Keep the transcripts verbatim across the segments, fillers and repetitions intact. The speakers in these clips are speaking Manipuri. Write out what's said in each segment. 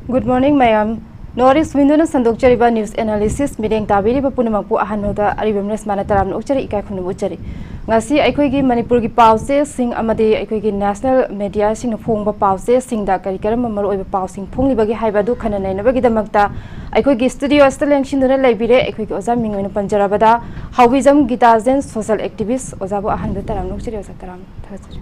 Good morning, ꯃꯌꯥꯝ꯫ North East Window ꯅ ꯁꯟꯗꯣꯛꯆꯔꯤꯕ news analysis ꯃꯤꯠꯌꯦꯡ ꯇꯥꯕꯤꯔꯤꯕ ꯄꯨꯝꯅꯃꯛꯄꯨ ꯑꯍꯥꯟꯕꯗ ꯑꯔꯤꯕꯝ ꯔꯦꯁꯃꯥꯅ ꯇꯔꯥꯝꯅ ꯑꯣꯛꯆꯔꯤ, ꯏꯀꯥꯏ ꯈꯨꯝꯅꯕ ꯎꯠꯆꯔꯤ꯫ ꯉꯁꯤ ꯑꯩꯈꯣꯏꯒꯤ ꯃꯅꯤꯄꯨꯔꯒꯤ ꯄꯥꯎꯆꯦꯁꯤꯡ ꯑꯃꯗꯤ ꯑꯩꯈꯣꯏꯒꯤ national media ꯁꯤꯡꯅ ꯐꯣꯡꯕ ꯄꯥꯎꯆꯦꯁꯤꯡꯗ ꯀꯔꯤ ꯀꯔꯝꯕ ꯃꯔꯨꯑꯣꯏꯕ ꯄꯥꯎꯁꯤꯡ ꯐꯣꯡꯂꯤꯕꯒꯦ ꯍꯥꯏꯕ ꯑꯗꯨ ꯈꯟꯅ ꯅꯩꯅꯕꯒꯤꯗꯃꯛꯇ ꯑꯩꯈꯣꯏꯒꯤ studio ꯑꯁꯤꯗ ꯂꯦꯡꯁꯤꯟꯗꯨꯅ ꯂꯩꯕꯤꯔꯦ ꯑꯩꯈꯣꯏꯒꯤ ꯑꯣꯖꯥ ꯃꯤꯡ ꯑꯣꯏꯅ ꯄꯟꯖꯔꯕꯗ ꯍꯥꯎꯕꯤꯖꯝ ꯒꯤꯇꯥꯖꯦꯟ, social activist꯫ ꯑꯣꯖꯥꯕꯨ ꯑꯍꯥꯟꯕꯗ ꯇꯔꯥꯝꯅ ꯑꯣꯛꯆꯔꯤ, ꯑꯣꯖꯥ, ꯇꯔꯥꯝꯅ ꯊꯥꯒꯠꯆꯔꯤ꯫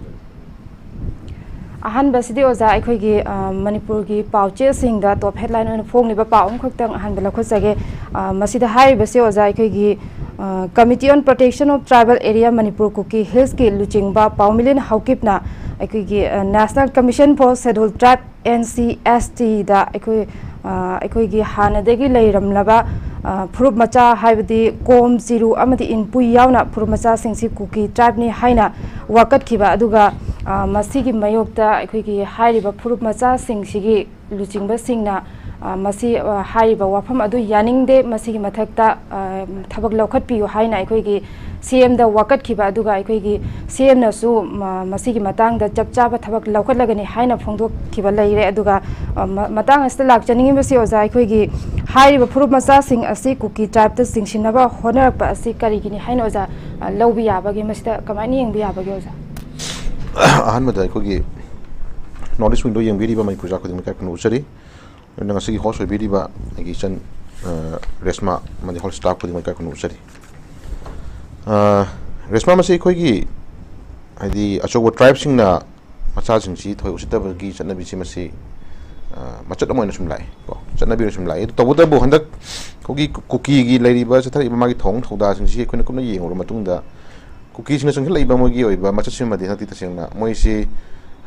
ꯑꯍꯥꯟꯕꯁꯤꯗꯤ ꯑꯣꯖꯥ, ꯑꯩꯈꯣꯏꯒꯤ, ꯑ, ꯃꯅꯤꯄꯨꯔꯒꯤ ꯄꯥꯎꯆꯦꯁꯤꯡꯗ top headline ꯑꯣꯏꯅ ꯐꯣꯡꯂꯤꯕ ꯄꯥꯎ ꯑꯃꯈꯛꯇꯪ ꯑꯍꯥꯟꯕ ꯂꯧꯈꯠꯆꯒꯦ꯫ ꯑ, ꯃꯁꯤꯗ ꯍꯥꯏꯔꯤꯕꯁꯤ ꯑꯣꯖꯥ, ꯑꯩꯈꯣꯏꯒꯤ, ꯑ, Committee on Protection of Tribal Area Manipur Kuki Hills ꯀꯤ ꯂꯨꯆꯤꯡꯕ ꯄꯥꯎꯃꯤꯂꯤꯟ ꯍꯥꯎꯀꯤꯞꯅ ꯑꯩꯈꯣꯏꯒꯤ, ꯑ, National Commission for Scheduled Tribe, N C S T ꯗ ꯑꯩꯈꯣꯏ, ꯑ, ꯑꯩꯈꯣꯏꯒꯤ ꯍꯥꯟꯅꯗꯒꯤ ꯂꯩꯔꯝꯂꯕ, ꯑ, ꯐꯨꯔꯨꯞ ꯃꯆꯥ, ꯍꯥꯏꯕꯗꯤ ꯀꯣꯝ, ꯆꯤꯔꯨ ꯑꯃꯗꯤ ꯏꯟꯄꯨꯏ ꯌꯥꯎꯅ ꯐꯨꯔꯨꯞ ꯃꯆꯥꯁꯤꯡꯁꯤ ꯀꯨꯀꯤ tribe ꯅꯤ ꯍꯥꯏꯅ ꯋꯥꯀꯠꯈꯤꯕ, ꯑꯗꯨꯒ, ꯑ, ꯃꯁꯤꯒꯤ ꯃꯥꯌꯣꯛꯇ ꯑꯩꯈꯣꯏꯒꯤ ꯍꯥꯏꯔꯤꯕ ꯐꯨꯔꯨꯞ ꯃꯆꯥꯁꯤꯡꯁꯤꯒꯤ ꯂꯨꯆꯤꯡꯕꯁꯤꯡꯅ, ꯑ, ꯃꯁꯤ, ꯑ, ꯍꯥꯏꯔꯤꯕ ꯋꯥꯐꯝ ꯑꯗꯨ ꯌꯥꯅꯤꯡꯗꯦ, ꯃꯁꯤꯒꯤ ꯃꯊꯛꯇ, ꯑ, ꯊꯕꯛ ꯂꯧꯈꯠꯄꯤꯌꯨ ꯍꯥꯏꯅ ꯑꯩꯈꯣꯏꯒꯤ C M ꯗ ꯋꯥꯀꯠꯈꯤꯕ, ꯑꯗꯨꯒ ꯑꯩꯈꯣꯏꯒꯤ C M ꯅꯁꯨ ꯃ-, ꯃꯁꯤꯒꯤ ꯃꯇꯥꯡꯗ ꯆꯞ ꯆꯥꯕ ꯊꯕꯛ ꯂꯧꯈꯠꯂꯒꯅꯤ ꯍꯥꯏꯅ ꯐꯣꯡꯗꯣꯛꯈꯤꯕ ꯂꯩꯔꯦ꯫ ꯑꯗꯨꯒ, ꯑ, ꯃ-, ꯃꯇꯥꯡ ꯑꯁꯤꯗ ꯂꯥꯛꯆꯅꯤꯡꯉꯤꯕꯁꯤ ꯑꯣꯖꯥ, ꯑꯩꯈꯣꯏꯒꯤ ꯍꯥꯏꯔꯤꯕ ꯐꯨꯔꯨꯞ ꯃꯆꯥꯁꯤꯡ ꯑꯁꯤ ꯀꯨꯀꯤ tribe ꯇ ꯆꯤꯡꯁꯤꯟꯅꯕ ꯍꯣꯠꯅꯔꯛꯄ ꯑꯁꯤ ꯀꯔꯤꯒꯤꯅꯤ ꯍꯥꯏꯅ ꯑꯣꯖꯥ, ꯑ, ꯂꯧꯕ ꯌꯥꯕꯒꯦ? ꯃꯁꯤꯗ ꯀꯃꯥꯏꯅ ꯌꯦꯡꯕ ꯌꯥꯕꯒꯦ ꯑꯣꯖꯥ? ꯑꯍꯥꯟꯕꯗ ꯑꯩꯈꯣꯏꯒꯤ North East Window ꯌꯦꯡꯕꯤꯔꯤꯕ ꯃꯅꯤꯄꯨꯔ ꯖꯥꯠ ꯈꯨꯗꯤꯡꯃꯛ ꯏꯀꯥꯏ ꯈꯨꯝꯅꯕ ꯎꯠꯆꯔꯤ꯫ ꯑꯗꯨꯅ ꯉꯁꯤꯒꯤ host ꯑꯣꯏꯕꯤꯔꯤꯕ ꯑꯩꯒꯤ ꯏꯆꯟ, ꯑ, ꯔꯦꯁꯃꯥ ꯑꯃꯗꯤ whole staff ꯈꯨꯗꯤꯡꯃꯛ ꯏꯀꯥꯏ ꯈꯨꯝꯅꯕ ꯎꯠꯆꯔꯤ꯫ ꯑ, ꯔꯦꯁꯃꯥ, ꯃꯁꯤ ꯑꯩꯈꯣꯏꯒꯤ, ꯍꯥꯏꯗꯤ, ꯑꯆꯧꯕ tribe ꯁꯤꯡꯅ ꯃꯆꯥꯁꯤꯡꯁꯤ ꯊꯣꯏ ꯎꯁꯤꯠꯇꯕꯒꯤ ꯆꯠꯅꯕꯤꯁꯤ ꯃꯁꯤ, ꯑ, ꯃꯆꯠ ꯑꯃ ꯑꯣꯏꯅ ꯁꯨꯝ ꯂꯥꯛꯑꯦ ꯀꯣ, ꯆꯠꯅꯕꯤ ꯑꯣꯏꯅ ꯁꯨꯝ ꯂꯥꯛꯑꯦ꯫ ꯑꯗꯨ ꯇꯧꯕꯇꯕꯨ ꯍꯟꯗꯛ ꯑꯩꯈꯣꯏꯒꯤ ꯀꯨ-, ꯀꯨꯀꯤꯒꯤ ꯂꯩꯔꯤꯕ ꯆꯠꯊꯔꯛꯏꯕ ꯃꯥꯒꯤ ꯊꯧꯑꯣꯡ ꯊꯧꯗꯥꯁꯤꯡꯁꯤ ꯑꯩꯈꯣꯏꯅ ꯀꯨꯞꯅ ꯌꯦꯡꯉꯨꯔꯕ ꯃꯇꯨꯡꯗ, ꯀꯨꯀꯤꯁꯤꯡꯅ ꯆꯪꯁꯤꯜꯂꯛꯏꯕ ꯃꯣꯏꯒꯤ ꯑꯣꯏꯕ ꯃꯆꯠꯁꯤꯃꯗꯤ ꯍꯟꯗꯛꯇꯤ ꯇꯁꯦꯡꯅ ꯃꯣꯏꯁꯤ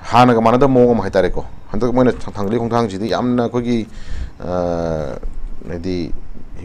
ꯍꯥꯟꯅꯒ ꯃꯥꯟꯅꯗꯕ ꯃꯑꯣꯡ ꯑꯃ ꯍꯥꯏꯇꯥꯔꯦꯀꯣ꯫ ꯍꯟꯗꯛ ꯃꯣꯏꯅ ꯊꯥꯡ-, ꯊꯥꯡꯒꯠꯂꯤ ꯈꯣꯡꯊꯥꯡꯁꯤꯗꯤ ꯌꯥꯝꯅ ꯑꯩꯈꯣꯏꯒꯤ, ꯑ, ꯍꯥꯏꯗꯤ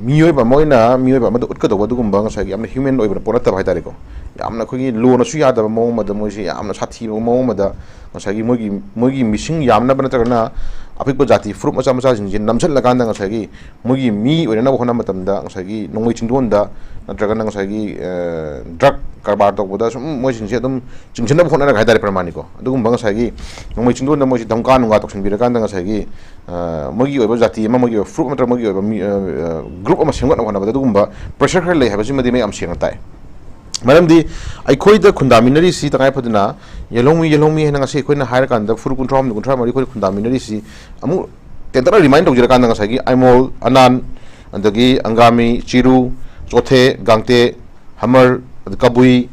ꯃꯤꯑꯣꯏꯕ ꯑꯃ ꯑꯣꯏꯅ ꯃꯤꯑꯣꯏꯕ ꯑꯃꯗ ꯎꯠꯀꯗꯧꯕ ꯑꯗꯨꯒꯨꯝꯕ ꯉꯁꯥꯏꯒꯤ ꯌꯥꯝꯅ human ꯑꯣꯏꯕ ꯄꯣꯠ ꯅꯠꯇꯕ ꯍꯥꯏꯇꯥꯔꯦꯀꯣ꯫ ꯌꯥꯝꯅ ꯑꯩꯈꯣꯏꯒꯤ law ꯅꯁꯨ ꯌꯥꯗꯕ ꯃꯑꯣꯡ ꯑꯃꯗ ꯃꯣꯏꯁꯤ ꯌꯥꯝꯅ ꯁꯥꯊꯤꯕ ꯃꯑꯣꯡ ꯑꯃꯗ ꯉꯁꯥꯏꯒꯤ ꯃꯣꯏꯒꯤ, ꯃꯣꯏꯒꯤ ꯃꯤꯁꯤꯡ ꯌꯥꯝꯅꯕ ꯅꯠꯇ꯭ꯔꯒꯅ ꯑꯄꯤꯛꯄ ꯖꯥꯇꯤ ꯐꯨꯔꯨꯞ ꯃꯆꯥ ꯃꯆꯥꯁꯤꯡꯁꯦ ꯅꯝꯁꯤꯜꯂꯀꯥꯟꯗ ꯉꯁꯥꯏꯒꯤ ꯃꯣꯏꯒꯤ ꯃꯤ ꯑꯣꯏꯅꯅꯕ ꯍꯣꯠꯅꯕ ꯃꯇꯝꯗ ꯉꯁꯥꯏꯒꯤ ꯅꯣꯡꯃꯩ ꯆꯤꯡꯗꯣꯟꯗ ꯅꯠꯇ꯭ꯔꯒꯅ ꯉꯁꯥꯏꯒꯤ, ꯑ, ꯗ꯭ꯔꯒ ꯀꯔꯕꯥꯔ ꯇꯧꯕꯗ ꯁꯨꯝ ꯃꯣꯏꯁꯤꯡꯁꯦ ꯑꯗꯨꯝ ꯆꯤꯡꯁꯤꯟꯅꯕ ꯍꯣꯠꯅꯔꯒ ꯍꯥꯏꯇꯥꯔꯦ, ꯄ꯭ꯔꯃꯥꯅꯤꯀꯣ꯫ ꯑꯗꯨꯒꯨꯝꯕ ꯉꯁꯥꯏꯒꯤ ꯅꯣꯡꯃꯩ ꯆꯤꯡꯗꯣꯟꯗ ꯃꯣꯏꯁꯤ ꯙꯝꯀꯥ ꯅꯨꯡꯒꯥ ꯇꯧꯁꯤꯟꯕꯤꯔꯀꯥꯟꯗ ꯉꯁꯥꯏꯒꯤ, ꯑ, ꯃꯣꯏꯒꯤ ꯑꯣꯏꯕ ꯖꯥꯇꯤ ꯑꯃ, ꯃꯣꯏꯒꯤ ꯑꯣꯏꯕ ꯐꯨꯔꯨꯞ ꯅꯠꯇ꯭ꯔꯒ ꯃꯣꯏꯒꯤ ꯑꯣꯏꯕ ꯃꯤ, ꯑ, ꯑ, ꯒ꯭ꯔꯨꯞ ꯑꯃ ꯁꯦꯝꯒꯠꯅꯕ ꯍꯣꯠꯅꯕꯗ ꯑꯗꯨꯒꯨꯝꯕ ꯄ꯭ꯔꯦꯁꯔ ꯈꯔ ꯂꯩ ꯍꯥꯏꯕꯁꯤꯃꯗꯤ ꯃꯌꯥꯝ ꯁꯦꯡꯅ ꯇꯥꯏ꯫ ꯃꯔꯝꯗꯤ ꯑꯩꯈꯣꯏꯗ ꯈꯨꯟꯗꯥꯃꯤꯟꯅꯔꯤꯁꯤ ꯇꯉꯥꯏ ꯐꯗꯅ ꯌꯦꯜꯍꯧꯃꯤ, ꯌꯦꯜꯍꯧꯃꯤ ꯍꯥꯏꯅ ꯉꯁꯤ ꯑꯩꯈꯣꯏꯅ ꯍꯥꯏꯔꯀꯥꯟꯗ ꯐꯨꯔꯨꯞ ꯀꯨꯟꯊ꯭ꯔꯥ ꯍꯨꯝꯗꯣꯏ, ꯀꯨꯟꯊ꯭ꯔꯥ ꯃꯔꯤ ꯑꯩꯈꯣꯏꯅ ꯈꯨꯟꯗꯥꯃꯤꯟꯅꯔꯤꯁꯤ ꯑꯃꯨꯛ ꯇꯦꯟꯇꯛꯅ ꯔꯤꯃꯥꯏꯟ ꯇꯧꯖꯔꯀꯥꯟꯗ ꯉꯁꯥꯏꯒꯤ ꯑꯥꯏꯃꯣꯜ, ꯑꯅꯥꯟ, ꯑꯗꯒꯤ ꯑꯪꯒꯥꯃꯤ, ꯆꯤꯔꯨ, ꯆꯣꯊꯦ, ꯒꯥꯡꯇꯦ, ꯍꯃꯔ, ꯑꯗ ꯀꯕꯨꯏ,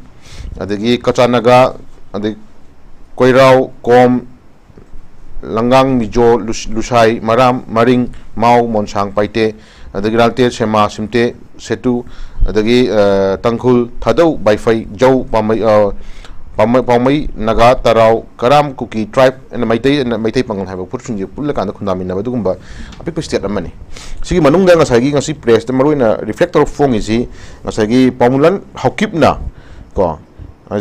ꯑꯗꯒꯤ ꯀꯆꯥꯅꯒ, ꯑꯗꯩ ꯀꯣꯏꯔꯥꯎ, ꯀꯣꯝ, ꯂꯪꯒꯥꯡ, ꯃꯤꯖꯣ, ꯂꯨꯁ-, ꯂꯨꯁꯥꯏ, ꯃꯔꯥꯝ, ꯃꯔꯤꯡ, ꯃꯥꯎ, ꯃꯣꯟꯁꯥꯡ, ꯄꯥꯏꯇꯦ, ꯑꯗꯒꯤ ꯔꯥꯜꯇꯦ, ꯁꯦꯃꯥ, ꯁꯤꯝꯇꯦ, ꯁꯦꯇꯨ, ꯑꯗꯒꯤ, ꯑ, ꯇꯥꯡꯈꯨꯜ, ꯊꯥꯗꯧ, ꯕꯥꯏꯐꯩ, ꯖꯧ, ꯄꯥꯝꯃꯩ, ꯑ, ꯄꯥꯝꯃꯩ, ꯄꯥꯎꯃꯩ, ꯅꯥꯒꯥ, ꯇꯔꯥꯎ, ꯀꯔꯥꯝ, ꯀꯨꯀꯤ ꯇ꯭ꯔꯥꯏꯕ ꯑꯦꯟ ꯃꯩꯇꯩ, ꯑꯦꯟ ꯃꯩꯇꯩ ꯄꯥꯉꯜ ꯍꯥꯏꯕ ꯐꯨꯔꯨꯞꯁꯤꯡꯁꯦ ꯄꯨꯜꯂꯀꯥꯟꯗ ꯈꯨꯟꯗꯥꯃꯤꯟꯅꯕ ꯑꯗꯨꯒꯨꯝꯕ ꯑꯄꯤꯛꯄ ꯁ꯭ꯇꯦꯠ ꯑꯃꯅꯤ꯫ ꯁꯤꯒꯤ ꯃꯅꯨꯡꯗ ꯉꯁꯥꯏꯒꯤ ꯉꯁꯤ ꯄ꯭ꯔꯦꯁꯇ ꯃꯔꯨꯑꯣꯏꯅ ꯔꯤꯐ꯭ꯂꯦꯛ ꯇꯧꯔꯒ ꯐꯣꯡꯉꯤꯁꯤ ꯉꯁꯥꯏꯒꯤ ꯄꯥꯎꯃꯨꯂꯟ ꯍꯥꯎꯀꯤꯞꯅ ꯀꯣ,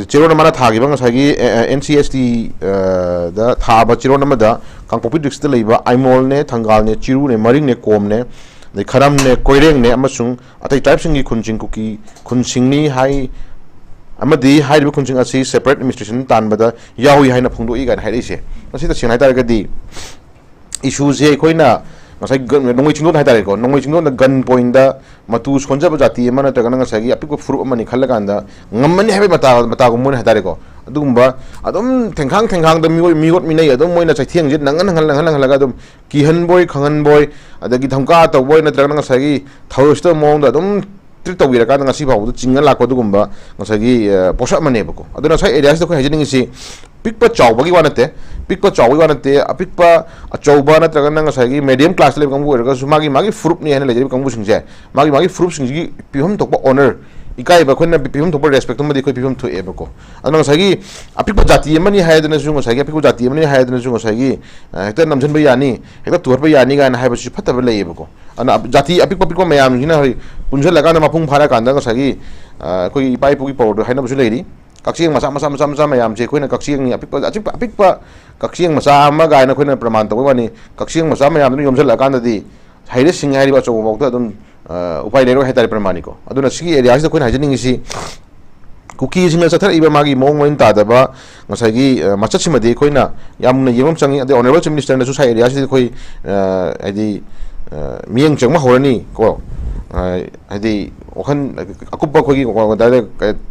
ꯆꯦꯔꯣꯜ ꯑꯃꯅ ꯊꯥꯈꯤꯕ ꯉꯁꯥꯏꯒꯤ, ꯑꯦ, ꯑꯦ, ꯑꯦꯟ ꯁꯤ ꯑꯦꯁ ꯇꯤ, ꯑ, ꯗ ꯊꯥꯕ ꯆꯦꯔꯣꯜ ꯑꯃꯗ ꯀꯥꯡꯄꯣꯛꯄꯤ ꯗꯤꯁꯇ꯭ꯔꯤꯛꯇ ꯂꯩꯕ ꯑꯥꯏꯃꯣꯜꯅꯦ, ꯊꯪꯒꯥꯜꯅꯦ, ꯆꯤꯔꯨꯅꯦ, ꯃꯔꯤꯡꯅꯦ, ꯀꯣꯝꯅꯦ, ꯑꯗꯩ ꯈꯔꯝꯅꯦ, ꯀꯣꯏꯔꯦꯡꯅꯦ ꯑꯃꯁꯨꯡ ꯑꯇꯩ ꯇ꯭ꯔꯥꯏꯕꯁꯤꯡꯒꯤ ꯈꯨꯟꯁꯤꯡ ꯀꯨꯀꯤ ꯈꯨꯟꯁꯤꯡꯅꯤ ꯍꯥꯏ ꯑꯃꯗꯤ ꯍꯥꯏꯔꯤꯕ ꯈꯨꯟꯁꯤꯡ ꯑꯁꯤ ꯁꯦꯄꯔꯦꯠ ꯑꯦꯗꯃꯤꯅꯤꯁꯇ꯭ꯔꯦꯁꯟ ꯇꯥꯟꯕꯗ ꯌꯥꯎꯏ ꯍꯥꯏꯅ ꯐꯣꯡꯗꯣꯛꯏ ꯀꯥꯏꯅ ꯍꯥꯏꯔꯛꯏꯁꯦ꯫ ꯃꯁꯤ ꯇꯁꯦꯡꯅ ꯍꯥꯏꯇꯥꯔꯒꯗꯤ ꯏꯁꯨꯁꯦ ꯑꯩꯈꯣꯏꯅ ꯉꯁꯥꯏ ꯒ-, ꯅꯣꯡꯃꯩ ꯆꯤꯡꯗꯣꯟ ꯍꯥꯏꯇꯥꯔꯦꯀꯣ, ꯅꯣꯡꯃꯩ ꯆꯤꯡꯗꯣꯟꯗ ꯒꯟ ꯄꯣꯏꯟꯗ ꯃꯇꯨ ꯁꯣꯟꯖꯕ ꯖꯥꯇꯤ ꯑꯃ ꯅꯠꯇ꯭ꯔꯒꯅ ꯉꯁꯥꯏꯒꯤ ꯑꯄꯤꯛꯄ ꯐꯨꯔꯨꯞ ꯑꯃꯅꯤ ꯈꯜꯂꯀꯥꯟꯗ ꯉꯝꯃꯅꯤ ꯍꯥꯏꯕꯒꯤ ꯃꯇꯥ-, ꯃꯇꯥꯒꯨꯝꯕ ꯑꯣꯏꯅ ꯍꯥꯏꯇꯥꯔꯦꯀꯣ꯫ ꯑꯗꯨꯒꯨꯝꯕ ꯑꯗꯨꯝ ꯊꯦꯡꯈꯥꯡ ꯊꯦꯡꯈꯥꯡꯗ ꯃꯤꯑꯣꯠ, ꯃꯤꯑꯣꯠ ꯃꯤꯅꯩ, ꯑꯗꯨꯝ ꯃꯣꯏꯅ ꯆꯩꯊꯦꯡꯁꯦ ꯅꯪꯍꯟ ꯅꯪꯍꯜ-, ꯅꯪꯍꯜ ꯅꯪꯍꯜꯂꯒ ꯑꯗꯨꯝ ꯀꯤꯍꯟꯕꯣꯏ ꯈꯪꯍꯟꯕꯣꯏ, ꯑꯗꯒꯤ ꯙꯝꯀꯥ ꯇꯧꯕꯣꯏ, ꯅꯠꯇ꯭ꯔꯒꯅ ꯉꯁꯥꯏꯒꯤ ꯊꯧꯔꯤꯁꯇ ꯃꯑꯣꯡꯗ ꯑꯗꯨꯝ ꯇ꯭ꯔꯤꯠ ꯇꯧꯕꯤꯔꯀꯥꯟꯗ ꯉꯁꯤ ꯐꯥꯎꯕꯗ ꯆꯤꯡꯉ ꯂꯥꯛꯄ ꯑꯗꯨꯒꯨꯝꯕ ꯉꯁꯥꯏꯒꯤ, ꯑ, ꯄꯣꯠꯁꯛ ꯑꯃꯅꯦꯕꯀꯣ꯫ ꯑꯗꯨꯅ ꯉꯁꯥꯏ ꯑꯦꯔꯤꯌꯥꯁꯤꯗ ꯑꯩꯈꯣꯏ ꯍꯥꯏꯖꯅꯤꯡꯉꯤꯁꯤ ꯄꯤꯛꯄ ꯆꯥꯎꯕꯒꯤ ꯋꯥ ꯅꯠꯇꯦ, ꯄꯤꯛꯄ ꯆꯥꯎꯕꯒꯤ ꯋꯥ ꯅꯠꯇꯦ, ꯑꯄꯤꯛꯄ ꯑꯆꯧꯕ ꯅꯠꯇ꯭ꯔꯒꯅ ꯉꯁꯥꯏꯒꯤ ꯃꯦꯗꯤꯌꯝ ꯀ꯭ꯂꯥꯁꯇ ꯂꯩꯕ ꯀꯥꯡꯕꯨ ꯑꯣꯏꯔꯒꯁꯨ ꯃꯥꯒꯤ, ꯃꯥꯒꯤ ꯐꯨꯔꯨꯞꯅꯤ ꯍꯥꯏꯅ ꯂꯩꯖꯔꯤꯕ ꯀꯥꯡꯕꯨꯁꯤꯡꯁꯦ ꯃꯥꯒꯤ, ꯃꯥꯒꯤ ꯐꯨꯔꯨꯞꯁꯤꯡꯁꯤꯒꯤ ꯄꯤꯐꯝ ꯊꯣꯛꯄ ꯑꯣꯅꯔ, ꯏꯀꯥꯏꯕ ꯑꯩꯈꯣꯏꯅ ꯄꯤꯐꯝ ꯊꯣꯛꯄ ꯔꯦꯁꯄꯦꯛꯇꯨꯃꯗꯤ ꯑꯩꯈꯣꯏ ꯄꯤꯐꯝ ꯊꯣꯛꯑꯦꯕꯀꯣ꯫ ꯑꯗꯨꯅ ꯉꯁꯥꯏꯒꯤ ꯑꯄꯤꯛꯄ ꯖꯥꯇꯤ ꯑꯃꯅꯤ ꯍꯥꯏꯗꯅꯁꯨ, ꯉꯁꯥꯏꯒꯤ ꯑꯄꯤꯛꯄ ꯖꯥꯇꯤ ꯑꯃꯅꯤ ꯍꯥꯏꯗꯅꯁꯨ ꯉꯁꯥꯏꯒꯤ, ꯑ, ꯍꯦꯛꯇ ꯅꯝꯁꯤꯟꯕ ꯌꯥꯅꯤ, ꯍꯦꯛꯇ ꯇꯨꯍꯠꯄ ꯌꯥꯅꯤ ꯀꯥꯏꯅ ꯍꯥꯏꯕꯁꯤꯁꯨ ꯐꯠꯇꯕ ꯂꯩꯌꯦꯕꯀꯣ꯫ ꯑꯗꯨꯅ ꯑꯞ-, ꯖꯥꯇꯤ ꯑꯄꯤꯛꯄ ꯑꯄꯤꯛꯄ ꯃꯌꯥꯝꯁꯤꯅ ꯍꯧꯖꯤꯛ ꯄꯨꯟꯁꯤꯜꯂꯀꯥꯟꯗ ꯃꯄꯨꯡ ꯐꯥꯔꯀꯥꯟꯗ ꯉꯁꯥꯏꯒꯤ, ꯑ, ꯑꯩꯈꯣꯏꯒꯤ ꯏꯄꯥ ꯏꯄꯨꯒꯤ ꯄꯥꯎꯔꯧꯗ ꯍꯥꯏꯅꯕꯁꯨ ꯂꯩꯔꯤ, ꯀꯛꯆꯦꯡ ꯃꯆꯥ ꯃꯆꯥ ꯃꯆꯥ ꯃꯆꯥ ꯃꯌꯥꯝꯁꯦ ꯑꯩꯈꯣꯏꯅ ꯀꯛꯆꯦꯡꯒꯤ ꯑꯄꯤꯛꯄ ꯑꯄꯤꯛꯄ ꯑꯄꯤꯛꯄ ꯀꯛꯆꯦꯡ ꯃꯆꯥ ꯑꯃ ꯀꯥꯏꯅ ꯑꯩꯈꯣꯏꯅ ꯄ꯭ꯔꯃꯥꯟ ꯇꯧꯕꯩ ꯋꯥꯅꯤ꯫ ꯀꯛꯆꯦꯡ ꯃꯆꯥ ꯃꯌꯥꯝꯗꯨꯅ ꯌꯣꯝꯁꯤꯜꯂꯛꯑꯀꯥꯟꯗꯗꯤ ꯍꯩꯔ ꯁꯤꯡꯉꯦ ꯍꯥꯏꯔꯤꯕ ꯑꯆꯧꯕ ꯐꯥꯎꯗ ꯑꯗꯨꯝ ꯎꯄꯥꯏ ꯂꯩꯔꯣꯏ ꯍꯥꯏꯇꯥꯔꯦ ꯄ꯭ꯔꯃꯥꯟꯅꯤꯀꯣ꯫ ꯑꯗꯨꯅ ꯁꯤꯒꯤ ꯑꯦꯔꯤꯌꯥꯁꯤꯗ ꯑꯩꯈꯣꯏꯅ ꯍꯥꯏꯖꯅꯤꯡꯉꯤꯁꯤ ꯀꯨꯀꯤꯁꯤꯡꯅ ꯆꯠꯊꯔꯛꯏꯕ ꯃꯥꯒꯤ ꯃꯑꯣꯡ ꯃꯔꯤꯟ ꯇꯥꯗꯕ ꯉꯁꯥꯏꯒꯤ ꯃꯆꯠꯁꯤꯃꯗꯤ ꯑꯩꯈꯣꯏꯅ ꯌꯥꯝꯅ ꯌꯦꯡꯕ ꯑꯃ ꯆꯪꯉꯤ꯫ ꯑꯗꯩ ꯑꯣꯅꯔꯦꯕꯜ ꯆꯤꯐ ꯃꯤꯅꯤꯁꯇꯔꯅꯁꯨ ꯁꯥꯏ ꯑꯦꯔꯤꯌꯥꯁꯤꯗ ꯑꯩꯈꯣꯏ ꯍꯥꯏꯗꯤ ꯃꯤꯠꯌꯦꯡ ꯆꯪꯕ ꯍꯧꯔꯅꯤ ꯀꯣ꯫ ꯍꯥꯏꯗꯤ ꯋꯥꯈꯜ ꯑꯀꯨꯞꯄ ꯑꯩꯈꯣꯏꯒꯤ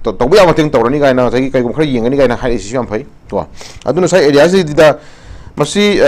ꯇꯧꯕ ꯌꯥꯕ ꯃꯇꯦꯡ ꯇꯧꯔꯅꯤ ꯀꯥꯏꯅ ꯉꯁꯥꯏꯒꯤ ꯀꯩꯒꯨꯝꯕ ꯈꯔ ꯌꯦꯡꯒꯅꯤ ꯀꯥꯏꯅ ꯍꯥꯏꯔꯛꯏꯁꯤꯁꯨ ꯌꯥꯝ ꯐꯩ ꯀꯣ꯫ ꯑꯗꯨꯅ ꯉꯁꯥꯏ ꯑꯦꯔꯤꯌꯥꯁꯤꯗ ꯃꯁꯤ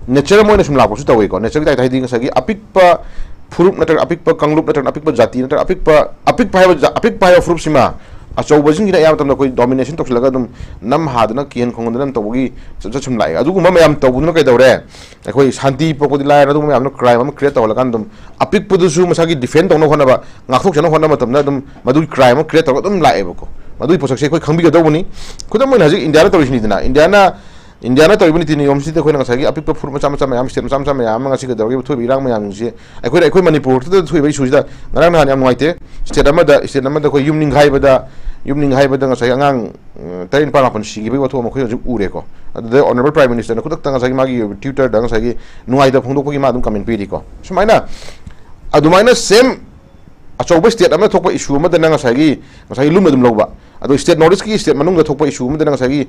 ꯅꯦꯆꯔ ꯑꯃ ꯑꯣꯏꯅ ꯁꯨꯝ ꯂꯥꯛꯄꯁꯨ ꯇꯧꯋꯤꯀꯣ꯫ ꯅꯦꯆꯔꯒꯤ ꯇꯥꯏꯞꯇ ꯍꯥꯏꯗꯤ ꯉꯁꯥꯏꯒꯤ ꯑꯄꯤꯛꯄ ꯐꯨꯔꯨꯞ ꯅꯠꯇ꯭ꯔꯒ ꯑꯄꯤꯛꯄ ꯀꯥꯡꯂꯨꯞ ꯅꯠꯇ꯭ꯔꯒ ꯑꯄꯤꯛꯄ ꯖꯥꯇꯤ ꯅꯠꯇ꯭ꯔꯒ ꯑꯄꯤꯛꯄ ꯑꯄꯤꯛꯄ ꯍꯥꯏꯕ ꯖꯥ- ꯑꯄꯤꯛꯄ ꯍꯥꯏꯕ ꯐꯨꯔꯨꯞꯁꯤꯃ ꯑꯆꯧꯕꯁꯤꯡꯁꯤꯅ ꯑꯌꯥꯝꯕ ꯃꯇꯝꯗ ꯑꯩꯈꯣꯏ ꯗꯣꯃꯤꯅꯦꯁꯟ ꯇꯧꯁꯤꯜꯂꯒ ꯑꯗꯨꯝ ꯅꯝ ꯍꯥꯗꯅ ꯀꯤꯍꯟ ꯈꯣꯡꯍꯟꯗꯅ ꯇꯧꯕꯒꯤ ꯆꯠ ꯆꯠ ꯁꯨꯝ ꯂꯥꯛꯑꯦ꯫ ꯑꯗꯨꯒꯨꯝꯕ ꯃꯌꯥꯝ ꯇꯧꯕꯗꯨꯅ ꯀꯩꯗꯧꯔꯦ? ꯑꯩꯈꯣꯏ ꯁꯥꯟꯇꯤ ꯄꯨꯔꯛꯄꯗꯤ ꯂꯥꯏꯔ ꯑꯗꯨꯒꯨꯝꯕ ꯃꯌꯥꯝꯗꯣ ꯀ꯭ꯔꯥꯏꯝ ꯑꯃ ꯀ꯭ꯔꯤꯌꯦꯠ ꯇꯧꯍꯜꯂꯀꯥꯟꯗ ꯑꯗꯨꯝ ꯑꯄꯤꯛꯄꯗꯨꯁꯨ ꯃꯁꯥꯒꯤ ꯗꯤꯐꯦꯟ ꯇꯧꯅꯕ ꯍꯣꯠꯅꯕ, ꯉꯥꯛꯊꯣꯛꯆꯅꯕ ꯍꯣꯠꯅꯕ ꯃꯇꯝꯗ ꯑꯗꯨꯝ ꯃꯗꯨꯒꯤ ꯀ꯭ꯔꯥꯏꯝ ꯑꯃ ꯀ꯭ꯔꯤꯌꯦꯠ ꯇꯧꯔꯒ ꯑꯗꯨꯝ ꯂꯥꯛꯑꯦꯕꯀꯣ꯫ ꯃꯗꯨꯒꯤ ꯄꯣꯠꯁꯛꯁꯦ ꯑꯩꯈꯣꯏ ꯈꯪꯕꯤꯒꯗꯧꯕꯅꯤ꯫ ꯈꯨꯗꯝ ꯑꯣꯏꯅ ꯍꯧꯖꯤꯛ ꯏꯟꯗꯤꯌꯥꯅ ꯇꯧꯔꯤꯁꯤꯅꯤꯗꯅ, ꯏꯟꯗꯤꯌꯥꯅ ꯏꯟꯗꯤꯌꯥꯅ ꯇꯧꯔꯤꯕ ꯅꯤꯇꯤ ꯅꯤꯌꯣꯝꯁꯤꯗ ꯑꯩꯈꯣꯏꯅ ꯉꯁꯥꯏꯒꯤ ꯑꯄꯤꯛꯄ ꯐꯨꯔꯨꯞ ꯃꯆꯥ ꯃꯆꯥ ꯃꯌꯥꯝ, ꯁ꯭ꯇꯦꯠ ꯃꯆꯥ ꯃꯆꯥ ꯃꯌꯥꯝ ꯑꯃ ꯉꯁꯤ ꯀꯩꯗꯧꯔꯒꯦ ꯊꯣꯛꯏꯕ ꯏꯔꯥꯡ ꯃꯌꯥꯝꯁꯦ ꯑꯩꯈꯣꯏꯅ ꯑꯩꯈꯣꯏ ꯃꯅꯤꯄꯨꯔꯗ ꯊꯣꯛꯏꯕ ꯏꯁꯨꯁꯤꯗ ꯉꯔꯥꯡ ꯅꯍꯥꯟ ꯌꯥꯝ ꯅꯨꯡꯉꯥꯏꯇꯦ꯫ ꯁ꯭ꯇꯦꯠ ꯑꯃꯗ ꯁ꯭ꯇꯦꯠ ꯑꯃꯗ ꯑꯩꯈꯣꯏ ꯌꯨꯝ ꯅꯤꯡꯈꯥꯏꯕꯗ ꯌꯨꯝ ꯅꯤꯡꯈꯥꯏꯕꯗ ꯉꯁꯥꯏ ꯑꯉꯥꯡ ꯇꯔꯦꯠ ꯅꯤꯄꯥꯜ ꯃꯥꯄꯜ ꯁꯤꯈꯤꯕꯒꯤ ꯋꯥꯊꯣꯛ ꯑꯃ ꯑꯩꯈꯣꯏ ꯍꯧꯖꯤꯛ ꯎꯔꯦꯀꯣ꯫ ꯑꯗꯨꯗ ꯑꯣꯅꯔꯦꯕꯜ ꯄ꯭ꯔꯥꯏꯝ ꯃꯤꯅꯤꯁꯇꯔꯅ ꯈꯨꯗꯛꯇ ꯉꯁꯥꯏꯒꯤ ꯃꯥꯒꯤ ꯇ꯭ꯋꯤꯇꯔꯗ ꯉꯁꯥꯏꯒꯤ ꯅꯨꯡꯉꯥꯏꯇꯕ ꯐꯣꯡꯗꯣꯛꯄꯒꯤ ꯃꯥ ꯑꯗꯨꯝ ꯀꯃꯦꯟ ꯄꯤꯔꯤꯀꯣ꯫ ꯁꯨꯃꯥꯏꯅ ꯑꯗꯨꯃꯥꯏꯅ ꯁꯦꯝ ꯑꯆꯧꯕ ꯁ꯭ꯇꯦꯠ ꯑꯃꯗ ꯊꯣꯛꯄ ꯏꯁꯨ ꯑꯃꯗꯅ ꯉꯁꯥꯏꯒꯤ ꯉꯁꯥꯏꯒꯤ ꯂꯨꯝꯅ ꯑꯗꯨꯝ ꯂꯧꯕ꯫ ꯑꯗꯣ ꯁ꯭ꯇꯦꯠ ꯅꯣꯔꯠ ꯏꯁꯀꯤ ꯁ꯭ꯇꯦꯠ ꯃꯅꯨꯡꯗ ꯊꯣꯛꯄ ꯏꯁꯨ ꯑꯃꯗꯅ ꯉꯁꯥꯏꯒꯤ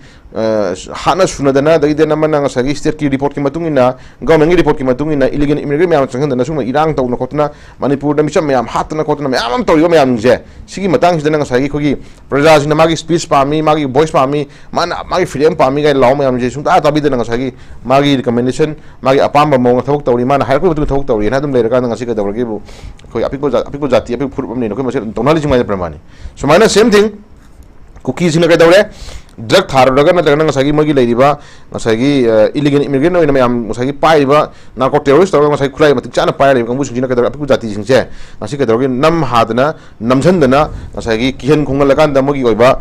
ꯍꯥꯠꯅ ꯁꯨꯅꯗꯅ, ꯑꯗꯒꯤꯗꯤ ꯑꯃꯅ ꯉꯁꯥꯏꯒꯤ ꯁ꯭ꯇꯦꯠꯀꯤ ꯔꯤꯄꯣꯔꯠꯀꯤ ꯃꯇꯨꯡ ꯏꯟꯅ, ꯒꯚꯔꯟꯃꯦꯟꯒꯤ ꯔꯤꯄꯣꯔꯠꯀꯤ ꯃꯇꯨꯡ ꯏꯟꯅ ꯏꯂꯤꯒꯦꯜ ꯏꯃꯤꯒ꯭ꯔꯦꯟ ꯃꯌꯥꯝ ꯆꯪꯁꯤꯟꯗꯅ ꯁꯨꯝꯕ ꯏꯔꯥꯡ ꯇꯧꯗꯅ ꯈꯣꯠꯇꯅ ꯃꯅꯤꯄꯨꯔꯗ ꯃꯤꯆꯝ ꯃꯌꯥꯝ ꯍꯥꯠꯇꯅ ꯈꯣꯠꯇꯅ ꯃꯌꯥꯝ ꯑꯃ ꯇꯧꯔꯤꯕ ꯃꯌꯥꯝꯁꯦ, ꯁꯤꯒꯤ ꯃꯇꯥꯡꯁꯤꯗꯅ ꯉꯁꯥꯏꯒꯤ ꯑꯩꯈꯣꯏꯒꯤ ꯄ꯭ꯔꯖꯥꯁꯤꯡꯅ ꯃꯥꯒꯤ ꯁ꯭ꯄꯤꯆ ꯄꯥꯝꯃꯤ, ꯃꯥꯒꯤ ꯚꯣꯏꯁ ꯄꯥꯝꯃꯤ, ꯃꯥꯅ ꯃꯥꯒꯤ ꯐ꯭ꯔꯤꯗꯝ ꯄꯥꯝꯃꯤ ꯀꯥꯏꯅ ꯂꯥꯎꯕ ꯃꯌꯥꯝꯁꯦ ꯁꯨꯡꯇꯥ ꯇꯥꯕꯤꯗꯅ ꯉꯁꯥꯏꯒꯤ ꯃꯥꯒꯤ ꯔꯤꯀꯃꯦꯟꯗꯦꯁꯟ, ꯃꯥꯒꯤ ꯑꯄꯥꯝꯕ ꯃꯑꯣꯡꯗ ꯊꯕꯛ ꯇꯧꯔꯤ, ꯃꯥꯅ ꯍꯥꯏꯔꯛꯄꯒꯤ ꯃꯇꯨꯡ ꯏꯟꯅ ꯊꯕꯛ ꯇꯧꯔꯤꯅ ꯑꯗꯨꯝ ꯂꯩꯔꯀꯥꯟꯗ ꯉꯁꯤ ꯀꯩꯗꯧꯔꯒꯦꯕꯨ ꯑꯩꯈꯣꯏ ꯑꯄꯤꯛꯄ ꯖꯥ-, ꯑꯄꯤꯛꯄ ꯖꯥꯇꯤ, ꯑꯄꯤꯛꯄ ꯐꯨꯔꯨꯞ ꯑꯃꯅꯤꯅ ꯑꯩꯈꯣꯏ ꯃꯁꯦꯜ ꯑꯗꯨꯝ ꯇꯧꯅꯍꯜꯂꯤꯁꯤ ꯉꯥꯏꯗ ꯄ꯭ꯔꯃꯥꯅꯤ꯫ ꯁꯨꯃꯥꯏꯅ ꯁꯦꯝ ꯊꯤꯡ ꯀꯨꯀꯤꯁꯤꯡꯅ ꯀꯩꯗꯧꯔꯦ? ꯗ꯭ꯔꯒ ꯊꯥꯔꯨꯔꯒ ꯅꯠꯇ꯭ꯔꯒꯅ ꯉꯁꯥꯏꯒꯤ ꯃꯣꯏꯒꯤ ꯂꯩꯔꯤꯕ ꯉꯁꯥꯏꯒꯤ ꯏꯂꯤꯒꯦꯜ ꯏꯃꯤꯒ꯭ꯔꯦꯟ ꯑꯣꯏꯅ ꯃꯌꯥꯝ ꯉꯁꯥꯏꯒꯤ ꯄꯥꯏꯔꯤꯕ ꯅꯥꯔꯀꯣ ꯇꯦꯔꯣꯔꯤꯁ ꯇꯧꯔꯒ ꯉꯁꯥꯏ ꯈꯨꯠꯂꯥꯏ ꯃꯇꯤꯛ ꯆꯥꯅ ꯄꯥꯏꯔ ꯂꯩꯕ ꯀꯥꯡꯕꯨꯁꯤꯡꯁꯤꯅ ꯀꯩꯗꯧꯔꯦ? ꯑꯄꯤꯛꯄ ꯖꯥꯇꯤꯁꯤꯡꯁꯦ ꯉꯁꯤ ꯀꯩꯗꯧꯔꯒꯦ? ꯅꯝ ꯍꯥꯗꯅ, ꯅꯝꯁꯤꯟꯗꯅ, ꯉꯁꯥꯏꯒꯤ ꯀꯤꯍꯟ ꯈꯣꯡꯍꯜꯂꯀꯥꯟꯗ ꯃꯣꯏꯒꯤ ꯑꯣꯏꯕ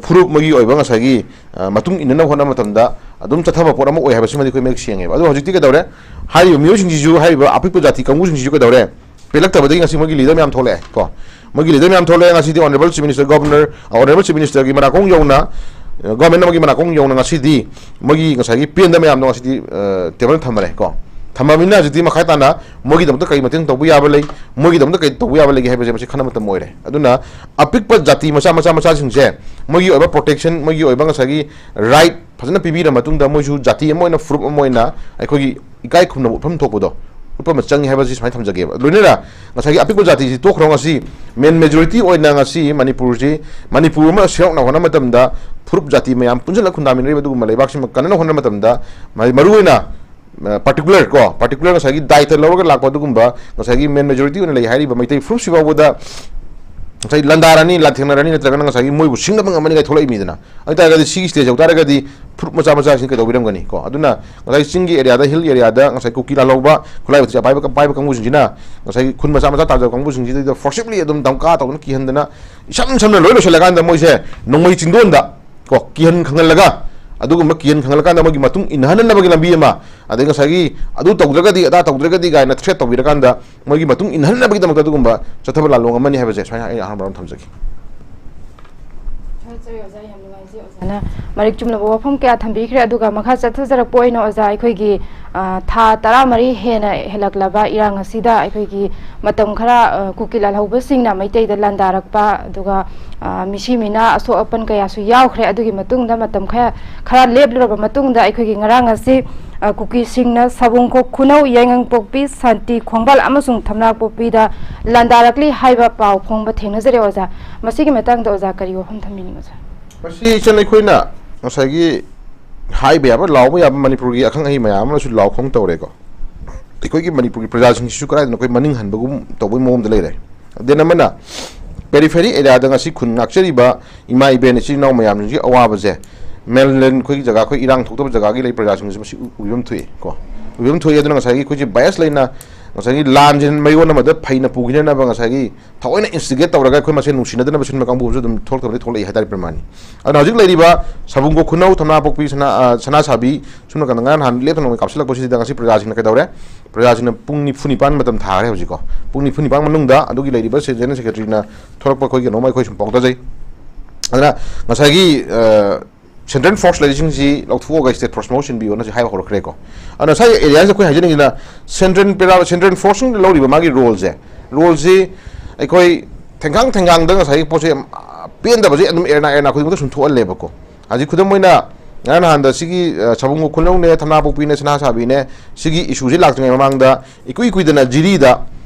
ꯐꯨꯔꯨꯞ, ꯃꯣꯏꯒꯤ ꯑꯣꯏꯕ ꯉꯁꯥꯏꯒꯤ ꯃꯇꯨꯡ ꯏꯟꯅꯅꯕ ꯍꯣꯠꯅꯕ ꯃꯇꯝꯗ ꯑꯗꯨꯝ ꯆꯠꯊꯕ ꯄꯣꯠ ꯑꯃ ꯑꯣꯏ ꯍꯥꯏꯕꯁꯤꯃꯗꯤ ꯑꯩꯈꯣꯏ ꯃꯌꯦꯛ ꯁꯦꯡꯉꯦꯕ꯫ ꯑꯗꯣ ꯍꯧꯖꯤꯛꯇꯤ ꯀꯩꯗꯧꯔꯦ? ꯍꯥꯏꯔꯤꯕ ꯃꯤꯑꯣꯏꯁꯤꯡꯁꯤꯁꯨ, ꯍꯥꯏꯔꯤꯕ ꯑꯄꯤꯛꯄ ꯖꯥꯇꯤ ꯀꯥꯡꯕꯨꯁꯤꯡꯁꯤꯁꯨ ꯀꯩꯗꯧꯔꯦ? ꯄꯦꯜꯂꯛꯇꯕꯗꯒꯤ ꯉꯁꯤ ꯃꯣꯏꯒꯤ ꯂꯤꯗꯔ ꯃꯌꯥꯝ ꯊꯣꯛꯂꯛꯑꯦ ꯀꯣ꯫ ꯃꯣꯏꯒꯤ ꯂꯤꯗꯔ ꯃꯌꯥꯝ ꯊꯣꯛꯂꯛꯑꯦ ꯉꯁꯤꯗꯤ꯫ Honourable chief minister, governor, honourable chief ꯃꯤꯅꯤꯁꯇꯔꯒꯤ ꯃꯅꯥꯀꯣꯡ ꯌꯧꯅ, ꯒꯣꯔꯃꯦꯟ ꯑꯃꯒꯤ ꯃꯅꯥꯀꯣꯡ ꯌꯧꯅ ꯉꯁꯤꯗꯤ ꯃꯣꯏꯒꯤ ꯉꯁꯥꯏꯒꯤ ꯄꯦꯟꯗ ꯃꯌꯥꯝꯗꯣ ꯉꯁꯤꯗꯤ ꯇꯦꯕꯜ ꯊꯝꯃꯔꯦ ꯀꯣ꯫ ꯊꯝꯃꯕꯅꯤꯅ ꯍꯧꯖꯤꯛꯇꯤ ꯃꯈꯥ ꯇꯥꯅ ꯃꯣꯏꯒꯤꯗꯃꯛꯇ ꯀꯔꯤ ꯃꯇꯦꯡ ꯇꯧꯕ ꯌꯥꯕ ꯂꯩ, ꯃꯣꯏꯒꯤꯗꯃꯛꯇ ꯀꯔꯤ ꯇꯧꯕ ꯌꯥꯕ ꯂꯩꯒꯦ ꯍꯥꯏꯕꯁꯦ ꯃꯁꯤ ꯈꯟꯅ ꯃꯇꯝ ꯑꯣꯏꯔꯦ꯫ ꯑꯗꯨꯅ ꯑꯄꯤꯛꯄ ꯖꯥꯇꯤ ꯃꯆꯥ ꯃꯆꯥ ꯃꯆꯥꯁꯤꯡꯁꯦ ꯃꯣꯏꯒꯤ ꯑꯣꯏꯕ ꯄ꯭ꯔꯣꯇꯦꯛꯁꯟ, ꯃꯣꯏꯒꯤ ꯑꯣꯏꯕ ꯉꯁꯥꯏꯒꯤ ꯔꯥꯏꯠ ꯐꯖꯅ ꯄꯤꯕꯤꯔ ꯃꯇꯨꯡꯗ ꯃꯣꯏꯁꯨ ꯖꯥꯇꯤ ꯑꯃ ꯑꯣꯏꯅ, ꯐꯨꯔꯨꯞ ꯑꯃ ꯑꯣꯏꯅ ꯑꯩꯈꯣꯏꯒꯤ ꯏꯀꯥꯏ ꯈꯨꯝꯅꯕ ꯎꯠꯐꯝ ꯊꯣꯛꯄꯗꯣ ꯎꯠꯄ ꯑꯃ ꯆꯪꯉꯤ ꯍꯥꯏꯕꯁꯤ ꯁꯨꯃꯥꯏꯅ ꯊꯝꯖꯒꯦꯕ꯫ ꯂꯣꯏꯅꯅ ꯉꯁꯥꯏꯒꯤ ꯑꯄꯤꯛꯄ ꯖꯥꯇꯤꯁꯤ ꯇꯣꯛꯈ꯭ꯔꯣ, ꯉꯁꯤ ꯃꯦꯟ ꯃꯦꯖꯣꯔꯤꯇꯤ ꯑꯣꯏꯅ ꯉꯁꯤ ꯃꯅꯤꯄꯨꯔꯁꯤ, ꯃꯅꯤꯄꯨꯔ ꯑꯃ ꯁꯦꯝꯗꯣꯛꯅꯕ ꯍꯣꯠꯅꯕ ꯃꯇꯝꯗ ꯐꯨꯔꯨꯞ ꯖꯥꯇꯤ ꯃꯌꯥꯝ ꯄꯨꯟꯁꯤꯜꯂꯒ ꯈꯨꯟꯗꯥꯃꯤꯟꯅꯔꯤꯕ ꯑꯗꯨꯒꯨꯝꯕ ꯂꯩꯕꯥꯛꯁꯤꯃ ꯀꯟꯅꯅꯕ ꯍꯣꯠꯅꯕ ꯃꯇꯝꯗ ꯃ-, ꯃꯔꯨꯑꯣꯏꯅ ꯄꯥꯔꯇꯤꯀꯨꯂꯔ ꯀꯣ, ꯄꯥꯔꯇꯤꯀꯨꯂꯔ ꯉꯁꯥꯏꯒꯤ ꯗꯥꯏꯇ ꯂꯧꯔꯒ ꯂꯥꯛꯄ ꯑꯗꯨꯒꯨꯝꯕ ꯉꯁꯥꯏꯒꯤ ꯃꯦꯟ ꯃꯦꯖꯣꯔꯤꯇꯤ ꯑꯣꯏꯅ ꯂꯩ ꯍꯥꯏꯔꯤꯕ ꯃꯩꯇꯩ ꯐꯨꯔꯨꯞꯁꯤ ꯐꯥꯎꯕꯗ ꯉꯁꯥꯏ ꯂꯥꯟꯗꯥꯔꯅꯤ, ꯂꯥꯟꯊꯦꯡꯅꯔꯅꯤ, ꯅꯠꯇ꯭ꯔꯒꯅ ꯉꯁꯥꯏꯒꯤ ꯃꯣꯏꯕꯨ ꯁꯤꯡꯅꯕ ꯉꯝꯃꯅꯤ ꯀꯥꯏ ꯊꯣꯛꯂꯛꯏ ꯃꯤꯗꯅ꯫ ꯑꯗꯨ ꯇꯥꯔꯒꯗꯤ ꯁꯤꯒꯤ ꯁ꯭ꯇꯦꯖ ꯌꯧ ꯇꯥꯔꯒꯗꯤ ꯐꯨꯔꯨꯞ ꯃꯆꯥ ꯃꯆꯥꯁꯤꯡ ꯀꯩꯗꯧꯕꯤꯔꯝꯒꯅꯤ ꯀꯣ? ꯑꯗꯨꯅ ꯉꯁꯥꯏ ꯆꯤꯡꯒꯤ ꯑꯦꯔꯤꯌꯥꯗ, ꯍꯤꯜ ꯑꯦꯔꯤꯌꯥꯗ ꯉꯁꯥꯏ ꯀꯨꯀꯤ ꯂꯥꯜꯍꯧꯕ, ꯈꯨꯠꯂꯥꯏ ꯄꯥꯏꯕ, ꯄꯥꯏꯕ ꯀꯥꯡꯕꯨꯁꯤꯡꯁꯤꯅ ꯉꯁꯥꯏꯒꯤ ꯈꯨꯟ ꯃꯆꯥ ꯃꯆꯥ ꯇꯥꯖꯕ ꯀꯥꯡꯕꯨꯁꯤꯡꯁꯤꯗ ꯐꯣꯔꯁꯤꯞꯂꯤ ꯑꯗꯨꯝ ꯗꯝꯀꯥ ꯇꯧꯗꯅ ꯀꯤꯍꯟꯗꯅ ꯏꯁꯝ ꯁꯝꯅ ꯂꯣꯏ ꯂꯣꯏꯁꯤꯜꯂꯀꯥꯟꯗ ꯃꯣꯏꯁꯦ ꯅꯣꯡꯃꯩ ꯆꯤꯡꯗꯣꯟꯗ ꯀꯣ, ꯀꯤꯍꯟ ꯈꯪꯍꯜꯂꯒ, ꯑꯗꯨꯒꯨꯝꯕ ꯀꯤꯍꯟ ꯈꯪꯍꯜꯂꯀꯥꯟꯗ ꯃꯣꯏꯒꯤ ꯃꯇꯨꯡ ꯏꯟꯅꯍꯟꯅꯕꯒꯤ ꯂꯝꯕꯤ ꯑꯃ, ꯑꯗꯩ ꯉꯁꯥꯏꯒꯤ ꯑꯗꯨ ꯇꯧꯗ꯭ꯔꯒꯗꯤ, ꯑꯗꯥ ꯇꯧꯗ꯭ꯔꯒꯗꯤ ꯀꯥꯏꯅ ꯊ꯭ꯔꯦꯠ ꯇꯧꯕꯤꯔꯀꯥꯟꯗ ꯃꯣꯏꯒꯤ ꯃꯇꯨꯡ ꯏꯟꯅꯍꯟꯅꯕꯒꯤꯗꯃꯛꯇ ꯑꯗꯨꯒꯨꯝꯕ ꯆꯠꯊꯕ ꯂꯥꯟꯂꯣꯡ ꯑꯃꯅꯤ ꯍꯥꯏꯕꯁꯦ ꯁꯨꯃꯥꯏꯅ ꯑꯩ ꯑꯍꯥꯟꯕ ꯋꯥꯐꯝ ꯊꯝꯖꯒꯦ꯫ ꯊꯥꯒꯠꯆꯔꯤ ꯑꯣꯖꯥ, ꯌꯥꯝ ꯅꯨꯡꯉꯥꯏꯖꯩ ꯑꯣꯖꯥꯅ ꯃꯔꯤꯛ ꯆꯨꯝꯂꯕ ꯋꯥꯐꯝ ꯀꯌꯥ ꯊꯝꯕꯤꯈ꯭ꯔꯦ꯫ ꯑꯗꯨꯒ ꯃꯈꯥ ꯆꯠꯊꯖꯔꯛꯄ ꯑꯣꯏꯅ ꯑꯣꯖꯥ, ꯑꯩꯈꯣꯏꯒꯤ, ꯑ, ꯊꯥ ꯇꯔꯥꯃꯔꯤ ꯍꯦꯟꯅ ꯍꯦꯜꯂꯛꯂꯕ ꯏꯔꯥꯡ ꯑꯁꯤꯗ ꯑꯩꯈꯣꯏꯒꯤ ꯃꯇꯝ ꯈꯔ, ꯑ, ꯀꯨꯀꯤ ꯂꯥꯜꯍꯧꯕꯁꯤꯡꯅ ꯃꯩꯇꯩꯗ ꯂꯥꯟꯗꯥꯔꯛꯄ, ꯑꯗꯨꯒ, ꯑ, ꯃꯤꯁꯤ ꯃꯤꯅꯥ ꯑꯁꯣꯛ ꯑꯄꯟ ꯀꯌꯥꯁꯨ ꯌꯥꯎꯈ꯭ꯔꯦ꯫ ꯑꯗꯨꯒꯤ ꯃꯇꯨꯡꯗ ꯃꯇꯝ ꯈꯔ, ꯈꯔ ꯂꯦꯞꯂꯨꯔꯕ ꯃꯇꯨꯡꯗ ꯑꯩꯈꯣꯏꯒꯤ ꯉꯔꯥꯡ ꯑꯁꯤ, ꯑ, ꯀꯨꯀꯤꯁꯤꯡꯅ ꯁꯥꯕꯨꯡꯈꯣꯛ ꯈꯨꯅꯧ, ꯌꯥꯏꯉꯪꯄꯣꯛꯄꯤ, ꯁꯥꯟꯇꯤ ꯈꯣꯡꯕꯥꯜ ꯑꯃꯁꯨꯡ ꯊꯝꯅꯥꯄꯣꯛꯄꯤꯗ ꯂꯥꯟꯗꯥꯔꯛꯂꯤ ꯍꯥꯏꯕ ꯄꯥꯎ ꯐꯣꯡꯕ ꯊꯦꯡꯅꯖꯔꯦ ꯑꯣꯖꯥ꯫ ꯃꯁꯤꯒꯤ ꯃꯇꯥꯡꯗ ꯑꯣꯖꯥ ꯀꯔꯤ ꯋꯥꯐꯝ ꯊꯝꯕꯤꯅꯤꯡꯕ, ꯑꯣꯖꯥ? ꯃꯁꯤ ꯏꯆꯟ ꯑꯩꯈꯣꯏꯅ ꯉꯁꯥꯏꯒꯤ ꯍꯥꯏꯕ ꯌꯥꯕ, ꯂꯥꯎꯕ ꯌꯥꯕ ꯃꯅꯤꯄꯨꯔꯒꯤ ꯑꯈꯪ ꯑꯍꯩ ꯃꯌꯥꯝ ꯑꯃꯁꯨ ꯂꯥꯎ ꯈꯣꯡ ꯇꯧꯔꯦꯀꯣ꯫ ꯑꯩꯈꯣꯏꯒꯤ ꯃꯅꯤꯄꯨꯔꯒꯤ ꯄ꯭ꯔꯖꯥꯁꯤꯡꯁꯤꯁꯨ ꯀꯗꯥꯏꯗꯅꯣ ꯑꯩꯈꯣꯏ ꯃꯅꯤꯡ ꯍꯟꯕꯒꯨꯝ ꯇꯧꯕꯒꯤ ꯃꯑꯣꯡꯗ ꯂꯩꯔꯦ꯫ ꯗꯦꯟ ꯑꯃꯅ ꯄꯦꯔꯤꯐꯦꯔꯤ ꯑꯦꯔꯤꯌꯥꯗ ꯉꯁꯤ ꯈꯨꯟ ꯉꯥꯛꯆꯔꯤꯕ ꯏꯃꯥ ꯏꯕꯦꯟ ꯏꯆꯤꯜ ꯏꯅꯥꯎ ꯃꯌꯥꯝꯁꯤꯡꯁꯤ ꯑꯋꯥꯕꯁꯦ, ꯃꯦꯟꯂꯦꯟ ꯑꯩꯈꯣꯏꯒꯤ ꯖꯒꯥ, ꯑꯩꯈꯣꯏ ꯏꯔꯥꯡ ꯊꯣꯛꯇꯕ ꯖꯒꯥꯒꯤ ꯂꯩ ꯄ꯭ꯔꯖꯥꯁꯤꯡꯁꯦ ꯃꯁꯤ ꯎ-, ꯎꯕꯤꯐꯝ ꯊꯣꯛꯏ ꯀꯣ꯫ ꯎꯕꯤꯐꯝ ꯊꯣꯛꯏ꯫ ꯑꯗꯨꯅ ꯉꯁꯥꯏꯒꯤ ꯑꯩꯈꯣꯏꯁꯦ ꯕꯥꯏꯁ ꯂꯩꯅ ꯉꯁꯥꯏꯒꯤ ꯂꯥꯟꯁꯤ ꯃꯌꯣꯟ ꯑꯃꯗ ꯐꯩꯅ ꯄꯨꯈꯤꯅꯅꯕ ꯉꯁꯥꯏꯒꯤ ꯊꯑꯣꯏꯅ ꯏꯟꯁꯇꯤꯒꯦꯠ ꯇꯧꯔꯒ ꯑꯩꯈꯣꯏ ꯃꯁꯦꯟ ꯅꯨꯡꯁꯤꯅꯗꯅꯕ ꯁꯤꯟꯕ ꯀꯥꯡꯕꯨ ꯑꯃꯁꯨ ꯑꯗꯨꯝ ꯊꯣꯛꯂꯛꯇꯕꯗꯤ ꯊꯣꯛꯂꯛꯏ ꯍꯥꯏꯇꯥꯔꯦ ꯄ꯭ꯔꯃꯥꯟꯅꯤ꯫ ꯑꯗꯨꯅ ꯍꯧꯖꯤꯛ ꯂꯩꯔꯤꯕ ꯁꯥꯕꯨꯡ ꯈꯨꯅꯧ, ꯊꯝꯅꯥꯄꯣꯛꯄꯤ, ꯁꯅꯥ, ꯑ, ꯁꯅꯥꯁꯥꯕꯤ, ꯁꯨꯝꯅ ꯀꯥꯟꯗ ꯉꯔꯥꯡ ꯅꯍꯥꯟ ꯂꯦꯞꯇꯅ ꯀꯥꯞꯁꯤꯜꯂꯛꯄꯁꯤꯗ ꯉꯁꯤ ꯄ꯭ꯔꯖꯥꯁꯤꯡꯅ ꯀꯩꯗꯧꯔꯦ? ꯄ꯭ꯔꯖꯥꯁꯤꯡꯅ ꯄꯨꯡ ꯅꯤꯐꯨ ꯅꯤꯄꯥꯟ ꯃꯇꯝ ꯊꯥꯈ꯭ꯔꯦ ꯍꯧꯖꯤꯛꯀꯣ꯫ ꯄꯨꯡ ꯅꯤꯐꯨ ꯅꯤꯄꯥꯟ ꯃꯅꯨꯡꯗ ꯑꯗꯨꯒꯤ ꯂꯩꯔꯤꯕ ꯁꯦ-, ꯖꯦꯅꯔꯦꯜ ꯁꯦꯀ꯭ꯔꯦꯇꯔꯤꯅ ꯊꯣꯛꯂꯛꯄ ꯑꯩꯈꯣꯏꯒꯤ ꯀꯩꯅꯣꯝꯃ ꯑꯩꯈꯣꯏ ꯁꯨꯝ ꯄꯥꯎ ꯇꯥꯖꯩ꯫ ꯑꯗꯨꯅ ꯉꯁꯥꯏꯒꯤ, ꯑ, ꯁꯦꯟꯇ꯭ꯔꯦꯜ ꯐꯣꯔꯁ ꯂꯩꯔꯤꯁꯤꯡꯁꯤ ꯂꯧꯊꯣꯛꯑꯒ ꯁ꯭ꯇꯦꯠ ꯐꯣꯔꯁ ꯃꯍꯨꯠ ꯁꯤꯟꯕꯤꯌꯣꯅ ꯍꯧꯖꯤꯛ ꯍꯥꯏꯕ ꯍꯧꯔꯛꯈ꯭ꯔꯦꯀꯣ꯫ ꯑꯗꯨꯅ ꯁ꯭ꯋꯥꯏ ꯑꯦꯔꯤꯌꯥꯁꯤꯗ ꯑꯩꯈꯣꯏ ꯍꯥꯏꯖꯅꯤꯡꯉꯤꯁꯤꯅ ꯁꯦꯟꯇ꯭ꯔꯦꯜ ꯄꯦꯔꯥ-, ꯁꯦꯟꯇ꯭ꯔꯦꯜ ꯐꯣꯔꯁꯁꯤꯡꯗ ꯂꯧꯔꯤꯕ ꯃꯥꯒꯤ ꯔꯣꯜꯁꯦ, ꯔꯣꯜꯁꯤ ꯑꯩꯈꯣꯏ ꯊꯦꯡꯈꯥꯡ ꯊꯦꯡꯈꯥꯡꯗ ꯉꯁꯥꯏꯒꯤ ꯄꯣꯠꯁꯦ ꯌꯥꯝ, ꯑ, ꯄꯦꯟꯗꯕꯁꯦ ꯑꯗꯨꯝ ꯑꯦꯔꯅꯥ ꯑꯦꯔꯅꯥ ꯈꯨꯗꯤꯡꯃꯛꯇ ꯁꯨꯝ ꯊꯣꯛꯍꯜꯂꯦꯕꯀꯣ꯫ ꯍꯧꯖꯤꯛ ꯈꯨꯗꯝ ꯑꯣꯏꯅ ꯉꯔꯥꯡ ꯅꯍꯥꯟꯗ ꯁꯤꯒꯤ, ꯑ, ꯁꯥꯕꯨꯡ ꯈꯨꯅꯧꯅꯦ, ꯊꯝꯅꯥꯄꯣꯛꯄꯤꯅꯦ, ꯁꯅꯥꯁꯥꯕꯤꯅꯦ, ꯁꯤꯒꯤ ꯏꯁꯨꯁꯤ ꯂꯥꯛꯇ꯭ꯔꯤꯉꯩ ꯃꯃꯥꯡꯗ ꯏꯀꯨꯏ ꯀꯨꯏꯗꯅ ꯖꯤꯔꯤꯗ,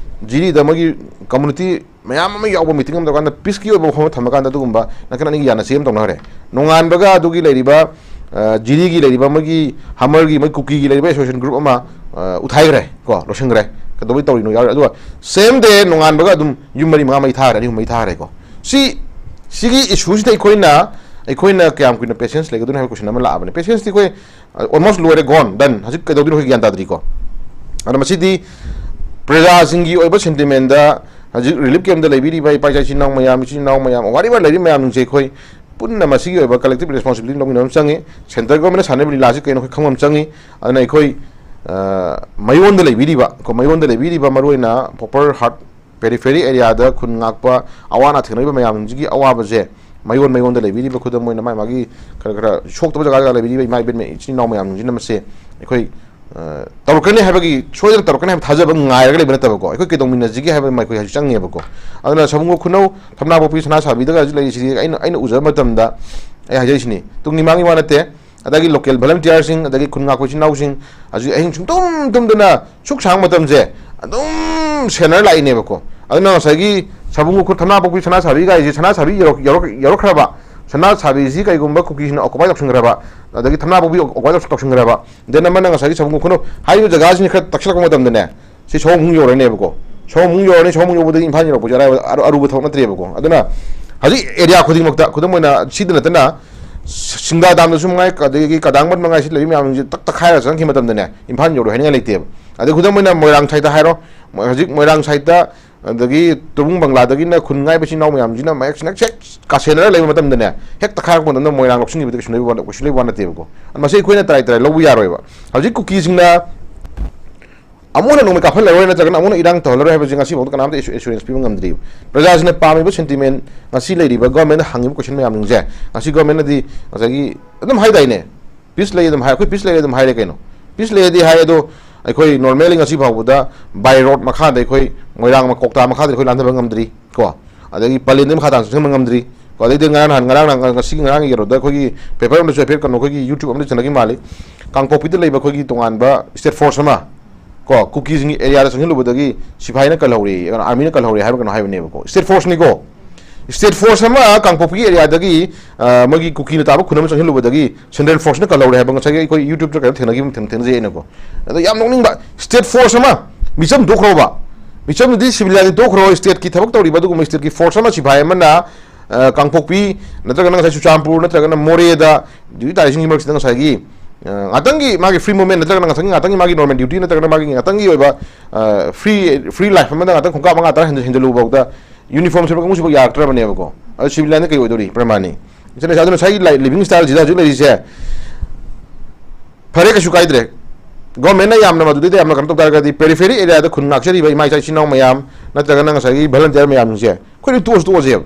ꯖꯤꯔꯤꯗ ꯃꯣꯏꯒꯤ ꯀꯝꯃꯨꯅꯤꯇꯤ ꯃꯌꯥꯝ ꯑꯃ ꯌꯥꯎꯕ ꯃꯤꯇꯤꯡ ꯑꯃ ꯇꯧꯔꯀꯥꯟꯗ ꯄꯤꯁꯀꯤ ꯑꯣꯏꯕ ꯋꯥꯐꯝ ꯑꯃ ꯊꯝꯃꯀꯥꯟꯗ ꯑꯗꯨꯒꯨꯝꯕ ꯅꯥꯀꯟ ꯑꯅꯤꯒꯤ ꯌꯥꯅꯁꯤ ꯑꯃ ꯇꯧꯅꯈ꯭ꯔꯦ꯫ ꯅꯣꯡꯉꯥꯟꯕꯒ ꯑꯗꯨꯒꯤ ꯂꯩꯔꯤꯕ, ꯑ, ꯖꯤꯔꯤꯒꯤ ꯂꯩꯔꯤꯕ ꯃꯣꯏꯒꯤ ꯍꯃꯔꯒꯤ ꯃꯣꯏ ꯀꯨꯀꯤꯒꯤ ꯂꯩꯔꯤꯕ ꯑꯦꯁꯣꯁꯤꯌꯦꯁꯟ ꯒ꯭ꯔꯨꯞ ꯑꯃ, ꯑ, ꯎꯊꯥꯏꯈ꯭ꯔꯦ ꯀꯣ, ꯂꯣꯏꯁꯤꯟꯈ꯭ꯔꯦ꯫ ꯀꯩꯗꯧꯕꯩ ꯇꯧꯔꯤꯅꯣ ꯌꯥꯎꯔꯦ꯫ ꯑꯗꯨꯒ ꯁꯦꯝ ꯗꯦ ꯅꯣꯡꯉꯥꯟꯕꯒ ꯑꯗꯨꯝ ꯌꯨꯝ ꯃꯔꯤ ꯃꯉꯥ ꯃꯩ ꯊꯥꯈ꯭ꯔꯦ, ꯑꯅꯤ ꯑꯍꯨꯝ ꯃꯩ ꯊꯥꯈ꯭ꯔꯦꯀꯣ꯫ ꯁꯤ, ꯁꯤꯒꯤ ꯏꯁꯨꯁꯤꯗ ꯑꯩꯈꯣꯏꯅ, ꯑꯩꯈꯣꯏꯅ ꯀꯌꯥꯝ ꯀꯨꯏꯅ ꯄꯦꯁꯦꯟꯁ ꯂꯩꯒꯗꯣꯏꯅꯣ ꯍꯥꯏꯕ ꯀꯣꯏꯁꯟ ꯑꯃ ꯂꯥꯛꯑꯕꯅꯦ꯫ ꯄꯦꯁꯦꯟꯁꯇꯤ ꯑꯩꯈꯣꯏ ꯑꯣꯜꯃꯣꯁ ꯂꯣꯏꯔꯦ, ꯒꯣꯟ, ꯗꯟ꯫ ꯍꯧꯖꯤꯛ ꯀꯩꯗꯧꯗꯣꯏꯅꯣ ꯑꯩꯈꯣꯏ ꯒ꯭ꯌꯥꯟ ꯇꯥꯗ꯭ꯔꯤꯀꯣ꯫ ꯑꯗꯣ ꯃꯁꯤꯗꯤ ꯄ꯭ꯔꯖꯥꯁꯤꯡꯒꯤ ꯑꯣꯏꯕ ꯁꯦꯟꯇꯤꯃꯦꯟꯗ ꯍꯧꯖꯤꯛ ꯔꯤꯂꯤꯐ ꯀꯦꯝꯞꯇ ꯂꯩꯕꯤꯔꯤꯕ ꯏꯄꯥ ꯏꯆꯥ ꯏꯆꯤꯟ ꯏꯅꯥꯎ ꯃꯌꯥꯝ, ꯏꯆꯤꯟ ꯏꯅꯥꯎ ꯃꯌꯥꯝ, ꯋꯥꯔꯤꯕ ꯂꯩꯔꯤꯕ ꯃꯌꯥꯝꯁꯤꯡꯁꯦ ꯑꯩꯈꯣꯏ ꯄꯨꯟꯅ ꯃꯁꯤꯒꯤ ꯑꯣꯏꯕ ꯀꯂꯦꯛꯇꯤꯚ ꯔꯦꯁꯄꯣꯟꯁꯤꯕꯤꯂꯤꯇꯤ ꯂꯧꯃꯤꯟꯅꯕ ꯑꯃ ꯆꯪꯉꯤ꯫ ꯁꯦꯟꯇꯔ ꯒꯣꯔꯃꯦꯟꯅ ꯁꯥꯟꯅꯔꯤꯕ ꯂꯤꯂꯥꯁꯤ ꯀꯩꯅꯣ ꯑꯩꯈꯣꯏ ꯈꯪꯕ ꯑꯃ ꯆꯪꯉꯤ꯫ ꯑꯗꯨꯅ ꯑꯩꯈꯣꯏ, ꯑ, ꯃꯌꯣꯟꯗ ꯂꯩꯕꯤꯔꯤꯕ, ꯀꯣ, ꯃꯌꯣꯟꯗ ꯂꯩꯕꯤꯔꯤꯕ ꯃꯔꯨꯑꯣꯏꯅ ꯄ꯭ꯔꯣꯄꯔ ꯍꯥꯔꯠ ꯄꯦꯔꯤꯐꯦꯔꯤ ꯑꯦꯔꯤꯌꯥꯗ ꯈꯨꯟ ꯉꯥꯛꯄ ꯑꯋꯥ ꯑꯅꯥ ꯊꯦꯡꯅꯔꯤꯕ ꯃꯌꯥꯝꯁꯤꯡꯁꯤꯒꯤ ꯑꯋꯥꯕꯁꯦ ꯃꯌꯣꯟ ꯃꯌꯣꯟꯗ ꯂꯩꯕꯤꯔꯤꯕ, ꯈꯨꯗꯝ ꯑꯣꯏꯅ ꯃꯥꯒꯤ ꯃꯥꯒꯤ ꯈꯔ ꯈꯔ ꯁꯣꯛꯇꯕ ꯖꯒꯥ ꯖꯒꯥ ꯂꯩꯕꯤꯔꯤꯕ ꯏꯃꯥ ꯏꯕꯦꯟ ꯏꯆꯤꯟ ꯏꯅꯥꯎ ꯃꯌꯥꯝꯁꯤꯡꯁꯤꯅ ꯃꯁꯦ ꯑꯩꯈꯣꯏ, ꯑ, ꯇꯧꯔꯛꯀꯅꯤ ꯍꯥꯏꯕꯒꯤ, ꯁꯣꯏꯗꯅ ꯇꯧꯔꯛꯀꯅꯤ ꯍꯥꯏꯕ ꯊꯥꯖꯕ ꯉꯥꯏꯔꯒ ꯂꯩꯕ ꯅꯠꯇꯕꯀꯣ, ꯑꯩꯈꯣꯏ ꯀꯩꯗꯧꯃꯤꯟꯅꯁꯤꯒꯦ ꯍꯥꯏꯕ ꯑꯃ ꯑꯩꯈꯣꯏ ꯍꯧꯖꯤꯛ ꯆꯪꯉꯦꯕꯀꯣ꯫ ꯑꯗꯨꯅ ꯁꯥꯕꯨꯡ ꯈꯨꯅꯧ, ꯊꯝꯅꯥꯄꯣꯛꯄꯤ, ꯁꯅꯥꯁꯥꯕꯤꯗꯒ ꯍꯧꯖꯤꯛ ꯂꯩꯔꯤꯁꯤꯗꯤ ꯑꯩꯅ, ꯑꯩꯅ ꯎꯖꯕ ꯃꯇꯝꯗ ꯑꯩ ꯍꯥꯏꯖꯔꯤꯁꯤꯅꯤ, ꯇꯨꯡꯒꯤ ꯃꯥꯡꯒꯤ ꯋꯥ ꯅꯠꯇꯦ, ꯑꯗꯒꯤ ꯂꯣꯀꯦꯜ ꯚꯣꯂꯟꯇꯤꯌꯥꯔꯁꯤꯡ, ꯑꯗꯒꯤ ꯈꯨꯟ ꯉꯥꯛꯄ ꯏꯆꯤꯟ ꯏꯅꯥꯎꯁꯤꯡ, ꯍꯧꯖꯤꯛ ꯑꯍꯤꯡ ꯁꯨꯡꯇꯨꯝ ꯇꯨꯝꯗꯅ ꯁꯨꯛ ꯁꯥꯡꯕ ꯃꯇꯝꯁꯦ ꯑꯗꯨꯝ ꯁꯦꯟꯅꯔ ꯂꯥꯛꯏꯅꯦꯕꯀꯣ꯫ ꯑꯗꯨꯅ ꯉꯁꯥꯏꯒꯤ ꯁꯥꯕꯨꯡ ꯈꯨ-, ꯊꯝꯅꯥꯄꯣꯛꯄꯤ ꯁꯅꯥꯁꯥꯕꯤ ꯒꯥꯏꯁꯦ, ꯁꯅꯥꯁꯥꯕꯤ ꯌꯧꯔꯛ-, ꯌꯧꯔꯛ-, ꯌꯧꯔꯛꯈ꯭ꯔꯕ, ꯁꯅꯥꯁꯥꯕꯤꯁꯤ ꯀꯩꯒꯨꯝꯕ ꯀꯨꯀꯤꯁꯤꯡꯅ ꯑꯣꯀꯨꯄꯥꯏ ꯇꯧꯁꯤꯟꯈ꯭ꯔꯕ, ꯑꯗꯒꯤ ꯊꯝꯅꯥꯄꯣꯛꯄꯤ ꯑꯣꯀꯨꯄꯥꯏ ꯇꯧꯁꯤꯟꯈ꯭ꯔꯕ, ꯗꯦꯟ ꯑꯃꯅ ꯉꯁꯥꯏꯒꯤ ꯁꯥꯕꯨꯡ ꯈꯨꯅꯧ ꯍꯥꯏꯔꯤꯕ ꯖꯒꯥꯁꯤꯅ ꯈꯔ ꯇꯛꯁꯤꯜꯂꯛꯄ ꯃꯇꯝꯗꯅꯦ, ꯁꯤ ꯁꯣꯝ ꯑꯃꯨꯛ ꯌꯧꯔꯅꯦꯕꯀꯣ꯫ ꯁꯣꯝ ꯑꯃꯨꯛ ꯌꯧꯔꯅꯤ, ꯁꯣꯝ ꯑꯃꯨꯛ ꯌꯧꯕꯗꯒꯤ ꯏꯝꯐꯥꯜ ꯌꯧꯔꯛꯄꯁꯦ ꯑꯔꯥꯏꯕ-, ꯑꯔꯨ-, ꯑꯔꯨꯕ ꯊꯕꯛ ꯅꯠꯇ꯭ꯔꯦꯕꯀꯣ꯫ ꯑꯗꯨꯅ ꯍꯧꯖꯤꯛ ꯑꯦꯔꯤꯌꯥ ꯈꯨꯗꯤꯡꯃꯛꯇ, ꯈꯨꯗꯝ ꯑꯣꯏꯅ ꯁꯤꯗ ꯅꯠꯇꯅ ꯁꯤꯡꯗꯥ ꯗꯥꯝꯗꯁꯨ ꯃꯉꯥꯏ, ꯑꯗꯒꯤ ꯀꯗꯥꯡꯕꯟ ꯃꯉꯥꯏ, ꯁꯤ ꯂꯩꯕ ꯃꯌꯥꯝꯁꯤꯡꯁꯦ ꯇꯛ ꯇꯛꯈꯥꯏꯔꯒ ꯆꯪꯈꯤꯕ ꯃꯇꯝꯗꯅꯦ, ꯏꯝꯐꯥꯜ ꯌꯧꯔꯣꯏ ꯍꯥꯏꯅꯤꯡꯉꯥꯏ ꯂꯩꯇꯦꯕ꯫ ꯑꯗꯩ ꯈꯨꯗꯝ ꯑꯣꯏꯅ ꯃꯣꯏꯔꯥꯡ ꯁꯥꯏꯠꯇ ꯍꯥꯏꯔꯣ, ꯃꯣꯏ-, ꯍꯧꯖꯤꯛ ꯃꯣꯏꯔꯥꯡ ꯁꯥꯏꯠꯇ, ꯑꯗꯒꯤ ꯇꯨꯕꯨꯡ ꯕꯪꯒ꯭ꯂꯥꯗꯒꯤꯅ ꯈꯨꯟ ꯉꯥꯏꯕ ꯏꯆꯤꯟ ꯏꯅꯥꯎ ꯃꯌꯥꯝꯁꯤꯅ ꯃꯍꯦꯛ ꯁꯤꯅ ꯍꯦꯛ ꯀꯥꯁꯦꯟꯅꯔ ꯂꯩꯕ ꯃꯇꯝꯗꯅꯦ, ꯍꯦꯛ ꯇꯛꯈꯥꯏꯔꯛꯄ ꯃꯇꯝꯗ ꯃꯣꯏꯔꯥꯡ ꯂꯧꯁꯤꯟꯈꯤꯕꯗ ꯀꯩꯁꯨ ꯂꯩꯕ ꯋꯥ-, ꯀꯩꯁꯨ ꯂꯩꯕ ꯋꯥ ꯅꯠꯇꯦꯕꯀꯣ꯫ ꯃꯁꯤ ꯑꯩꯈꯣꯏꯅ ꯇꯔꯥꯏ ꯇꯔꯥꯏ ꯂꯧꯕ ꯌꯥꯔꯣꯏꯕ꯫ ꯍꯧꯖꯤꯛ ꯀꯨꯀꯤꯁꯤꯡꯅ ꯑꯃꯨꯛ ꯍꯟꯅ ꯅꯣꯡꯃꯩ ꯀꯥꯞꯍꯜꯂꯔꯣꯏ ꯅꯠꯇ꯭ꯔꯒꯅ ꯑꯃꯨꯛ ꯍꯟꯅ ꯏꯔꯥꯡ ꯇꯧꯍꯜꯂꯔꯣꯏ ꯍꯥꯏꯕꯁꯤ ꯉꯁꯤꯐꯥꯎꯗ ꯀꯅꯥꯝꯇ ꯑꯦꯁꯨ-, ꯑꯦꯁꯨꯔꯦꯟꯁ ꯄꯤꯕ ꯉꯝꯗ꯭ꯔꯤꯕ꯫ ꯄ꯭ꯔꯖꯥꯁꯤꯡꯅ ꯄꯥꯝꯃꯤꯕ ꯁꯦꯟꯇꯤꯃꯦꯟ, ꯉꯁꯤ ꯂꯩꯔꯤꯕ ꯒꯣꯔꯃꯦꯟꯗ ꯍꯪꯉꯤꯕ ꯀꯣꯏꯁꯟ ꯃꯌꯥꯝꯁꯤꯡꯁꯦ, ꯉꯁꯤ ꯒꯣꯔꯃꯦꯟꯅꯗꯤ ꯉꯁꯥꯏꯒꯤ ꯑꯗꯨꯝ ꯍꯥꯏꯗꯥꯏꯅꯦ, ꯄꯤꯁ ꯂꯩ ꯑꯗꯨꯝ ꯍꯥꯏ, ꯑꯩꯈꯣꯏ ꯄꯤꯁ ꯂꯩ ꯑꯗꯨꯝ ꯍꯥꯏꯔꯦ ꯀꯩꯅꯣ꯫ ꯄꯤꯁ ꯂꯩꯔꯗꯤ ꯍꯥꯏ, ꯑꯗꯣ ꯑꯩꯈꯣꯏ ꯅꯣꯔꯃꯦꯜꯂꯤ ꯉꯁꯤ ꯐꯥꯎꯕꯗ ꯕꯥꯏ ꯔꯣꯗ ꯃꯈꯥꯗ ꯑꯩꯈꯣꯏ ꯃꯣꯏꯔꯥꯡ ꯀꯧꯇꯥ ꯃꯈꯥꯗ ꯑꯩꯈꯣꯏ ꯂꯥꯟꯊꯕ ꯉꯝꯗ꯭ꯔꯤ ꯀꯣ꯫ ꯑꯗꯒꯤ ꯄꯂꯦꯟꯗꯩ ꯃꯈꯥ ꯇꯥꯅ ꯆꯪꯁꯤꯟꯕ ꯉꯝꯗ꯭ꯔꯤ ꯀꯣ꯫ ꯑꯗꯩꯗꯤ ꯉꯔꯥꯡ ꯅꯍꯥꯟ, ꯉꯔꯥꯡ ꯅꯍꯥꯟ, ꯉꯁꯤꯒꯤ ꯉꯔꯥꯡꯒꯤ ꯀꯩꯅꯣꯗ ꯑꯩꯈꯣꯏꯒꯤ ꯄꯦꯄꯔ ꯑꯃꯗꯁꯨ ꯍꯥꯏꯐꯦꯠ ꯀꯩꯅꯣ, ꯑꯩꯈꯣꯏꯒꯤ YouTube ꯑꯃꯗ ꯆꯠꯅꯈꯤ ꯃꯥꯜꯂꯤ꯫ ꯀꯥꯡꯄꯣꯛꯄꯤꯗ ꯂꯩꯕ ꯑꯩꯈꯣꯏꯒꯤ ꯇꯣꯉꯥꯟꯕ ꯁ꯭ꯇꯦꯠ ꯐꯣꯔꯁ ꯑꯃ ꯀꯣ, ꯀꯨꯀꯤꯁꯤꯡꯒꯤ ꯑꯦꯔꯤꯌꯥꯗ ꯆꯪꯁꯤꯜꯂꯨꯕꯗꯒꯤ ꯁꯤꯐꯥꯏꯅ ꯀꯜꯍꯧꯔꯦ, ꯀꯩꯅꯣ, ꯑꯥꯔꯃꯤꯅ ꯀꯜꯍꯧꯔꯦ ꯍꯥꯏꯕ ꯀꯩꯅꯣ ꯍꯥꯏꯕꯅꯦꯕꯀꯣ꯫ ꯁ꯭ꯇꯦꯠ ꯐꯣꯔꯁꯅꯤꯀꯣ꯫ ꯁ꯭ꯇꯦꯠ ꯐꯣꯔꯁ ꯑꯃ ꯀꯥꯡꯄꯣꯛꯄꯤꯒꯤ ꯑꯦꯔꯤꯌꯥꯗꯒꯤ, ꯑ, ꯃꯣꯏꯒꯤ ꯀꯨꯀꯤꯅ ꯇꯥꯕ ꯈꯨꯟ ꯑꯃ ꯆꯪꯁꯤꯜꯂꯨꯕꯗꯒꯤ ꯁꯦꯟꯇ꯭ꯔꯦꯜ ꯐꯣꯔꯁꯅ ꯀꯜꯍꯧꯔꯦ ꯍꯥꯏꯕ ꯉꯁꯥꯏꯒꯤ ꯑꯩꯈꯣꯏ YouTube-ꯇ ꯀꯩꯅꯣ ꯊꯦꯡꯅꯈꯤꯕ, ꯊꯦꯡ-, ꯊꯦꯡꯅꯖꯩ ꯑꯩꯅꯀꯣ꯫ ꯑꯗꯣ ꯌꯥꯝ ꯅꯣꯛꯅꯤꯡꯕ, ꯁ꯭ꯇꯦꯠ ꯐꯣꯔꯁ ꯑꯃ, ꯃꯤꯆꯝ ꯇꯣꯛꯈ꯭ꯔꯣꯕ, ꯃꯤꯆꯝꯗꯨꯗꯤ ꯁꯤꯚꯤꯂꯤꯌꯥꯟꯗꯤ ꯇꯣꯛꯈ꯭ꯔꯣ, ꯁ꯭ꯇꯦꯠꯀꯤ ꯊꯕꯛ ꯇꯧꯔꯤꯕ ꯑꯗꯨꯒꯨꯝꯕ ꯁ꯭ꯇꯦꯠꯀꯤ ꯐꯣꯔꯁ ꯑꯃ, ꯁꯤꯐꯥꯏ ꯑꯃꯅ, ꯑ, ꯀꯥꯡꯄꯣꯛꯄꯤ ꯅꯠꯇ꯭ꯔꯒꯅ ꯉꯁꯥꯏ ꯆꯨꯔꯆꯥꯟꯄꯨꯔ ꯅꯠꯇ꯭ꯔꯒꯅ ꯃꯣꯔꯦꯗ ꯗ꯭ꯌꯨꯇꯤ ꯇꯥꯔꯤꯁꯤꯡꯒꯤ ꯃꯔꯛꯁꯤꯗ ꯉꯁꯥꯏꯒꯤ, ꯑ, ꯉꯥꯛꯇꯪꯒꯤ ꯃꯥꯒꯤ ꯐ꯭ꯔꯤ ꯃꯨꯚꯃꯦꯟ ꯅꯠꯇ꯭ꯔꯒꯅ ꯉꯥꯛꯇꯪꯒꯤ, ꯉꯥꯛꯇꯪꯒꯤ ꯃꯥꯒꯤ ꯅꯣꯔꯃꯦꯜ ꯗ꯭ꯌꯨꯇꯤ ꯅꯠꯇ꯭ꯔꯒꯅ ꯃꯥꯒꯤ ꯉꯥꯛꯇꯪꯒꯤ ꯑꯣꯏꯕ, ꯑ, ꯐ꯭ꯔꯤ, ꯐ꯭ꯔꯤ ꯂꯥꯏꯐ ꯑꯃꯗ ꯉꯥꯛꯇꯪ ꯈꯣꯡꯀꯥꯞ ꯃꯉꯥ ꯇꯔꯥ ꯍꯦꯟꯖ-, ꯍꯦꯟꯖꯜꯂꯨꯕ ꯐꯥꯎꯗ ꯌꯨꯅꯤꯐꯣꯔꯝ ꯁꯦꯠꯄ ꯀꯥꯡꯕꯨꯁꯤꯐꯥꯎ ꯌꯥꯔꯛꯇ꯭ꯔꯕꯅꯦꯕꯀꯣ꯫ ꯑꯗꯣ ꯁꯤꯚꯤꯂꯤꯌꯥꯟꯗ ꯀꯩ ꯑꯣꯏꯗꯧꯔꯤ? ꯄ꯭ꯔꯃꯥꯅꯤ꯫ ꯏꯆꯟ ꯏꯆꯥ, ꯑꯗꯨꯅ ꯉꯁꯥꯏꯒꯤ ꯂꯥꯏ-, ꯂꯤꯚꯤꯡ ꯁ꯭ꯇꯥꯏꯜꯁꯤꯗ ꯍꯧꯖꯤꯛ ꯂꯩꯔꯤꯁꯦ, ꯐꯔꯦ, ꯀꯩꯁꯨ ꯀꯥꯏꯗ꯭ꯔꯦ꯫ ꯒꯣꯔꯃꯦꯟꯅ ꯌꯥꯝꯅ ꯃꯗꯨꯗꯩꯗ ꯌꯥꯝꯅ ꯀꯩꯅꯣ ꯇꯧ ꯇꯥꯔꯒꯗꯤ, ꯄꯦꯔꯤꯐꯦꯔꯤ ꯑꯦꯔꯤꯌꯥꯗ ꯈꯨꯟ ꯉꯥꯛꯆꯔꯤꯕ ꯏꯃꯥ ꯏꯆꯥ ꯏꯆꯤꯟ ꯏꯅꯥꯎ ꯃꯌꯥꯝ, ꯅꯠꯇ꯭ꯔꯒꯅ ꯉꯁꯥꯏꯒꯤ ꯚꯂꯟꯇꯤꯌꯔ ꯃꯌꯥꯝꯁꯦ, ꯑꯩꯈꯣꯏ ꯂꯣꯏ ꯇꯣꯛꯑꯁꯨ ꯇꯣꯛꯑꯁꯦꯕ꯫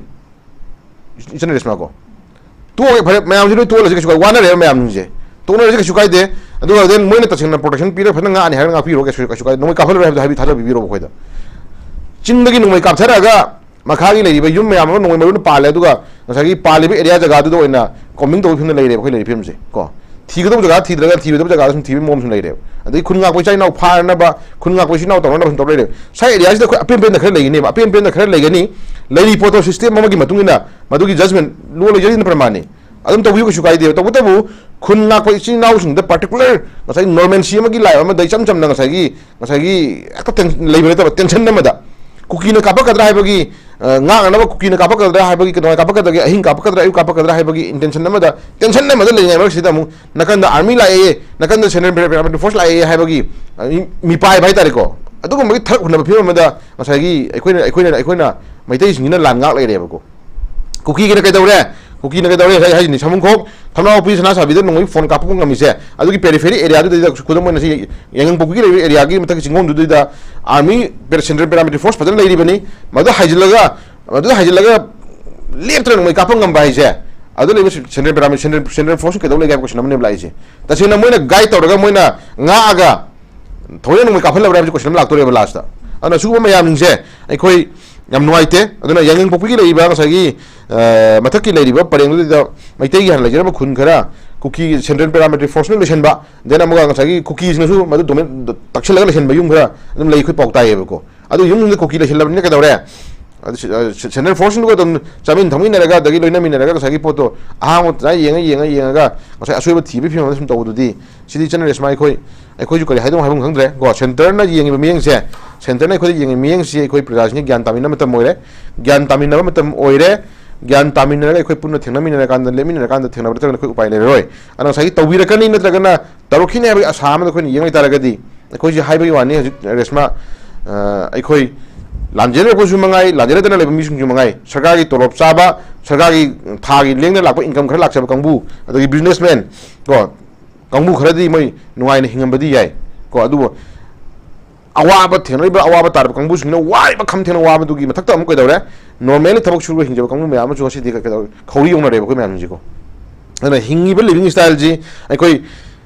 ꯏꯆꯟ ꯔꯦꯁꯃꯥ ꯀꯣ꯫ ꯇꯣꯛꯑꯒꯦ, ꯐꯔꯦ, ꯃꯌꯥꯝꯁꯦ ꯂꯣꯏ ꯇꯣꯛꯍꯜꯂꯁꯤ, ꯀꯩꯁꯨ ꯀꯥꯏ-, ꯋꯥꯅꯔꯦꯕ ꯃꯌꯥꯝꯁꯤꯡꯁꯦ꯫ ꯇꯣꯛꯅꯔꯁꯤ, ꯀꯩꯁꯨ ꯀꯥꯏꯗꯦ꯫ ꯑꯗꯨꯒ then ꯃꯣꯏꯅ ꯇꯁꯦꯡꯅ ꯄ꯭ꯔꯣꯇꯦꯛꯁꯟ ꯄꯤꯔꯒ ꯐꯖꯅ ꯉꯥꯛꯑꯅꯤ ꯍꯥꯏꯔꯒ ꯉꯥꯛꯄꯤꯔꯣ, ꯀꯩꯁꯨ, ꯀꯩꯁꯨ ꯀꯥꯏꯗꯦ꯫ ꯅꯣꯡꯃꯩ ꯀꯥꯞꯍꯜꯂꯔꯣꯏ ꯍꯥꯏꯕꯗꯣ ꯍꯥꯏꯕꯤ-, ꯊꯥꯖꯕꯤꯕꯤꯔꯣꯕ ꯑꯩꯈꯣꯏꯗ꯫ ꯆꯤꯡꯗꯒꯤ ꯅꯣꯡꯃꯩ ꯀꯥꯞꯊꯔꯛꯑꯒ ꯃꯈꯥꯒꯤ ꯂꯩꯔꯤꯕ ꯌꯨꯝ ꯃꯌꯥꯝ ꯑꯃ ꯅꯣꯡꯃꯩ ꯃꯔꯨꯅ ꯄꯥꯜꯂꯦ, ꯑꯗꯨꯒ ꯉꯁꯥꯏꯒꯤ ꯄꯥꯜꯂꯤꯕ ꯑꯦꯔꯤꯌꯥ ꯖꯒꯥꯗꯨꯗ ꯑꯣꯏꯅ ꯀꯣꯝꯕꯤꯡ ꯇꯧꯕꯒꯤ ꯐꯤꯕꯝꯗ ꯂꯩꯔꯦꯕ ꯑꯩꯈꯣꯏ ꯂꯩꯔꯤꯕ ꯐꯤꯕꯝꯁꯦ ꯀꯣ꯫ ꯊꯤꯒꯗꯧꯕ ꯖꯒꯥ ꯊꯤꯗ꯭ꯔꯒ, ꯊꯤꯔꯣꯏꯗꯧꯕ ꯖꯒꯥꯗ ꯁꯨꯝ ꯊꯤꯕꯒꯤ ꯃꯑꯣꯡ ꯁꯨꯝ ꯂꯩꯔꯦꯕ꯫ ꯑꯗꯩ ꯈꯨꯟ ꯉꯥꯛꯄ ꯏꯆꯤꯟ ꯏꯅꯥꯎ ꯐꯥꯔꯅꯕ, ꯈꯨꯟ ꯉꯥꯛꯄ ꯏꯆꯤꯟ ꯏꯅꯥꯎ ꯇꯧꯅꯅꯕ ꯁꯨꯝ ꯇꯧ ꯂꯩꯔꯦꯕ꯫ ꯁ꯭ꯋꯥꯏ ꯑꯦꯔꯤꯌꯥꯁꯤꯗ ꯑꯩꯈꯣꯏ ꯑꯄꯦꯟ ꯄꯦꯟꯗ ꯈꯔ ꯂꯩꯒꯅꯦꯕ, ꯑꯄꯦꯟ ꯄꯦꯟꯗ ꯈꯔ ꯂꯩꯒꯅꯤ꯫ ꯂꯩꯔꯤ ꯄꯣꯠꯇꯣ ꯁꯤꯁꯇꯦꯝ ꯑꯃꯒꯤ ꯃꯇꯨꯡ ꯏꯟꯅ ꯃꯗꯨꯒꯤ ꯖꯖꯃꯦꯟ ꯂꯣ ꯂꯩꯖꯔꯤꯅ ꯄ꯭ꯔꯃꯥꯟꯅꯤ꯫ ꯑꯗꯨꯝ ꯇꯧꯕꯤꯌꯨ, ꯀꯩꯁꯨ ꯀꯥꯏꯗꯦꯕ꯫ ꯇꯧꯕꯇꯕꯨ ꯈꯨꯟ ꯉꯥꯛꯄ ꯏꯆꯤꯟ ꯏꯅꯥꯎꯁꯤꯡꯗ ꯄꯥꯔꯇꯤꯀꯨꯂꯔ ꯉꯁꯥꯏ ꯅꯣꯔꯃꯦꯟꯁꯤ ꯑꯃꯒꯤ ꯂꯥꯏꯐ ꯑꯃꯗ ꯏꯆꯝ ꯆꯝꯅ ꯉꯁꯥꯏꯒꯤ, ꯉꯁꯥꯏꯒꯤ ꯍꯦꯛꯇ ꯇꯦꯟ-, ꯂꯩꯕ ꯅꯠꯇꯕ, ꯇꯦꯟꯁꯟ ꯑꯃꯗ ꯀꯨꯀꯤꯅ ꯀꯥꯞꯄꯛꯀꯗ꯭ꯔꯥ ꯍꯥꯏꯕꯒꯤ ꯉꯥꯛꯅꯅꯕ ꯀꯨꯀꯤꯅ ꯀꯥꯞꯄꯛꯀꯗ꯭ꯔꯥ ꯍꯥꯏꯕꯒꯤ, ꯀꯩꯗꯧꯉꯩ ꯀꯥꯞꯄꯛꯀꯗꯒꯦ, ꯑꯍꯤꯡ ꯀꯥꯞꯄꯛꯀꯗ꯭ꯔꯥ, ꯑꯌꯨꯛ ꯀꯥꯞꯄꯛꯀꯗ꯭ꯔꯥ ꯍꯥꯏꯕꯒꯤ intention ꯑꯃꯗ, tension ꯑꯃꯗ ꯂꯩꯔꯤꯉꯩ ꯃꯔꯛꯁꯤꯗ ꯑꯃꯨꯛ ꯅꯥꯀꯟꯗ army ꯂꯥꯛꯑꯦ, ꯅꯥꯀꯟꯗ central paramilitary force ꯂꯥꯛꯑꯦ ꯍꯥꯏꯕꯒꯤ, ꯑ, ꯃꯤꯄꯥꯏꯕ ꯍꯥꯏꯇꯥꯔꯦꯀꯣ, ꯑꯗꯨꯒꯨꯝꯕꯒꯤ ꯊꯔꯛ ꯍꯨꯟꯅꯕ ꯐꯤꯕꯝ ꯑꯃꯗ ꯉꯁꯥꯏꯒꯤ ꯑꯩꯈꯣꯏꯅ, ꯑꯩꯈꯣꯏꯅ, ꯑꯩꯈꯣꯏꯅ ꯃꯩꯇꯩꯁꯤꯡꯁꯤꯅ ꯂꯥꯟ ꯉꯥꯛ ꯂꯩꯔꯦꯕꯀꯣ꯫ ꯀꯨꯀꯤꯒꯤꯅ ꯀꯩꯗꯧꯔꯦ? ꯀꯨꯀꯤꯅ ꯀꯩꯗꯧꯔꯦ? ꯉꯁꯥꯏ ꯍꯥꯏꯁꯤꯅꯤ, ꯁꯃꯨꯈꯣꯛ, ꯊꯝꯅꯥꯎꯄꯤ, ꯁꯅꯥꯁꯥꯕꯤꯗ ꯅꯣꯡꯃꯩ ꯐꯣꯟ ꯀꯥꯞꯄꯛꯄ ꯉꯝꯃꯤꯁꯦ, ꯑꯗꯨꯒꯤ periphery areaꯗꯨꯗꯩꯗ, ꯈꯨꯗꯝ ꯑꯣꯏꯅ ꯁꯤ ꯌꯥꯏꯉꯪꯄꯣꯛꯄꯤꯒꯤ ꯂꯩꯔꯤꯕ areaꯒꯤ ꯃꯊꯛꯀꯤ ꯆꯤꯡꯈꯣꯡꯗꯨꯗꯩꯗ army, central paramilitary force ꯐꯖꯅ ꯂꯩꯔꯤꯕꯅꯤ꯫ ꯃꯗꯨ ꯍꯥꯏꯖꯤꯜꯂꯒ, ꯃꯗꯨ ꯍꯥꯏꯖꯤꯜꯂꯒ ꯂꯦꯞꯇꯅ ꯅꯣꯡꯃꯩ ꯀꯥꯞꯄ ꯉꯝꯕ ꯍꯥꯏꯁꯦ, ꯑꯗꯨ ꯂꯩꯕ central paramilitary, central, central forceꯅ ꯀꯩꯗꯧ ꯂꯩꯒꯦ ꯍꯥꯏꯕ question ꯑꯃꯅꯦꯕ ꯂꯥꯛꯏꯁꯦ꯫ ꯇꯁꯦꯡꯅ ꯃꯣꯏꯅ guide ꯇꯧꯔꯒ, ꯃꯣꯏꯅ ꯉꯥꯛꯑꯒ, ꯊꯑꯣꯏꯅ ꯅꯣꯡꯃꯩ ꯀꯥꯞꯍꯜꯂꯕ꯭ꯔꯥ ꯍꯥꯏꯕꯁꯤ question ꯑꯃ ꯂꯥꯛꯇꯣꯔꯦꯕ lastꯇ꯫ ꯑꯗꯨꯅ ꯁꯤꯒꯨꯝꯕ ꯃꯌꯥꯝꯁꯤꯡꯁꯦ ꯑꯩꯈꯣꯏ ꯌꯥꯝ ꯅꯨꯡꯉꯥꯏꯇꯦ꯫ ꯑꯗꯨꯅ ꯌꯥꯏꯉꯪꯄꯣꯛꯄꯤꯒꯤ ꯂꯩꯔꯤꯕ ꯉꯁꯥꯏꯒꯤ, ꯑ, ꯃꯊꯛꯀꯤ ꯂꯩꯔꯤꯕ ꯄꯔꯦꯡꯗꯨꯗ ꯃꯩꯇꯩꯒꯤ ꯍꯥꯟꯅ ꯂꯩꯖꯔꯝꯕ ꯈꯨꯟ ꯈꯔ ꯀꯨꯀꯤ central paramilitary forceꯅ ꯂꯣꯏꯁꯤꯟꯕ, then ꯑꯃꯨꯛꯀ ꯉꯁꯥꯏꯒꯤ ꯀꯨꯀꯤꯁꯤꯡꯅꯁꯨ ꯃꯗꯨ domain ꯇꯛꯁꯤꯜꯂꯒ ꯂꯩꯁꯤꯟꯕ ꯌꯨꯝ ꯈꯔ ꯑꯗꯨꯝ ꯂꯩ, ꯑꯩꯈꯣꯏ ꯄꯥꯎ ꯇꯥꯏꯌꯦꯕꯀꯣ꯫ ꯑꯗꯨ ꯌꯨꯝꯗ ꯀꯨꯀꯤ ꯂꯩꯁꯤꯜꯂꯕꯅꯤꯅ ꯀꯩꯗꯧꯔꯦ? ꯑꯗꯨ ꯁꯤ-, ꯑ, ꯁꯤ-, central forceꯁꯤꯡꯗꯨꯒ ꯑꯗꯨꯝ ꯆꯥꯃꯤꯟ ꯊꯛꯃꯤꯟꯅꯔꯒ, ꯑꯗꯒꯤ ꯂꯣꯏꯅꯃꯤꯟꯅꯔꯒ ꯉꯁꯥꯏꯒꯤ ꯄꯣꯠꯇꯣ ꯑꯍꯥꯡꯕ ꯇꯥ ꯌꯦꯡꯉ, ꯌꯦꯡꯉ, ꯌꯦꯡꯉꯒ ꯉꯁꯥꯏ ꯑꯁꯣꯏꯕ ꯊꯤꯕꯒꯤ ꯐꯤꯕꯝꯗ ꯁꯨꯝ ꯇꯧꯕꯗꯨꯗꯤ, ꯁꯤꯗꯤ ꯏꯆꯟ ꯔꯦꯁꯃꯥ, ꯑꯩꯈꯣꯏ, ꯑꯩꯈꯣꯏꯁꯨ ꯀꯔꯤ ꯍꯥꯏꯗꯧꯅꯣ ꯍꯥꯏꯕ ꯈꯪꯗ꯭ꯔꯦ ꯀꯣ꯫ Centreꯅ ꯌꯦꯡꯉꯤꯕ ꯃꯤꯠꯌꯦꯡꯁꯦ, Centreꯅ ꯑꯩꯈꯣꯏꯗ ꯌꯦꯡꯉꯤꯕ ꯃꯤꯠꯌꯦꯡꯁꯤ ꯑꯩꯈꯣꯏ ꯄ꯭ꯔꯖꯥꯁꯤꯡꯒꯤ ꯒ꯭ꯌꯥꯟ ꯇꯥꯃꯤꯟꯅꯕ ꯃꯇꯝ ꯑꯣꯏꯔꯦ꯫ ꯒ꯭ꯌꯥꯟ ꯇꯥꯃꯤꯟꯅꯕ ꯃꯇꯝ ꯑꯣꯏꯔꯦ꯫ ꯒ꯭ꯌꯥꯟ ꯇꯥꯃꯤꯟꯅꯔꯒ ꯑꯩꯈꯣꯏ ꯄꯨꯟꯅ ꯊꯦꯡꯅꯃꯤꯟꯅꯔꯀꯥꯟꯗ, ꯂꯦꯞꯃꯤꯟꯅꯔꯀꯥꯟꯗ ꯊꯦꯡꯅꯕ ꯅꯠꯇ꯭ꯔꯒꯅ ꯑꯩꯈꯣꯏ ꯎꯄꯥꯏ ꯂꯩꯔꯔꯣꯏ꯫ ꯑꯗꯨꯅ ꯉꯁꯥꯏꯒꯤ ꯇꯧꯕꯤꯔꯛꯀꯅꯤ ꯅꯠꯇ꯭ꯔꯒꯅ ꯇꯧꯔꯛꯈꯤꯅꯤ ꯍꯥꯏꯕꯒꯤ ꯑꯁꯥ ꯑꯃꯗ ꯑꯩꯈꯣꯏꯅ ꯌꯦꯡ ꯂꯩꯇꯥꯔꯒꯗꯤ, ꯑꯩꯈꯣꯏꯁꯦ ꯍꯥꯏꯕꯒꯤ ꯋꯥꯅꯤ ꯍꯧꯖꯤꯛ ꯔꯦꯁꯃꯥ, ꯑ, ꯑꯩꯈꯣꯏ ꯂꯥꯟꯖꯦꯜꯂꯛꯄꯁꯨ ꯃꯉꯥꯏ, ꯂꯥꯟꯖꯦꯜꯂꯛꯇꯅ ꯂꯩꯕ ꯃꯤꯁꯤꯡꯁꯨ ꯃꯉꯥꯏ, ꯁꯔꯀꯥꯔꯒꯤ ꯇꯣꯂꯣꯞ ꯆꯥꯕ, ꯁꯔꯀꯥꯔꯒꯤ ꯊꯥꯒꯤ ꯂꯦꯡꯗꯅ ꯂꯥꯛꯄ income ꯈꯔ ꯂꯥꯛꯆꯕ ꯀꯥꯡꯕꯨ, ꯑꯗꯒꯤ businessman ꯀꯣ, ꯀꯥꯡꯕꯨ ꯈꯔꯗꯤ ꯃꯣꯏ ꯅꯨꯡꯉꯥꯏꯅ ꯍꯤꯡꯉꯝꯕꯗꯤ ꯌꯥꯏ ꯀꯣ, ꯑꯗꯨꯕꯨ ꯑꯋꯥꯕ ꯊꯦꯡꯅꯔꯤꯕ, ꯑꯋꯥꯕ ꯇꯥꯔꯕ ꯀꯥꯡꯕꯨꯁꯤꯡꯅ ꯋꯥꯔꯤꯕ ꯈꯝ ꯊꯦꯡꯅ ꯋꯥꯕꯗꯨꯒꯤ ꯃꯊꯛꯇ ꯑꯃꯨꯛ ꯀꯩꯗꯧꯔꯦ? Normally ꯊꯕꯛ ꯁꯨꯔꯒ ꯍꯤꯡꯖꯕ ꯀꯥꯡꯕꯨ ꯃꯌꯥꯝ ꯑꯃꯁꯨ ꯉꯁꯤꯗꯤ ꯀꯩꯗꯧꯔꯦ? ꯈꯧꯔꯤ ꯌꯧꯅꯔꯦꯕ ꯑꯩꯈꯣꯏ ꯃꯌꯥꯝꯁꯤꯀꯣ꯫ ꯑꯗꯨꯅ ꯍꯤꯡꯉꯤꯕ living styleꯁꯤ ꯑꯩꯈꯣꯏ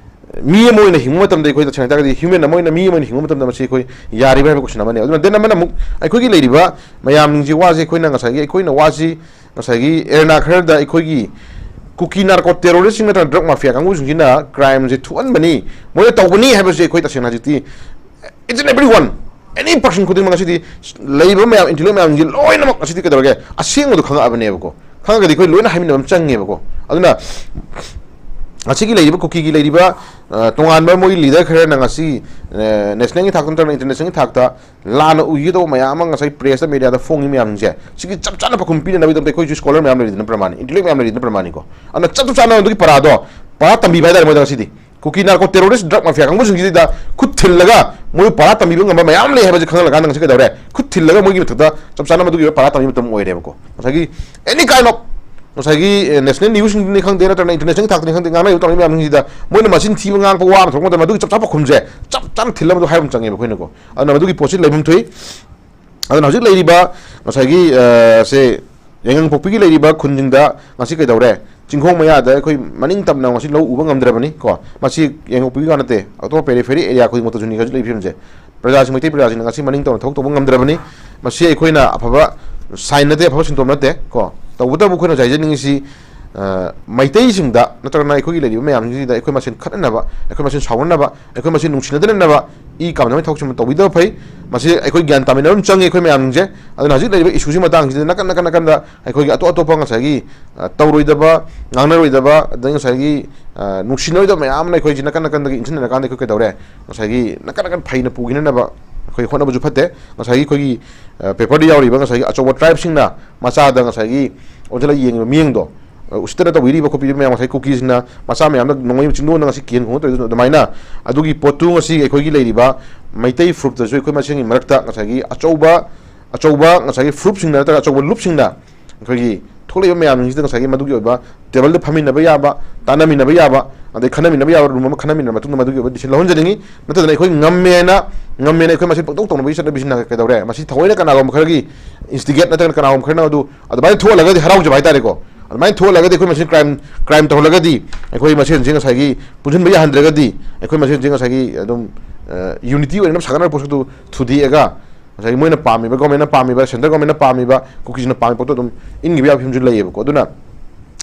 ꯃꯤ ꯑꯃ ꯑꯣꯏꯅ ꯍꯤꯡꯕ ꯃꯇꯝꯗ, ꯑꯩꯈꯣꯏ ꯇꯁꯦꯡꯅ ꯍꯥꯏꯇꯥꯔꯒꯗꯤ human ꯑꯃ ꯑꯣꯏꯅ, ꯃꯤ ꯑꯃ ꯑꯣꯏꯅ ꯍꯤꯡꯕ ꯃꯇꯝꯗ ꯃꯁꯤ ꯑꯩꯈꯣꯏ ꯌꯥꯔꯤꯕ꯭ꯔꯥ ꯍꯥꯏꯕ question ꯑꯃꯅꯤ꯫ ꯑꯗꯨꯅ then ꯑꯃꯅ ꯑꯃꯨꯛ ꯑꯩꯈꯣꯏꯒꯤ ꯂꯩꯔꯤꯕ ꯃꯌꯥꯝꯁꯤꯡꯁꯤ, ꯋꯥꯁꯤ ꯑꯩꯈꯣꯏꯅ ꯉꯁꯥꯏꯒꯤ, ꯑꯩꯈꯣꯏꯅ ꯋꯥꯁꯤ ꯉꯁꯥꯏꯒꯤ arena ꯈꯔꯗ ꯑꯩꯈꯣꯏꯒꯤ ꯀꯨꯀꯤ narco terroristꯁꯤꯡ ꯅꯠꯇ꯭ꯔꯒ drug mafia ꯀꯥꯡꯕꯨꯁꯤꯡꯁꯤꯅ crimeꯁꯦ ꯊꯣꯛꯍꯟꯕꯅꯤ, ꯃꯣꯏꯅ ꯇꯧꯕꯅꯤ ꯍꯥꯏꯕꯁꯦ ꯑꯩꯈꯣꯏ ꯇꯁꯦꯡꯅ ꯍꯧꯖꯤꯛꯇꯤ each and every one, any person ꯈꯨꯗꯤꯡꯃꯛ ꯉꯁꯤꯗꯤ ꯂꯩꯔꯤꯕ ꯃꯌꯥꯝ, intelligent ꯃꯌꯥꯝꯁꯤꯡꯁꯤ ꯂꯣꯏꯅꯃꯛ ꯉꯁꯤꯗꯤ ꯀꯩꯗꯧꯔꯒꯦ? ꯑꯁꯦꯡꯕꯗꯣ ꯈꯪꯉꯛꯑꯕꯅꯦꯕꯀꯣ꯫ ꯈꯪꯉꯒꯗꯤ ꯑꯩꯈꯣꯏ ꯂꯣꯏꯅ ꯍꯥꯏꯃꯤꯟꯅꯕ ꯑꯃ ꯆꯪꯉꯦꯕꯀꯣ꯫ ꯑꯗꯨꯅ ꯉꯁꯤꯒꯤ ꯂꯩꯔꯤꯕ ꯀꯨꯀꯤꯒꯤ ꯂꯩꯔꯤꯕ, ꯑ, ꯇꯣꯉꯥꯟꯕ ꯃꯣꯏꯒꯤ ꯂꯤꯗꯔ ꯈꯔꯅ ꯉꯁꯤ, ꯑ, ꯅꯦꯁꯅꯦꯜꯒꯤ ꯊꯥꯛꯇ ꯅꯠꯇ꯭ꯔꯒ ꯏꯟꯇꯔꯅꯦꯁꯅꯦꯜꯒꯤ ꯊꯥꯛꯇ ꯂꯥꯟꯅ ꯎꯈꯤꯒꯗꯧꯕ ꯃꯌꯥꯝ ꯑꯃ ꯉꯁꯥꯏ ꯄ꯭ꯔꯦꯁꯇ, ꯃꯦꯗꯤꯌꯥꯗ ꯐꯣꯡꯉꯤ ꯃꯌꯥꯝꯁꯦ, ꯁꯤꯒꯤ ꯆꯞ ꯆꯥꯅ ꯄꯥꯎꯈꯨꯝ ꯄꯤꯅꯅꯕꯒꯤꯗꯃꯛꯇ ꯑꯩꯈꯣꯏꯁꯨ ꯁ꯭ꯀꯣꯂꯔ ꯃꯌꯥꯝ ꯂꯩꯔꯤꯗꯅ ꯄ꯭ꯔꯃꯥꯅꯤ, ꯏꯟꯇꯦꯂꯦꯛ ꯃꯌꯥꯝ ꯂꯩꯔꯤꯗꯅ ꯄ꯭ꯔꯃꯥꯅꯤꯀꯣ꯫ ꯑꯗꯨꯅ ꯆꯞ ꯆꯞ ꯆꯥꯅ ꯑꯗꯨꯒꯤ ꯄꯔꯥꯗꯣ, ꯄꯔꯥ ꯇꯝꯕꯤꯕ ꯍꯥꯏꯇꯥꯔꯦ ꯃꯣꯏꯗ ꯉꯁꯤꯗꯤ꯫ ꯀꯨꯀꯤ ꯅꯥꯔꯀꯣ ꯇꯦꯔꯣꯔꯤꯁ ꯗ꯭ꯔꯒ ꯃꯥꯐꯤꯌꯥ ꯀꯥꯡꯕꯨꯁꯤꯡꯁꯤꯗ ꯈꯨꯠ ꯊꯤꯜꯂꯒ ꯃꯣꯏ ꯄꯔꯥ ꯇꯝꯕꯤꯕ ꯉꯝꯕ ꯃꯌꯥꯝ ꯂꯩ ꯍꯥꯏꯕꯁꯤ ꯈꯪꯍꯜꯂꯀꯥꯟꯗ ꯉꯁꯤ ꯀꯩꯗꯧꯔꯦ? ꯈꯨꯠ ꯊꯤꯜꯂꯒ ꯃꯣꯏꯒꯤ ꯃꯊꯛꯇ ꯆꯞ ꯆꯥꯅ ꯃꯗꯨꯒꯤ ꯄꯔꯥ ꯇꯝꯕꯤꯕ ꯃꯇꯝ ꯑꯣꯏꯔꯦꯕꯀꯣ꯫ ꯉꯁꯥꯏꯒꯤ any kind of, ꯉꯁꯥꯏꯒꯤ, ꯑꯦ, ꯅꯦꯁꯅꯦꯜ ꯅ꯭ꯌꯨꯁꯁꯤꯡꯗꯅꯤ ꯈꯪꯗꯦ, ꯅꯠꯇ꯭ꯔꯒꯅ ꯏꯟꯇꯔꯅꯦꯁꯅꯦꯜꯒꯤ ꯊꯥꯛꯇꯅꯤ ꯈꯪꯗꯦ, ꯉꯥꯡꯅꯔꯤꯕ ꯇꯧꯔꯤꯕ ꯃꯌꯥꯝꯁꯤꯡꯁꯤꯗ ꯃꯣꯏꯅ ꯃꯆꯤꯟ ꯊꯤꯕ ꯉꯥꯡꯕ ꯋꯥ ꯑꯃ ꯊꯣꯛꯄ ꯃꯇꯝꯗ ꯃꯗꯨꯒꯤ ꯆꯞ ꯆꯥꯕ ꯄꯥꯎꯈꯨꯝꯁꯦ ꯆꯞ ꯆꯥꯅ ꯊꯤꯜꯂꯝꯕꯗꯣ ꯍꯥꯏꯕ ꯑꯃ ꯆꯪꯉꯦꯕ ꯑꯩꯈꯣꯏꯅꯀꯣ꯫ ꯑꯗꯨꯅ ꯃꯗꯨꯒꯤ ꯄꯣꯠꯁꯤ ꯂꯩꯐꯝ ꯊꯣꯛꯏ꯫ ꯑꯗꯨꯅ ꯍꯧꯖꯤꯛ ꯂꯩꯔꯤꯕ ꯉꯁꯥꯏꯒꯤ, ꯑ, ꯁꯦ, ꯌꯥꯏꯉꯪꯄꯣꯛꯄꯤꯒꯤ ꯂꯩꯔꯤꯕ ꯈꯨꯟꯁꯤꯡꯗ ꯉꯁꯤ ꯀꯩꯗꯧꯔꯦ? ꯆꯤꯡꯈꯣꯡ ꯃꯌꯥꯗ ꯑꯩꯈꯣꯏ ꯃꯅꯤꯡ ꯇꯝꯅ ꯉꯁꯤ ꯂꯧ ꯎꯕ ꯉꯝꯗ꯭ꯔꯕꯅꯤ ꯀꯣ꯫ ꯃꯁꯤ ꯌꯥꯏꯉꯪꯄꯣꯛꯄꯤꯒꯤ ꯋꯥ ꯅꯠꯇꯦ, ꯑꯇꯣꯞꯄ ꯄꯦꯔꯤꯐꯦꯔꯤ ꯑꯦꯔꯤꯌꯥ ꯈꯨꯗꯤꯡꯃꯛꯇꯁꯨꯅꯤ ꯍꯧꯖꯤꯛ ꯂꯩꯔꯤꯕ ꯐꯤꯕꯝꯁꯦ꯫ ꯄ꯭ꯔꯖꯥꯁꯤꯡ, ꯃꯩꯇꯩ ꯄ꯭ꯔꯖꯥꯁꯤꯡꯅ ꯉꯁꯤ ꯃꯅꯤꯡ ꯇꯝꯅ ꯊꯕꯛ ꯇꯧꯕ ꯉꯝꯗ꯭ꯔꯕꯅꯤ꯫ ꯃꯁꯤ ꯑꯩꯈꯣꯏꯅ ꯑꯐꯕ ꯁꯥꯏꯟ ꯅꯠꯇꯦ, ꯑꯐꯕ ꯁꯤꯟꯇꯣꯝ ꯅꯠꯇꯦ ꯀꯣ꯫ ꯇꯧꯕꯇꯕꯨ ꯑꯩꯈꯣꯏꯅ ꯉꯁꯥꯏ ꯍꯥꯏꯖꯅꯤꯡꯉꯤꯁꯤ, ꯑ, ꯃꯩꯇꯩꯁꯤꯡꯗ ꯅꯠꯇ꯭ꯔꯒꯅ ꯑꯩꯈꯣꯏꯒꯤ ꯂꯩꯔꯤꯕ ꯃꯌꯥꯝꯁꯤꯡꯁꯤꯗ ꯑꯩꯈꯣꯏ ꯃꯁꯦꯟ ꯈꯠꯅꯅꯕ, ꯑꯩꯈꯣꯏ ꯃꯁꯦꯟ ꯁꯥꯎꯅꯅꯕ, ꯑꯩꯈꯣꯏ ꯃꯁꯦꯟ ꯅꯨꯡꯁꯤꯅꯗꯅꯕ, ꯏ ꯀꯥꯝꯅꯕꯒꯤ ꯊꯕꯛꯁꯤꯃ ꯇꯧꯕꯤꯗꯕ ꯐꯩ꯫ ꯃꯁꯤ ꯑꯩꯈꯣꯏ ꯒ꯭ꯌꯥꯟ ꯇꯥꯃꯤꯟꯅꯕ ꯑꯃ ꯆꯪꯉꯤ ꯑꯩꯈꯣꯏ ꯃꯌꯥꯝꯁꯤꯡꯁꯦ꯫ ꯑꯗꯨꯅ ꯍꯧꯖꯤꯛ ꯂꯩꯔꯤꯕ ꯏꯁꯨꯁꯤ ꯃꯇꯥꯡꯁꯤꯗ ꯅꯥꯀꯟ, ꯅꯥꯀꯟ, ꯅꯥꯀꯟꯗ ꯑꯩꯈꯣꯏꯒꯤ ꯑꯇꯣꯞ ꯑꯇꯣꯞꯄ ꯉꯁꯥꯏꯒꯤ, ꯑ, ꯇꯧꯔꯣꯏꯗꯕ, ꯉꯥꯡꯅꯔꯣꯏꯗꯕ, ꯑꯗꯩ ꯉꯁꯥꯏꯒꯤ, ꯑ, ꯅꯨꯡꯁꯤꯅꯔꯣꯏꯗꯕ ꯃꯌꯥꯝ ꯑꯃ ꯑꯩꯈꯣꯏꯁꯤ ꯅꯥꯀꯟ ꯅꯥꯀꯟꯗꯒꯤ ꯏꯟꯁꯤꯟꯅꯔꯀꯥꯟꯗ ꯑꯩꯈꯣꯏ ꯀꯩꯗꯧꯔꯦ? ꯉꯁꯥꯏꯒꯤ ꯅꯥꯀꯟ ꯅꯥꯀꯟ ꯐꯩꯅ ꯄꯨꯈꯤꯅꯅꯕ ꯑꯩꯈꯣꯏ ꯍꯣꯠꯅꯕꯁꯨ ꯐꯠꯇꯦ꯫ ꯉꯁꯥꯏꯒꯤ ꯑꯩꯈꯣꯏꯒꯤ, ꯑ, ꯄꯦꯄꯔꯗ ꯌꯥꯎꯔꯤꯕ ꯉꯁꯥꯏꯒꯤ ꯑꯆꯧꯕ ꯇ꯭ꯔꯥꯏꯕꯁꯤꯡꯅ ꯃꯆꯥꯗ ꯉꯁꯥꯏꯒꯤ ꯑꯣꯟꯁꯤꯜꯂꯒ ꯌꯦꯡꯉꯤꯕ ꯃꯤꯠꯌꯦꯡꯗꯣ, ꯑ, ꯎꯁꯤꯠꯇꯅ ꯇꯧꯕꯤꯔꯤꯕ ꯈꯣꯠꯄꯤꯔꯤꯕ ꯃꯌꯥꯝ, ꯉꯁꯥꯏ ꯀꯨꯀꯤꯁꯤꯡꯅ ꯃꯆꯥ ꯃꯌꯥꯝꯗ ꯅꯣꯡꯃꯩ ꯆꯤꯡꯗꯣꯟꯗ ꯉꯁꯤ ꯀꯤꯍꯟ ꯈꯣꯡꯍꯟ ꯇꯧꯔꯤꯗꯨ ꯑꯗꯨꯃꯥꯏꯅ ꯑꯗꯨꯒꯤ ꯄꯣꯠꯇꯨ ꯉꯁꯤ ꯑꯩꯈꯣꯏꯒꯤ ꯂꯩꯔꯤꯕ ꯃꯩꯇꯩ ꯐꯨꯔꯨꯞꯇꯁꯨ ꯑꯩꯈꯣꯏ ꯃꯁꯦꯟꯒꯤ ꯃꯔꯛꯇ ꯉꯁꯥꯏꯒꯤ ꯑꯆꯧꯕ, ꯑꯆꯧꯕ ꯉꯁꯥꯏꯒꯤ ꯐꯨꯔꯨꯞꯁꯤꯡꯅ ꯅꯠꯇ꯭ꯔꯒ ꯑꯆꯧꯕ ꯂꯨꯞꯁꯤꯡꯅ ꯑꯩꯈꯣꯏꯒꯤ ꯊꯣꯛꯂꯛꯏꯕ ꯃꯌꯥꯝꯁꯤꯡꯁꯤꯗ ꯉꯁꯥꯏꯒꯤ ꯃꯗꯨꯒꯤ ꯑꯣꯏꯕ ꯇꯦꯕꯜꯗ ꯐꯝꯃꯤꯟꯅꯕ ꯌꯥꯕ, ꯇꯥꯟꯅꯃꯤꯟꯅꯕ ꯌꯥꯕ, ꯑꯗꯩ ꯈꯟꯅꯃꯤꯟꯅꯕ ꯌꯥꯕ ꯔꯨꯝ ꯑꯃ ꯈꯟꯅꯃꯤꯟꯅꯔ ꯃꯇꯨꯡꯗ ꯃꯗꯨꯒꯤ ꯑꯣꯏꯕ ꯗꯤꯁꯤꯖꯟ ꯂꯧꯍꯟꯖꯅꯤꯡꯉꯤ꯫ ꯅꯠꯇꯗꯅ ꯑꯩꯈꯣꯏ ꯉꯝꯃꯦꯅ, ꯉꯝꯃꯦꯅ ꯑꯩꯈꯣꯏ ꯃꯁꯦꯟ ꯄꯪꯇꯧ ꯇꯧꯅꯕꯒꯤ ꯆꯠꯅꯕꯤꯁꯤꯅ ꯀꯩꯗꯧꯔꯦ? ꯃꯁꯤ ꯊꯑꯣꯏꯅ ꯀꯅꯥꯒꯨꯝꯕ ꯈꯔꯒꯤ ꯏꯟꯁꯇꯤꯒꯦꯠ ꯅꯠꯇ꯭ꯔꯒ ꯀꯅꯥꯒꯨꯝꯕ ꯈꯔꯅ ꯑꯗꯨ ꯑꯗꯨꯃꯥꯏꯅ ꯊꯣꯛꯍꯜꯂꯒꯗꯤ ꯍꯔꯥꯎꯖꯕ ꯍꯥꯏꯇꯥꯔꯦꯀꯣ꯫ ꯑꯗꯨꯃꯥꯏꯅ ꯊꯣꯛꯍꯜꯂꯒꯗꯤ ꯑꯩꯈꯣꯏ ꯃꯁꯦꯟ ꯀ꯭ꯔꯥꯏꯝ, ꯀ꯭ꯔꯥꯏꯝ ꯇꯧꯍꯜꯂꯒꯗꯤ ꯑꯩꯈꯣꯏ ꯃꯁꯦꯟꯁꯦ ꯉꯁꯥꯏꯒꯤ ꯄꯨꯟꯁꯤꯟꯕ ꯌꯥꯍꯟꯗ꯭ꯔꯒꯗꯤ ꯑꯩꯈꯣꯏ ꯃꯁꯦꯟꯁꯦ ꯉꯁꯥꯏꯒꯤ ꯑꯗꯨꯝ, ꯑ, ꯌꯨꯅꯤꯇꯤ ꯑꯣꯏꯅ ꯁꯥꯒꯠꯅꯕ ꯄꯣꯠꯁꯛꯇꯨ ꯊꯨꯗꯦꯛꯑꯒ ꯉꯁꯥꯏꯒꯤ ꯃꯣꯏꯅ ꯄꯥꯝꯃꯤꯕ, ꯒꯣꯔꯃꯦꯟꯅ ꯄꯥꯝꯃꯤꯕ, ꯁꯦꯟꯇ꯭ꯔꯦꯜ ꯒꯣꯔꯃꯦꯟꯅ ꯄꯥꯝꯃꯤꯕ, ꯀꯨꯀꯤꯁꯤꯅ ꯄꯥꯝꯃꯤꯕ ꯄꯣꯠꯇꯣ ꯑꯗꯨꯝ ꯏꯟꯈꯤꯕ ꯌꯥꯕꯒꯤ ꯐꯤꯕꯝꯁꯨ ꯂꯩꯌꯦꯕꯀꯣ꯫ ꯑꯗꯨꯅ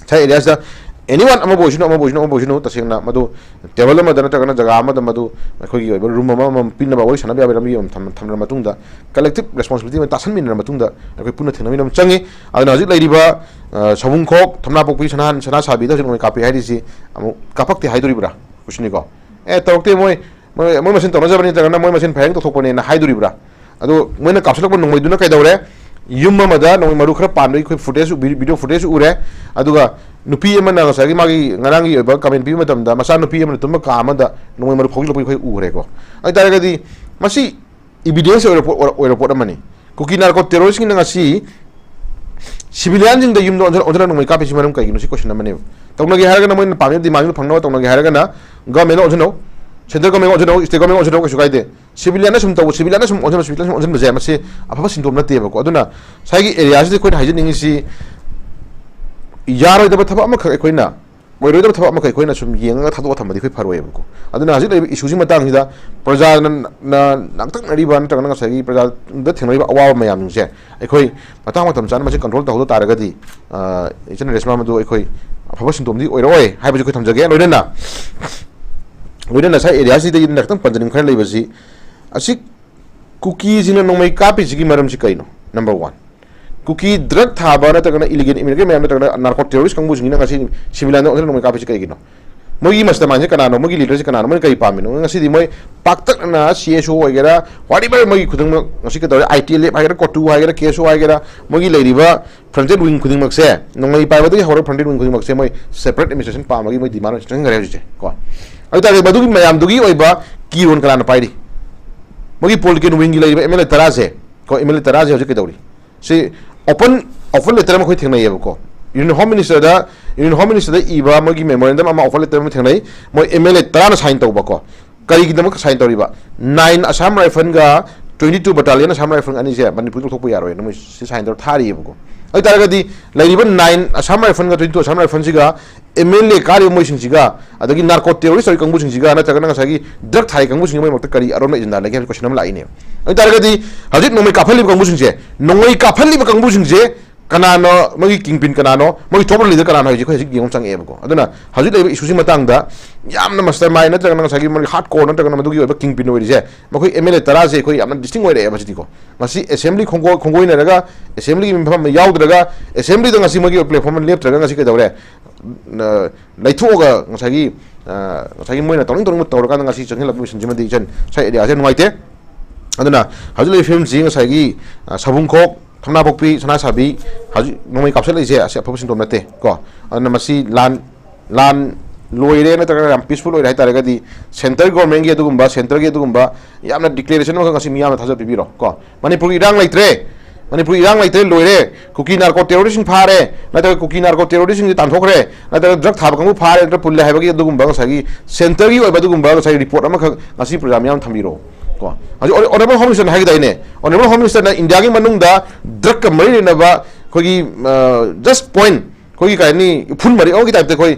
ꯉꯁꯥꯏ ꯑꯦꯔꯤꯌꯥꯁꯤꯗ Anyone ꯑꯃꯕꯨ ꯑꯣꯏꯁꯅꯨ, ꯑꯃꯕꯨ ꯑꯣꯏꯁꯅꯨ, ꯑꯃꯕꯨ ꯑꯣꯏꯁꯅꯨ, ꯇꯁꯦꯡꯅ ꯃꯗꯨ table ꯑꯃꯗ ꯅꯠꯇ꯭ꯔꯒꯅ ꯖꯒꯥ ꯑꯃꯗ ꯃꯗꯨ ꯑꯩꯈꯣꯏꯒꯤ ꯑꯣꯏꯕ room ꯑꯃꯃꯝ ꯄꯤꯅꯕ, ꯋꯥꯔꯤ ꯁꯥꯟꯅꯕ ꯌꯥꯕꯒꯤ ꯂꯝꯕꯤ ꯑꯃ ꯊꯝ-, ꯊꯝꯂꯕ ꯃꯇꯨꯡꯗ, collective responsibility ꯑꯃ ꯇꯥꯁꯟꯃꯤꯟꯅꯔꯕ ꯃꯇꯨꯡꯗ ꯑꯩꯈꯣꯏ ꯄꯨꯟꯅ ꯊꯦꯡꯅꯃꯤꯟꯅꯕ ꯑꯃ ꯆꯪꯉꯤ꯫ ꯑꯗꯨꯅ ꯍꯧꯖꯤꯛ ꯂꯩꯔꯤꯕ, ꯑ, ꯁꯥꯋꯨꯡꯈꯣꯛ, ꯊꯝꯅꯥꯄꯣꯛꯄꯤ, ꯁꯅꯥ-, ꯁꯅꯥꯁꯥꯕꯤꯗ ꯍꯧꯖꯤꯛ ꯅꯣꯡꯃꯩ ꯀꯥꯞꯄꯤ ꯍꯥꯏꯔꯤꯁꯤ ꯑꯃꯨꯛ ꯀꯥꯞꯄꯛꯇꯦ ꯍꯥꯏꯗꯣꯔꯤꯕ꯭ꯔꯥ? ꯀꯣꯏꯁꯟꯅꯤꯀꯣ꯫ ꯑꯦ, ꯇꯧꯔꯛꯇꯦ, ꯃꯣꯏ, ꯃꯣꯏ, ꯃꯣꯏ ꯃꯁꯦꯟ ꯇꯧꯅꯖꯕꯅꯤ ꯅꯠꯇ꯭ꯔꯒꯅ ꯃꯣꯏ ꯃꯁꯦꯟ ꯐꯩꯔꯦꯡ ꯇꯧꯊꯣꯛꯄꯅꯦꯅ ꯍꯥꯏꯗꯣꯔꯤꯕ꯭ꯔꯥ? ꯑꯗꯣ ꯃꯣꯏꯅ ꯀꯥꯞꯁꯤꯜꯂꯛꯄ ꯅꯣꯡꯃꯩꯗꯨꯅ ꯀꯩꯗꯧꯔꯦ? ꯌꯨꯝ ꯑꯃꯗ ꯅꯣꯡꯃꯩ ꯃꯔꯨ ꯈꯔ ꯄꯥꯟꯕꯒꯤ ꯑꯩꯈꯣꯏ footage, video footage ꯎꯔꯦ꯫ ꯑꯗꯨꯒ ꯅꯨꯄꯤ ꯑꯃꯅ ꯉꯁꯥꯏꯒꯤ ꯃꯥꯒꯤ ꯉꯔꯥꯡꯒꯤ ꯑꯣꯏꯕ comment ꯄꯤꯕ ꯃꯇꯝꯗ ꯃꯆꯥ ꯅꯨꯄꯤ ꯑꯃꯅ ꯇꯨꯝꯕ ꯀꯥ ꯑꯃꯗ ꯅꯣꯡꯃꯩ ꯃꯔꯨ ꯐꯥꯎꯖꯤꯜꯂꯛꯄꯒꯤ ꯑꯩꯈꯣꯏ ꯎꯈ꯭ꯔꯦꯀꯣ꯫ ꯑꯗꯨ ꯑꯣꯏꯇꯥꯔꯒꯗꯤ ꯃꯁꯤ evidence ꯑꯣꯏꯔ ꯄꯣꯠ, ꯑꯣꯏꯔ ꯄꯣꯠ ꯑꯃꯅꯤ꯫ ꯀꯨꯀꯤ narco terroristꯁꯤꯡꯅ ꯉꯁꯤ civilianꯁꯤꯡꯗ ꯌꯨꯝꯗ ꯑꯣꯟꯁꯤꯜ-, ꯑꯣꯟꯁꯤꯜꯂ ꯅꯣꯡꯃꯩ ꯀꯥꯞꯄꯤꯁꯤ ꯃꯔꯝ ꯀꯩꯒꯤꯅꯣ? ꯁꯤ question ꯑꯃꯅꯦꯕ꯫ ꯇꯧꯅꯒꯦ ꯍꯥꯏꯔꯒꯅ ꯃꯣꯏꯅ ꯄꯥꯝꯃꯤꯕ demandꯗꯨ ꯐꯪꯅꯕ ꯇꯧꯅꯒꯦ ꯍꯥꯏꯔꯒꯅ governmentꯅ ꯑꯣꯟꯁꯤꯜꯂꯣ, central governmentꯅ ꯑꯣꯟꯁꯤꯜꯂꯣ, state governmentꯅ ꯑꯣꯟꯁꯤꯜꯂꯣ, ꯀꯩꯁꯨ ꯀꯥꯏꯗꯦ꯫ Civilianꯅ ꯁꯨꯝ ꯇꯧꯕ, civilianꯅ ꯁꯨꯝ ꯑꯣꯟꯁꯤꯟꯕ, civilianꯅ ꯁꯨꯝ ꯑꯣꯟꯁꯤꯟꯕꯁꯦ ꯃꯁꯤ ꯑꯐꯕ ꯁꯤꯟꯗꯣꯝ ꯅꯠꯇꯦꯕꯀꯣ꯫ ꯑꯗꯨꯅ ꯉꯁꯥꯏꯒꯤ areaꯁꯤꯗ ꯑꯩꯈꯣꯏꯅ ꯍꯥꯏꯖꯅꯤꯡꯉꯤꯁꯤ ꯌꯥꯔꯣꯏꯗꯕ ꯊꯕꯛ ꯑꯃꯈꯛ ꯑꯩꯈꯣꯏꯅ ꯑꯣꯏꯔꯣꯏꯗꯕ ꯊꯕꯛ ꯑꯃꯈꯛ ꯑꯩꯈꯣꯏꯅ ꯁꯨꯝ ꯌꯦꯡꯉꯒ ꯊꯥꯗꯣꯛꯑ ꯊꯝꯕꯗꯤ ꯑꯩꯈꯣꯏ ꯐꯔꯣꯏꯕꯀꯣ꯫ ꯑꯗꯨꯅ ꯍꯧꯖꯤꯛ ꯂꯩꯔꯤꯕ issueꯒꯤ ꯃꯇꯥꯡꯁꯤꯗ ꯄ꯭ꯔꯖꯥꯅ ꯅ-, ꯉꯥꯛꯇꯛꯅꯔꯤꯕ ꯅꯠꯇ꯭ꯔꯒꯅ ꯉꯁꯥꯏꯒꯤ ꯄ꯭ꯔꯖꯥꯗ ꯊꯦꯡꯅꯔꯤꯕ ꯑꯋꯥꯕ ꯃꯌꯥꯝꯁꯤꯡꯁꯦ ꯑꯩꯈꯣꯏ ꯃꯇꯥꯡ ꯃꯇꯝ ꯆꯥꯅ ꯃꯁꯤ control ꯇꯧꯍꯧꯗ ꯇꯥꯔꯒꯗꯤ, ꯑ, ꯏꯆꯟ ꯔꯦꯁꯃꯥ, ꯃꯗꯨ ꯑꯩꯈꯣꯏ ꯑꯐꯕ ꯁꯤꯟꯗꯣꯝꯗꯤ ꯑꯣꯏꯔꯛꯑꯣꯏ ꯍꯥꯏꯕꯁꯤ ꯑꯩꯈꯣꯏ ꯊꯝꯖꯒꯦ꯫ ꯂꯣꯏꯅꯅ, ꯂꯣꯏꯅꯅ ꯉꯁꯥꯏ areaꯁꯤꯗꯒꯤ ꯈꯤꯇꯪ ꯄꯟꯖꯅꯤꯡꯕ ꯈꯔ ꯂꯩꯕꯁꯤ, ꯑꯁꯤ ꯀꯨꯀꯤꯁꯤꯡꯅ ꯅꯣꯡꯃꯩ ꯀꯥꯞꯄꯤꯁꯤꯒꯤ ꯃꯔꯝꯁꯤ ꯀꯩꯅꯣ? Number one, ꯀꯨꯀꯤ drug ꯊꯥꯕ ꯅꯠꯇ꯭ꯔꯒꯅ illegal immigrant ꯃꯌꯥꯝ ꯅꯠꯇ꯭ꯔꯒꯅ narco terrorist ꯀꯥꯡꯕꯨꯁꯤꯡꯁꯤꯅ ꯉꯁꯤ civilianꯗ ꯑꯣꯟꯁꯤꯟ ꯅꯣꯡꯃꯩ ꯀꯥꯞꯄꯤꯁꯤ ꯀꯩꯒꯤꯅꯣ? ꯃꯣꯏꯒꯤ mastermindꯁꯤ ꯀꯅꯥꯅꯣ? ꯃꯣꯏꯒꯤ leaderꯁꯤ ꯀꯅꯥꯅꯣ? ꯃꯣꯏꯅ ꯀꯔꯤ ꯄꯥꯝꯃꯤꯅꯣ? ꯉꯁꯤꯗꯤ ꯃꯣꯏ ꯄꯥꯛꯇꯛꯅꯅ C S O ꯑꯣꯏꯒꯦꯔꯥ, whatever ꯃꯣꯏꯒꯤ ꯈꯨꯗꯤꯡꯃꯛ ꯉꯁꯤ ꯀꯩꯗꯧꯔꯦ, I T L F ꯍꯥꯏꯒꯦꯔꯥ, COTU ꯍꯥꯏꯒꯦꯔꯥ, K S O ꯍꯥꯏꯒꯦꯔꯥ, ꯃꯣꯏꯒꯤ ꯂꯩꯔꯤꯕ frontal wing ꯈꯨꯗꯤꯡꯃꯛꯁꯦ, ꯅꯣꯡꯃꯩ ꯄꯥꯏꯕꯗꯒꯤ ꯍꯧꯔꯒ frontal wing ꯈꯨꯗꯤꯡꯃꯛꯁꯦ ꯃꯣꯏ separate administration ꯄꯥꯝꯕꯒꯤ ꯃꯣꯏ demand ꯆꯪꯈ꯭ꯔꯦ ꯍꯧꯖꯤꯛꯁꯦ ꯀꯣ꯫ ꯑꯗꯨ ꯇꯥꯔꯗꯤ ꯃꯗꯨꯒꯤ ꯃꯌꯥꯝꯗꯨꯒꯤ ꯑꯣꯏꯕ key role ꯀꯅꯥꯅ ꯄꯥꯏꯔꯤ? ꯃꯣꯏꯒꯤ political wingꯒꯤ ꯂꯩꯔꯤꯕ M L A ꯇꯔꯥꯁꯦ ꯀꯣ, M L A ꯇꯔꯥꯁꯦ ꯍꯧꯖꯤꯛ ꯀꯩꯗꯧꯔꯤ? ꯁꯤ open, open letter ꯑꯃ ꯑꯩꯈꯣꯏ ꯊꯦꯡꯅꯩꯌꯦꯕꯀꯣ꯫ Union Home Ministerꯗ, Union Home Ministerꯗ ꯏꯕ ꯃꯣꯏꯒꯤ memorandum ꯑꯃ, open letter ꯑꯃ ꯊꯦꯡꯅꯩ꯫ ꯃꯣꯏ M L A ꯇꯔꯥꯅ sign ꯇꯧꯕꯀꯣ꯫ ꯀꯔꯤꯒꯤꯗꯃꯛ sign ꯇꯧꯔꯤꯕ? Nine Assam Rifleꯒ twenty-two Battalion Assam Rifle ꯑꯅꯤꯁꯦ ꯃꯅꯤꯄꯨꯔꯗ ꯂꯧꯊꯣꯛꯄ ꯌꯥꯔꯣꯏꯅ ꯃꯣꯏ ꯁꯤ sign ꯇꯧꯔ ꯊꯥꯔꯤꯑꯕꯀꯣ꯫ ꯑꯗꯨ ꯑꯣꯏꯇꯥꯔꯒꯗꯤ ꯂꯩꯔꯤꯕ nine Assam Rifleꯒ twenty-two Assam Rifleꯁꯤꯒ M L A ꯀꯥꯔꯤꯕ ꯃꯣꯏꯁꯤꯡꯁꯤꯒ, ꯑꯗꯒꯤ narco terrorist ꯇꯧꯔꯤ ꯀꯥꯡꯕꯨꯁꯤꯡꯁꯤꯒ, ꯅꯠꯇ꯭ꯔꯒꯅ ꯉꯁꯥꯏꯒꯤ drug ꯊꯥꯔꯤ ꯀꯥꯡꯕꯨꯁꯤꯡꯒꯤ ꯃꯔꯛꯇ ꯀꯔꯤ ꯑꯔꯣꯟꯕ agenda ꯂꯩꯒꯦ ꯍꯥꯏꯕ question ꯑꯃ ꯂꯥꯛꯏꯅꯦꯕ꯫ ꯑꯗꯨ ꯑꯣꯏꯇꯥꯔꯒꯗꯤ ꯍꯧꯖꯤꯛ ꯅꯣꯡꯃꯩ ꯀꯥꯞꯍꯜꯂꯤꯕ ꯀꯥꯡꯕꯨꯁꯤꯡꯁꯦ, ꯅꯣꯡꯃꯩ ꯀꯥꯞꯍꯜꯂꯤꯕ ꯀꯥꯡꯕꯨꯁꯤꯡꯁꯦ ꯀꯅꯥꯅꯣ ꯃꯣꯏꯒꯤ ꯀꯤꯡ ꯄꯤꯟ, ꯀꯅꯥꯅꯣ ꯃꯣꯏꯒꯤ ꯇꯣꯞ ꯂꯤꯗꯔ ꯀꯅꯥꯅꯣ ꯍꯥꯏꯁꯦ ꯑꯩꯈꯣꯏ ꯍꯧꯖꯤꯛ ꯌꯦꯡꯕ ꯆꯪꯉꯛꯑꯦꯕꯀꯣ꯫ ꯑꯗꯨꯅ ꯍꯧꯖꯤꯛ ꯂꯩꯔꯤꯕ ꯏꯁꯨꯁꯤ ꯃꯇꯥꯡꯗ ꯌꯥꯝꯅ ꯃꯁꯇꯔ ꯃꯥꯏꯟ ꯅꯠꯇ꯭ꯔꯒꯅ ꯉꯁꯥꯏꯒꯤ ꯃꯣꯏꯒꯤ ꯍꯥꯔꯠ ꯀꯣꯔ ꯅꯠꯇ꯭ꯔꯒꯅ ꯃꯗꯨꯒꯤ ꯑꯣꯏꯕ ꯀꯤꯡ ꯄꯤꯟ ꯑꯣꯏꯔꯤꯁꯦ ꯃꯈꯣꯏ ꯑꯦꯝ ꯑꯦꯜ ꯑꯦ ꯇꯔꯥꯁꯦ ꯑꯩꯈꯣꯏ ꯌꯥꯝꯅ ꯗꯤꯁꯇꯤꯡ ꯑꯣꯏꯔꯛꯑꯦꯕ ꯁꯤꯗꯤꯀꯣ꯫ ꯉꯁꯤ ꯑꯦꯁꯦꯝꯕ꯭ꯂꯤ ꯈꯣꯡꯒꯣꯏ ꯈꯣꯡꯒꯣꯏꯅꯔꯒ ꯑꯦꯁꯦꯝꯕ꯭ꯂꯤꯒꯤ ꯃꯤꯐꯝ ꯑꯃ ꯌꯥꯎꯗ꯭ꯔꯒ ꯑꯦꯁꯦꯝꯕ꯭ꯂꯤꯗ ꯉꯁꯤ ꯃꯣꯏꯒꯤ ꯄ꯭ꯂꯦꯠꯐꯣꯝ ꯑꯃ ꯂꯦꯞꯇ꯭ꯔꯒ ꯉꯁꯤ ꯀꯩꯗꯧꯔꯦ? ꯂꯩꯊꯣꯛꯑꯒ ꯉꯁꯥꯏꯒꯤ ꯉꯁꯥꯏꯒꯤ ꯃꯣꯏꯅ ꯇꯧꯅꯤꯡ ꯇꯧꯅꯤꯡꯕ ꯇꯧꯔꯀꯥꯟꯗ ꯉꯁꯤ ꯆꯪꯁꯤꯜꯂꯛꯄ ꯃꯤꯁꯟꯁꯤꯃꯗꯤ ꯏꯆꯟ ꯁ꯭ꯋꯥꯏ ꯑꯦꯔꯤꯌꯥꯁꯦ ꯅꯨꯡꯉꯥꯏꯇꯦ꯫ ꯑꯗꯨꯅ ꯍꯧꯖꯤꯛ ꯂꯩꯔꯤꯕ ꯐꯤꯕꯝꯁꯤ ꯉꯁꯥꯏꯒꯤ ꯁꯥꯕꯨꯡꯈꯣꯛ, ꯊꯝꯅꯥꯄꯣꯛꯄꯤ, ꯁꯅꯥꯁꯥꯕꯤ ꯍꯧꯖꯤꯛ ꯅꯣꯡꯃꯩ ꯀꯥꯞꯁꯤꯜꯂꯛꯏꯁꯦ ꯑꯁꯤ ꯑꯐꯕ ꯁꯤꯟꯗꯣꯝ ꯅꯠꯇꯦ ꯀꯣ꯫ ꯑꯗꯨꯅ ꯃꯁꯤ ꯂꯥꯟ ꯂꯥꯟ ꯂꯣꯏꯔꯦ ꯅꯠꯇ꯭ꯔꯒ ꯌꯥꯝ ꯄꯤꯁꯐꯨꯜ ꯑꯣꯏꯔꯦ ꯍꯥꯏꯇꯥꯔꯒꯗꯤ ꯁꯦꯟꯇ꯭ꯔꯦꯜ ꯒꯣꯔꯃꯦꯟꯒꯤ ꯑꯗꯨꯒꯨꯝꯕ ꯁꯦꯟꯇ꯭ꯔꯦꯜꯒꯤ ꯑꯗꯨꯒꯨꯝꯕ ꯌꯥꯝꯅ ꯗꯤꯀ꯭ꯂꯦꯔꯦꯁꯟ ꯑꯃꯈꯛ ꯉꯁꯤ ꯃꯤꯌꯥꯝꯅ ꯊꯥꯖꯕ ꯄꯤꯕꯤꯔꯣ ꯀꯣ꯫ ꯃꯅꯤꯄꯨꯔꯒꯤ ꯏꯔꯥꯡ ꯂꯩꯇ꯭ꯔꯦ, ꯃꯅꯤꯄꯨꯔꯒꯤ ꯏꯔꯥꯡ ꯂꯩꯇ꯭ꯔꯦ, ꯂꯣꯏꯔꯦ, ꯀꯨꯀꯤ ꯅꯥꯔꯀꯣ ꯇꯦꯔꯣꯔꯤꯁꯁꯤꯡ ꯐꯥꯔꯦ, ꯅꯠꯇ꯭ꯔꯒ ꯀꯨꯀꯤ ꯅꯥꯔꯀꯣ ꯇꯦꯔꯣꯔꯤꯁꯁꯤꯡꯁꯦ ꯇꯥꯟꯊꯣꯛꯈ꯭ꯔꯦ, ꯅꯠꯇ꯭ꯔꯒ ꯗ꯭ꯔꯒ ꯊꯥꯕ ꯀꯥꯡꯕꯨ ꯐꯥꯔꯦ, ꯅꯠꯇ꯭ꯔꯒ ꯄꯨꯜꯂꯦ ꯍꯥꯏꯕꯒꯤ ꯑꯗꯨꯒꯨꯝꯕ ꯉꯁꯥꯏꯒꯤ ꯁꯦꯟꯇꯔꯒꯤ ꯑꯣꯏꯕ ꯑꯗꯨꯒꯨꯝꯕ ꯉꯁꯥꯏ ꯔꯤꯄꯣꯔꯠ ꯑꯃꯈꯛ ꯉꯁꯤ ꯄ꯭ꯔꯖꯥ ꯃꯤꯌꯥꯝ ꯊꯝꯕꯤꯔꯣ ꯀꯣ꯫ ꯍꯧꯖꯤꯛ ꯑꯣꯅꯔꯦꯕꯜ ꯍꯣꯝ ꯃꯤꯅꯤꯁꯇꯔꯅ ꯍꯥꯏꯒꯗꯥꯏꯅꯦ, ꯑꯣꯅꯔꯦꯕꯜ ꯍꯣꯝ ꯃꯤꯅꯤꯁꯇꯔꯅ ꯏꯟꯗꯤꯌꯥꯒꯤ ꯃꯅꯨꯡꯗ ꯗ꯭ꯔꯒꯀ ꯃꯔꯤ ꯂꯩꯅꯕ ꯑꯩꯈꯣꯏꯒꯤ ꯖꯁ ꯄꯣꯏꯟ ꯑꯩꯈꯣꯏꯒꯤ ꯀꯩ ꯍꯥꯏꯅꯤ ꯏꯐꯨꯟ ꯃꯔꯤ ꯑꯃꯒꯤ ꯇꯥꯏꯞꯇ ꯑꯩꯈꯣꯏ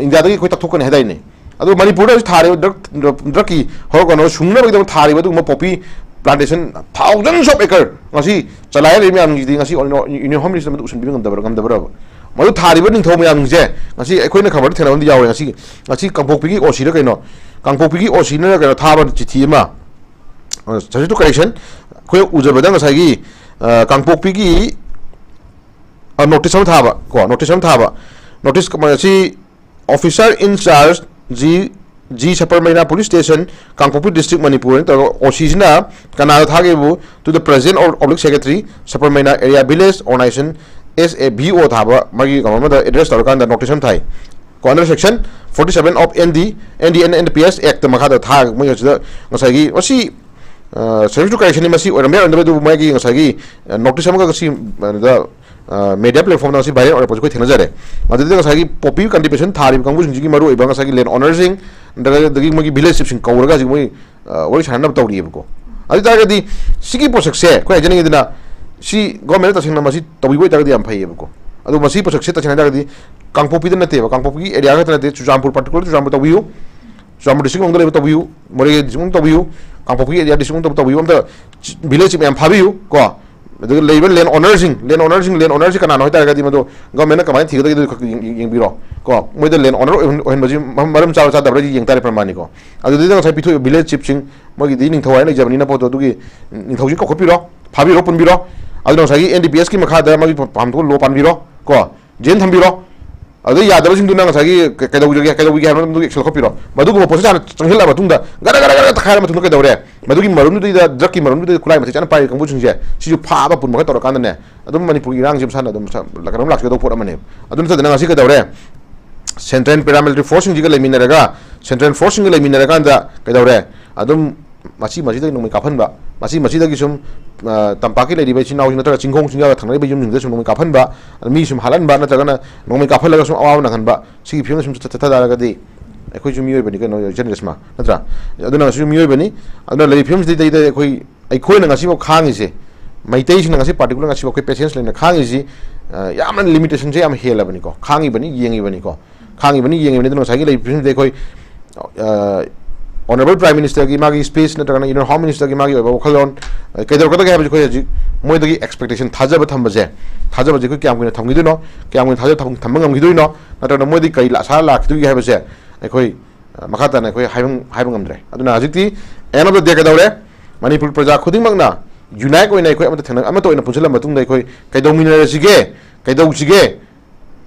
ꯏꯟꯗꯤꯌꯥꯗꯒꯤ ꯑꯩꯈꯣꯏ ꯇꯛꯊꯣꯛꯀꯅꯤ ꯍꯥꯏꯗꯥꯏꯅꯦ꯫ ꯑꯗꯣ ꯃꯅꯤꯄꯨꯔꯗ ꯍꯧꯖꯤꯛ ꯊꯥꯔꯤꯕ ꯗ꯭ꯔꯒ ꯗ꯭ꯔꯒꯀꯤ ꯍꯧꯔꯛꯅꯕ ꯁꯨꯡꯅꯕꯒꯤꯗꯃꯛ ꯊꯥꯔꯤꯕ ꯑꯗꯨꯒꯨꯝꯕ poppy plantation thousands of acre ꯉꯁꯤ ꯆꯂꯥꯏꯔꯤꯕ ꯃꯌꯥꯝꯁꯤꯗꯤ ꯉꯁꯤ ꯌꯨꯅꯤꯌꯟ ꯍꯣꯝ ꯃꯤꯅꯤꯁꯇꯔ ꯃꯗꯨ ꯎꯁꯤꯟꯕꯤꯕ ꯉꯝꯗꯕ꯭ꯔꯥ ꯉꯝꯗꯕ꯭ꯔꯕ? ꯃꯗꯨ ꯊꯥꯔꯤꯕ ꯅꯤꯡꯊꯧ ꯃꯌꯥꯝꯁꯦ ꯉꯁꯤ ꯑꯩꯈꯣꯏꯅ ꯈꯕꯔꯗ ꯊꯦꯡꯅꯕ ꯑꯃꯗꯤ ꯌꯥꯎꯔꯦ꯫ ꯉꯁꯤ ꯉꯁꯤ ꯀꯥꯡꯄꯣꯛꯄꯤꯒꯤ ꯑꯣ ꯁꯤꯗ ꯀꯩꯅꯣ ꯀꯥꯡꯄꯣꯛꯄꯤꯒꯤ ꯑꯣ ꯁꯤꯅ ꯀꯩꯅꯣ ꯊꯥꯕ ꯆꯤꯊꯤ ꯑꯃ ꯁꯕꯖꯦꯛ ꯇꯨ ꯀꯔꯦꯛꯁꯟ ꯑꯩꯈꯣꯏ ꯎꯖꯕꯗ ꯉꯁꯥꯏꯒꯤ ꯀꯥꯡꯄꯣꯛꯄꯤꯒꯤ ꯅꯣꯇꯤꯁ ꯑꯃ ꯊꯥꯕ ꯀꯣ, ꯅꯣꯇꯤꯁ ꯑꯃ ꯊꯥꯕ ꯅꯣꯇꯤꯁ ꯑꯁꯤ officer in charge G G Saparmeina Police Station, Kangpokpi District, Manipur ꯅ ꯇꯧꯔꯒ ꯑꯣ ꯁꯤꯁꯤꯅ ꯀꯅꯥꯗ ꯊꯥꯒꯦꯕꯨ to the president or oblique secretary Saparmeina area village organization S A V O ꯊꯥꯕ ꯃꯥꯒꯤ ꯀꯩꯅꯣ ꯑꯃꯗ ꯑꯦꯗ꯭ꯔꯦꯁ ꯇꯧꯔꯀꯥꯟꯗ ꯅꯣꯇꯤꯁ ꯑꯃ ꯊꯥꯏ꯫ ꯀꯣ under section forty seven of N D N D N N P S Act ꯃꯈꯥꯗ ꯊꯥ ꯃꯣꯏ ꯑꯁꯤꯗ ꯉꯁꯥꯏꯒꯤ ꯃꯁꯤ ꯁꯕꯖꯦꯛ ꯇꯨ ꯀꯔꯦꯛꯁꯟꯅꯤ꯫ ꯃꯁꯤ ꯑꯣꯏꯔꯝꯕ ꯌꯥꯔꯝꯗꯕ ꯑꯗꯨꯕꯨ ꯃꯥꯒꯤ ꯉꯁꯥꯏꯒꯤ ꯅꯣꯇꯤꯁ ꯑꯃꯒ ꯉꯁꯤ ꯃꯦꯗꯤꯌꯥ ꯄ꯭ꯂꯦꯠꯐꯣꯝꯗ ꯉꯁꯤ ꯚꯥꯏꯔꯦꯜ ꯑꯣꯏꯔꯛꯄꯁꯨ ꯑꯩꯈꯣꯏ ꯊꯦꯡꯅꯖꯔꯦ꯫ ꯃꯗꯨꯗ ꯉꯁꯥꯏꯒꯤ ꯄꯣꯄꯤ ꯀꯟꯇ꯭ꯔꯤꯕ꯭ꯌꯨꯁꯟ ꯊꯥꯔꯤꯕ ꯀꯥꯡꯕꯨꯁꯤꯡꯁꯤꯒꯤ ꯃꯔꯨꯑꯣꯏꯕ ꯉꯁꯥꯏꯒꯤ ꯂꯦꯟ ꯑꯣꯅꯔꯁꯤꯡ ꯅꯠꯇ꯭ꯔꯒ ꯑꯗꯒꯤ ꯃꯣꯏꯒꯤ ꯚꯤꯂꯦꯖ ꯆꯤꯞꯁꯤꯡ ꯀꯧꯔꯒ ꯍꯧꯖꯤꯛ ꯃꯣꯏ ꯋꯥꯔꯤ ꯁꯥꯟꯅꯅꯕ ꯇꯧꯔꯤꯑꯕꯀꯣ꯫ ꯑꯗꯨ ꯑꯣꯏꯇꯥꯔꯒꯗꯤ ꯁꯤꯒꯤ ꯄꯣꯠꯁꯛꯁꯦ ꯑꯩꯈꯣꯏ ꯍꯥꯏꯖꯅꯤꯡꯉꯤꯗꯅ ꯁꯤ ꯒꯣꯔꯃꯦꯟꯅ ꯇꯁꯦꯡꯅ ꯃꯁꯤ ꯇꯧꯕꯤꯕ ꯑꯣꯏꯇꯥꯔꯒꯗꯤ ꯌꯥꯝ ꯐꯩꯌꯦꯕꯀꯣ꯫ ꯑꯗꯣ ꯃꯁꯤ ꯄꯣꯠꯁꯛꯁꯦ ꯇꯁꯦꯡꯅ ꯍꯥꯏꯇꯥꯔꯒꯗꯤ ꯀꯥꯡꯄꯣꯛꯄꯤꯗ ꯅꯠꯇꯦꯕ, ꯀꯥꯡꯄꯣꯛꯄꯤꯒꯤ ꯑꯦꯔꯤꯌꯥ ꯈꯛꯇ ꯅꯠꯇꯦ, ꯆꯨꯔꯆꯥꯟꯄꯨꯔ, ꯄꯥꯔꯇꯤꯀꯨꯂꯔ ꯆꯨꯔꯆꯥꯟꯄꯨꯔ ꯇꯧꯕꯤꯌꯨ, ꯆꯨꯔꯆꯥꯟꯄꯨꯔ ꯗꯤꯁꯇ꯭ꯔꯤꯛ ꯃꯅꯨꯡꯗ ꯂꯩꯕ ꯇꯧꯕꯤꯌꯨ, ꯃꯣꯔꯦ ꯗꯤꯁꯇ꯭ꯔꯤꯛ ꯃꯅꯨꯡꯗ ꯇꯧꯕꯤꯌꯨ, ꯀꯥꯡꯄꯣꯛꯄꯤꯒꯤ ꯑꯦꯔꯤꯌꯥ ꯗꯤꯁꯇ꯭ꯔꯤꯛ ꯃꯅꯨꯡꯗ ꯇꯧꯕꯤꯌꯨ, ꯑꯝꯇ ꯚꯤꯂꯦꯖꯁꯤ ꯃꯌꯥꯝ ꯐꯥꯕꯤꯌꯨ ꯀꯣ꯫ ꯑꯗꯨꯒ ꯂꯩꯔꯤꯕ land ownerꯁꯤꯡ, land ownerꯁꯤꯡ, land ownerꯁꯤ ꯀꯅꯥꯅꯣ ꯍꯥꯏ ꯇꯥꯔꯒꯗꯤ, ꯃꯗꯨ governmentꯅ ꯀꯃꯥꯏꯅ ꯊꯤꯒꯗꯒꯦ, ꯑꯗꯨ ꯈꯛ ꯌꯦꯡ-, ꯌꯦꯡ-, ꯌꯦꯡꯕꯤꯔꯣ꯫ ꯀꯣ, ꯃꯣꯏꯗ land owner ꯑꯣꯏꯍꯟ-, ꯑꯣꯏꯍꯟꯕꯁꯤ ꯃ-, ꯃꯔꯝ ꯆꯥꯕ ꯆꯥꯗꯕ꯭ꯔꯥ ꯌꯦꯡ ꯇꯥꯔꯦ, ꯄ꯭ꯔꯃꯥꯅꯤꯀꯣ꯫ ꯑꯗꯨꯗꯨꯗ ꯉꯁꯥꯏ ꯄꯤꯊꯣꯛꯏꯕ village chiefꯁꯤꯡ, ꯃꯣꯏꯒꯤꯗꯤ ꯅꯤꯡꯊꯧ ꯍꯥꯏꯅ ꯂꯩꯖꯕꯅꯤꯅ ꯄꯣꯠꯇꯣ, ꯑꯗꯨꯒꯤ ꯅꯤꯡꯊꯧꯁꯤꯡ ꯀꯧꯈꯠꯄꯤꯔꯣ, ꯐꯥꯕꯤꯔꯣ, ꯄꯨꯟꯕꯤꯔꯣ꯫ ꯑꯗꯨꯅ ꯉꯁꯥꯏꯒꯤ N D P Sꯀꯤ ꯃꯈꯥꯗ ꯃꯥꯒꯤ ꯄꯥꯝꯗꯕ law ꯄꯥꯟꯕꯤꯔꯣ, ꯀꯣ, ꯖꯦꯜ ꯊꯝꯕꯤꯔꯣ꯫ ꯑꯗꯨꯗ ꯌꯥꯗꯕꯁꯤꯡꯗꯨꯅ ꯉꯁꯥꯏꯒꯤ ꯀ-, ꯀꯩꯗꯧꯖꯒꯦ, ꯀꯩꯗꯧꯕꯤꯒꯦ ꯍꯥꯏꯕ ꯃꯇꯝꯗ action ꯂꯧꯈꯠꯄꯤꯔꯣ꯫ ꯃꯗꯨꯒꯨꯝꯕ ꯄꯣꯠꯁꯤ ꯍꯥꯟꯅ ꯆꯪꯁꯤꯜꯂꯛꯑ ꯃꯇꯨꯡꯗ, ꯒꯔ ꯒꯔ ꯒꯔ ꯇꯛꯈꯥꯏꯔ ꯃꯇꯨꯡꯗ ꯀꯩꯗꯧꯔꯦ? ꯃꯗꯨꯒꯤ ꯃꯔꯨꯝꯗꯨꯗꯩꯗ, drugꯀꯤ ꯃꯔꯨꯝꯗꯨꯗꯩꯗ ꯈꯨꯠꯂꯥꯏ ꯃꯇꯤꯛ ꯆꯥꯅ ꯄꯥꯏꯔꯤ ꯀꯥꯡꯕꯨꯁꯤꯡꯁꯦ, ꯁꯤꯁꯨ ꯐꯥꯕ ꯄꯨꯟꯕꯒ ꯇꯧꯔꯀꯥꯟꯗꯅꯦ, ꯑꯗꯨꯝ ꯃꯅꯤꯄꯨꯔꯒꯤ ꯏꯔꯥꯡꯁꯤ ꯃꯁꯥꯅ ꯑꯗꯨꯝ ꯃꯁꯥ-, ꯀꯩꯅꯣꯝ ꯂꯥꯛꯆꯒꯗꯧꯕ ꯄꯣꯠ ꯑꯃꯅꯦꯕ꯫ ꯑꯗꯨ ꯅꯠꯇꯗꯅ ꯉꯁꯤ ꯀꯩꯗꯧꯔꯦ? Central Paramilitary Forceꯁꯤꯡꯁꯤꯒ ꯂꯩꯃꯤꯟꯅꯔꯒ, Central Forceꯁꯤꯡꯒ ꯂꯩꯃꯤꯟꯅꯔꯀꯥꯟꯗ ꯀꯩꯗꯧꯔꯦ? ꯑꯗꯨꯝ ꯃꯆꯤ ꯃꯆꯤꯗꯒꯤ ꯅꯣꯡꯃꯩ ꯀꯥꯞꯍꯟꯕ, ꯃꯆꯤ ꯃꯆꯤꯗꯒꯤ ꯁꯨꯝ, ꯑ, ꯇꯝꯄꯥꯛꯀꯤ ꯂꯩꯔꯤꯕ ꯏꯆꯤꯟ ꯏꯅꯥꯎꯁꯤꯡ ꯅꯠꯇ꯭ꯔꯒ ꯆꯤꯡꯈꯣꯡ ꯆꯤꯡꯌꯥꯒ ꯊꯪꯅꯔꯤꯕ ꯌꯨꯝꯁꯤꯡꯗ ꯁꯨꯝ ꯅꯣꯡꯃꯩ ꯀꯥꯞꯍꯟꯕ, ꯑꯗ ꯃꯤ ꯁꯨꯝ ꯍꯥꯠꯍꯟꯕ, ꯅꯠꯇ꯭ꯔꯒꯅ ꯅꯣꯡꯃꯩ ꯀꯥꯞꯍꯜꯂꯒ ꯁꯨꯝ ꯑꯋꯥꯕ ꯅꯪꯍꯟꯕ, ꯁꯤꯒꯤ ꯐꯤꯕꯝꯗ ꯁꯨꯝ ꯆꯠ-, ꯆꯠꯊ ꯇꯥꯔꯒꯗꯤ ꯑꯩꯈꯣꯏꯁꯨ ꯃꯤꯑꯣꯏꯕꯅꯤ ꯀꯩꯅꯣ, ꯏꯆꯟ ꯔꯦꯁꯃꯥ, ꯅꯠꯇ꯭ꯔꯥ? ꯑꯗꯨꯅ ꯉꯁꯤꯁꯨ ꯃꯤꯑꯣꯏꯕꯅꯤ꯫ ꯑꯗꯨꯅ ꯂꯩꯔꯤꯕ ꯐꯤꯕꯝꯁꯤꯗꯩꯗ ꯑꯩꯈꯣꯏ, ꯑꯩꯈꯣꯏꯅ ꯉꯁꯤꯐꯥꯎ ꯈꯥꯡꯉꯤꯁꯦ, ꯃꯩꯇꯩꯁꯤꯡꯅ ꯉꯁꯤ particular ꯉꯁꯤꯐꯥꯎ ꯑꯩꯈꯣꯏ patience ꯂꯩꯅ ꯈꯥꯡꯉꯤꯁꯤ, ꯑ, ꯌꯥꯝꯅ limitationꯁꯦ ꯌꯥꯝ ꯍꯦꯜꯂꯕꯅꯤꯀꯣ꯫ ꯈꯥꯡꯉꯤꯕꯅꯤ, ꯌꯦꯡꯉꯤꯕꯅꯤꯀꯣ꯫ ꯈꯥꯡꯉꯤꯕꯅꯤ, ꯌꯦꯡꯉꯤꯕꯅꯤ꯫ ꯑꯗꯨꯅ ꯉꯁꯥꯏꯒꯤ ꯂꯩꯔꯤꯕ ꯐꯤꯕꯝꯁꯤꯗ ꯑꯩꯈꯣꯏ, ꯑ, Honourable Prime Ministerꯒꯤ ꯃꯥꯒꯤ speech ꯅꯠꯇ꯭ꯔꯒꯅ Union Home Ministerꯒꯤ ꯃꯥꯒꯤ ꯑꯣꯏꯕ ꯋꯥꯈꯜꯂꯣꯟ, ꯑ, ꯀꯩꯗꯧꯔꯛꯀꯗꯒꯦ ꯍꯥꯏꯕꯁꯤ ꯑꯩꯈꯣꯏ ꯍꯧꯖꯤꯛ ꯃꯣꯏꯗꯒꯤ expectation, ꯊꯥꯖꯕ ꯊꯝꯕꯁꯦ, ꯊꯥꯖꯕꯁꯦ ꯑꯩꯈꯣꯏ ꯀꯌꯥꯝ ꯀꯨꯏꯅ ꯊꯝꯈꯤꯗꯣꯏꯅꯣ, ꯀꯌꯥꯝ ꯀꯨꯏꯅ ꯊꯥꯖꯕ ꯊꯝ-, ꯊꯝꯕ ꯉꯝꯈꯤꯗꯣꯏꯅꯣ, ꯅꯠꯇ꯭ꯔꯒꯅ ꯃꯣꯏꯗꯒꯤ ꯀꯔꯤ ꯑꯁꯥ ꯂꯥꯛꯈꯤꯗꯣꯏꯒꯦ ꯍꯥꯏꯕꯁꯦ ꯑꯩꯈꯣꯏ, ꯑ, ꯃꯈꯥ ꯇꯥꯅ ꯑꯩꯈꯣꯏ ꯍꯥꯏꯕ, ꯍꯥꯏꯕ ꯉꯝꯗ꯭ꯔꯦ꯫ ꯑꯗꯨꯅ ꯍꯧꯖꯤꯛꯇꯤ end of the day ꯀꯩꯗꯧꯔꯦ? ꯃꯅꯤꯄꯨꯔ ꯄ꯭ꯔꯖꯥ ꯈꯨꯗꯤꯡꯃꯛꯅ unite ꯑꯣꯏꯅ ꯑꯩꯈꯣꯏ ꯑꯃꯠꯇ ꯊꯦꯡꯅ-, ꯑꯃꯠꯇ ꯑꯣꯏꯅ ꯄꯨꯟꯁꯤꯜꯂ ꯃꯇꯨꯡꯗ ꯑꯩꯈꯣꯏ ꯀꯩꯗꯧꯃꯤꯟꯅꯔꯁꯤꯒꯦ? ꯀꯩꯗꯧꯁꯤꯒꯦ?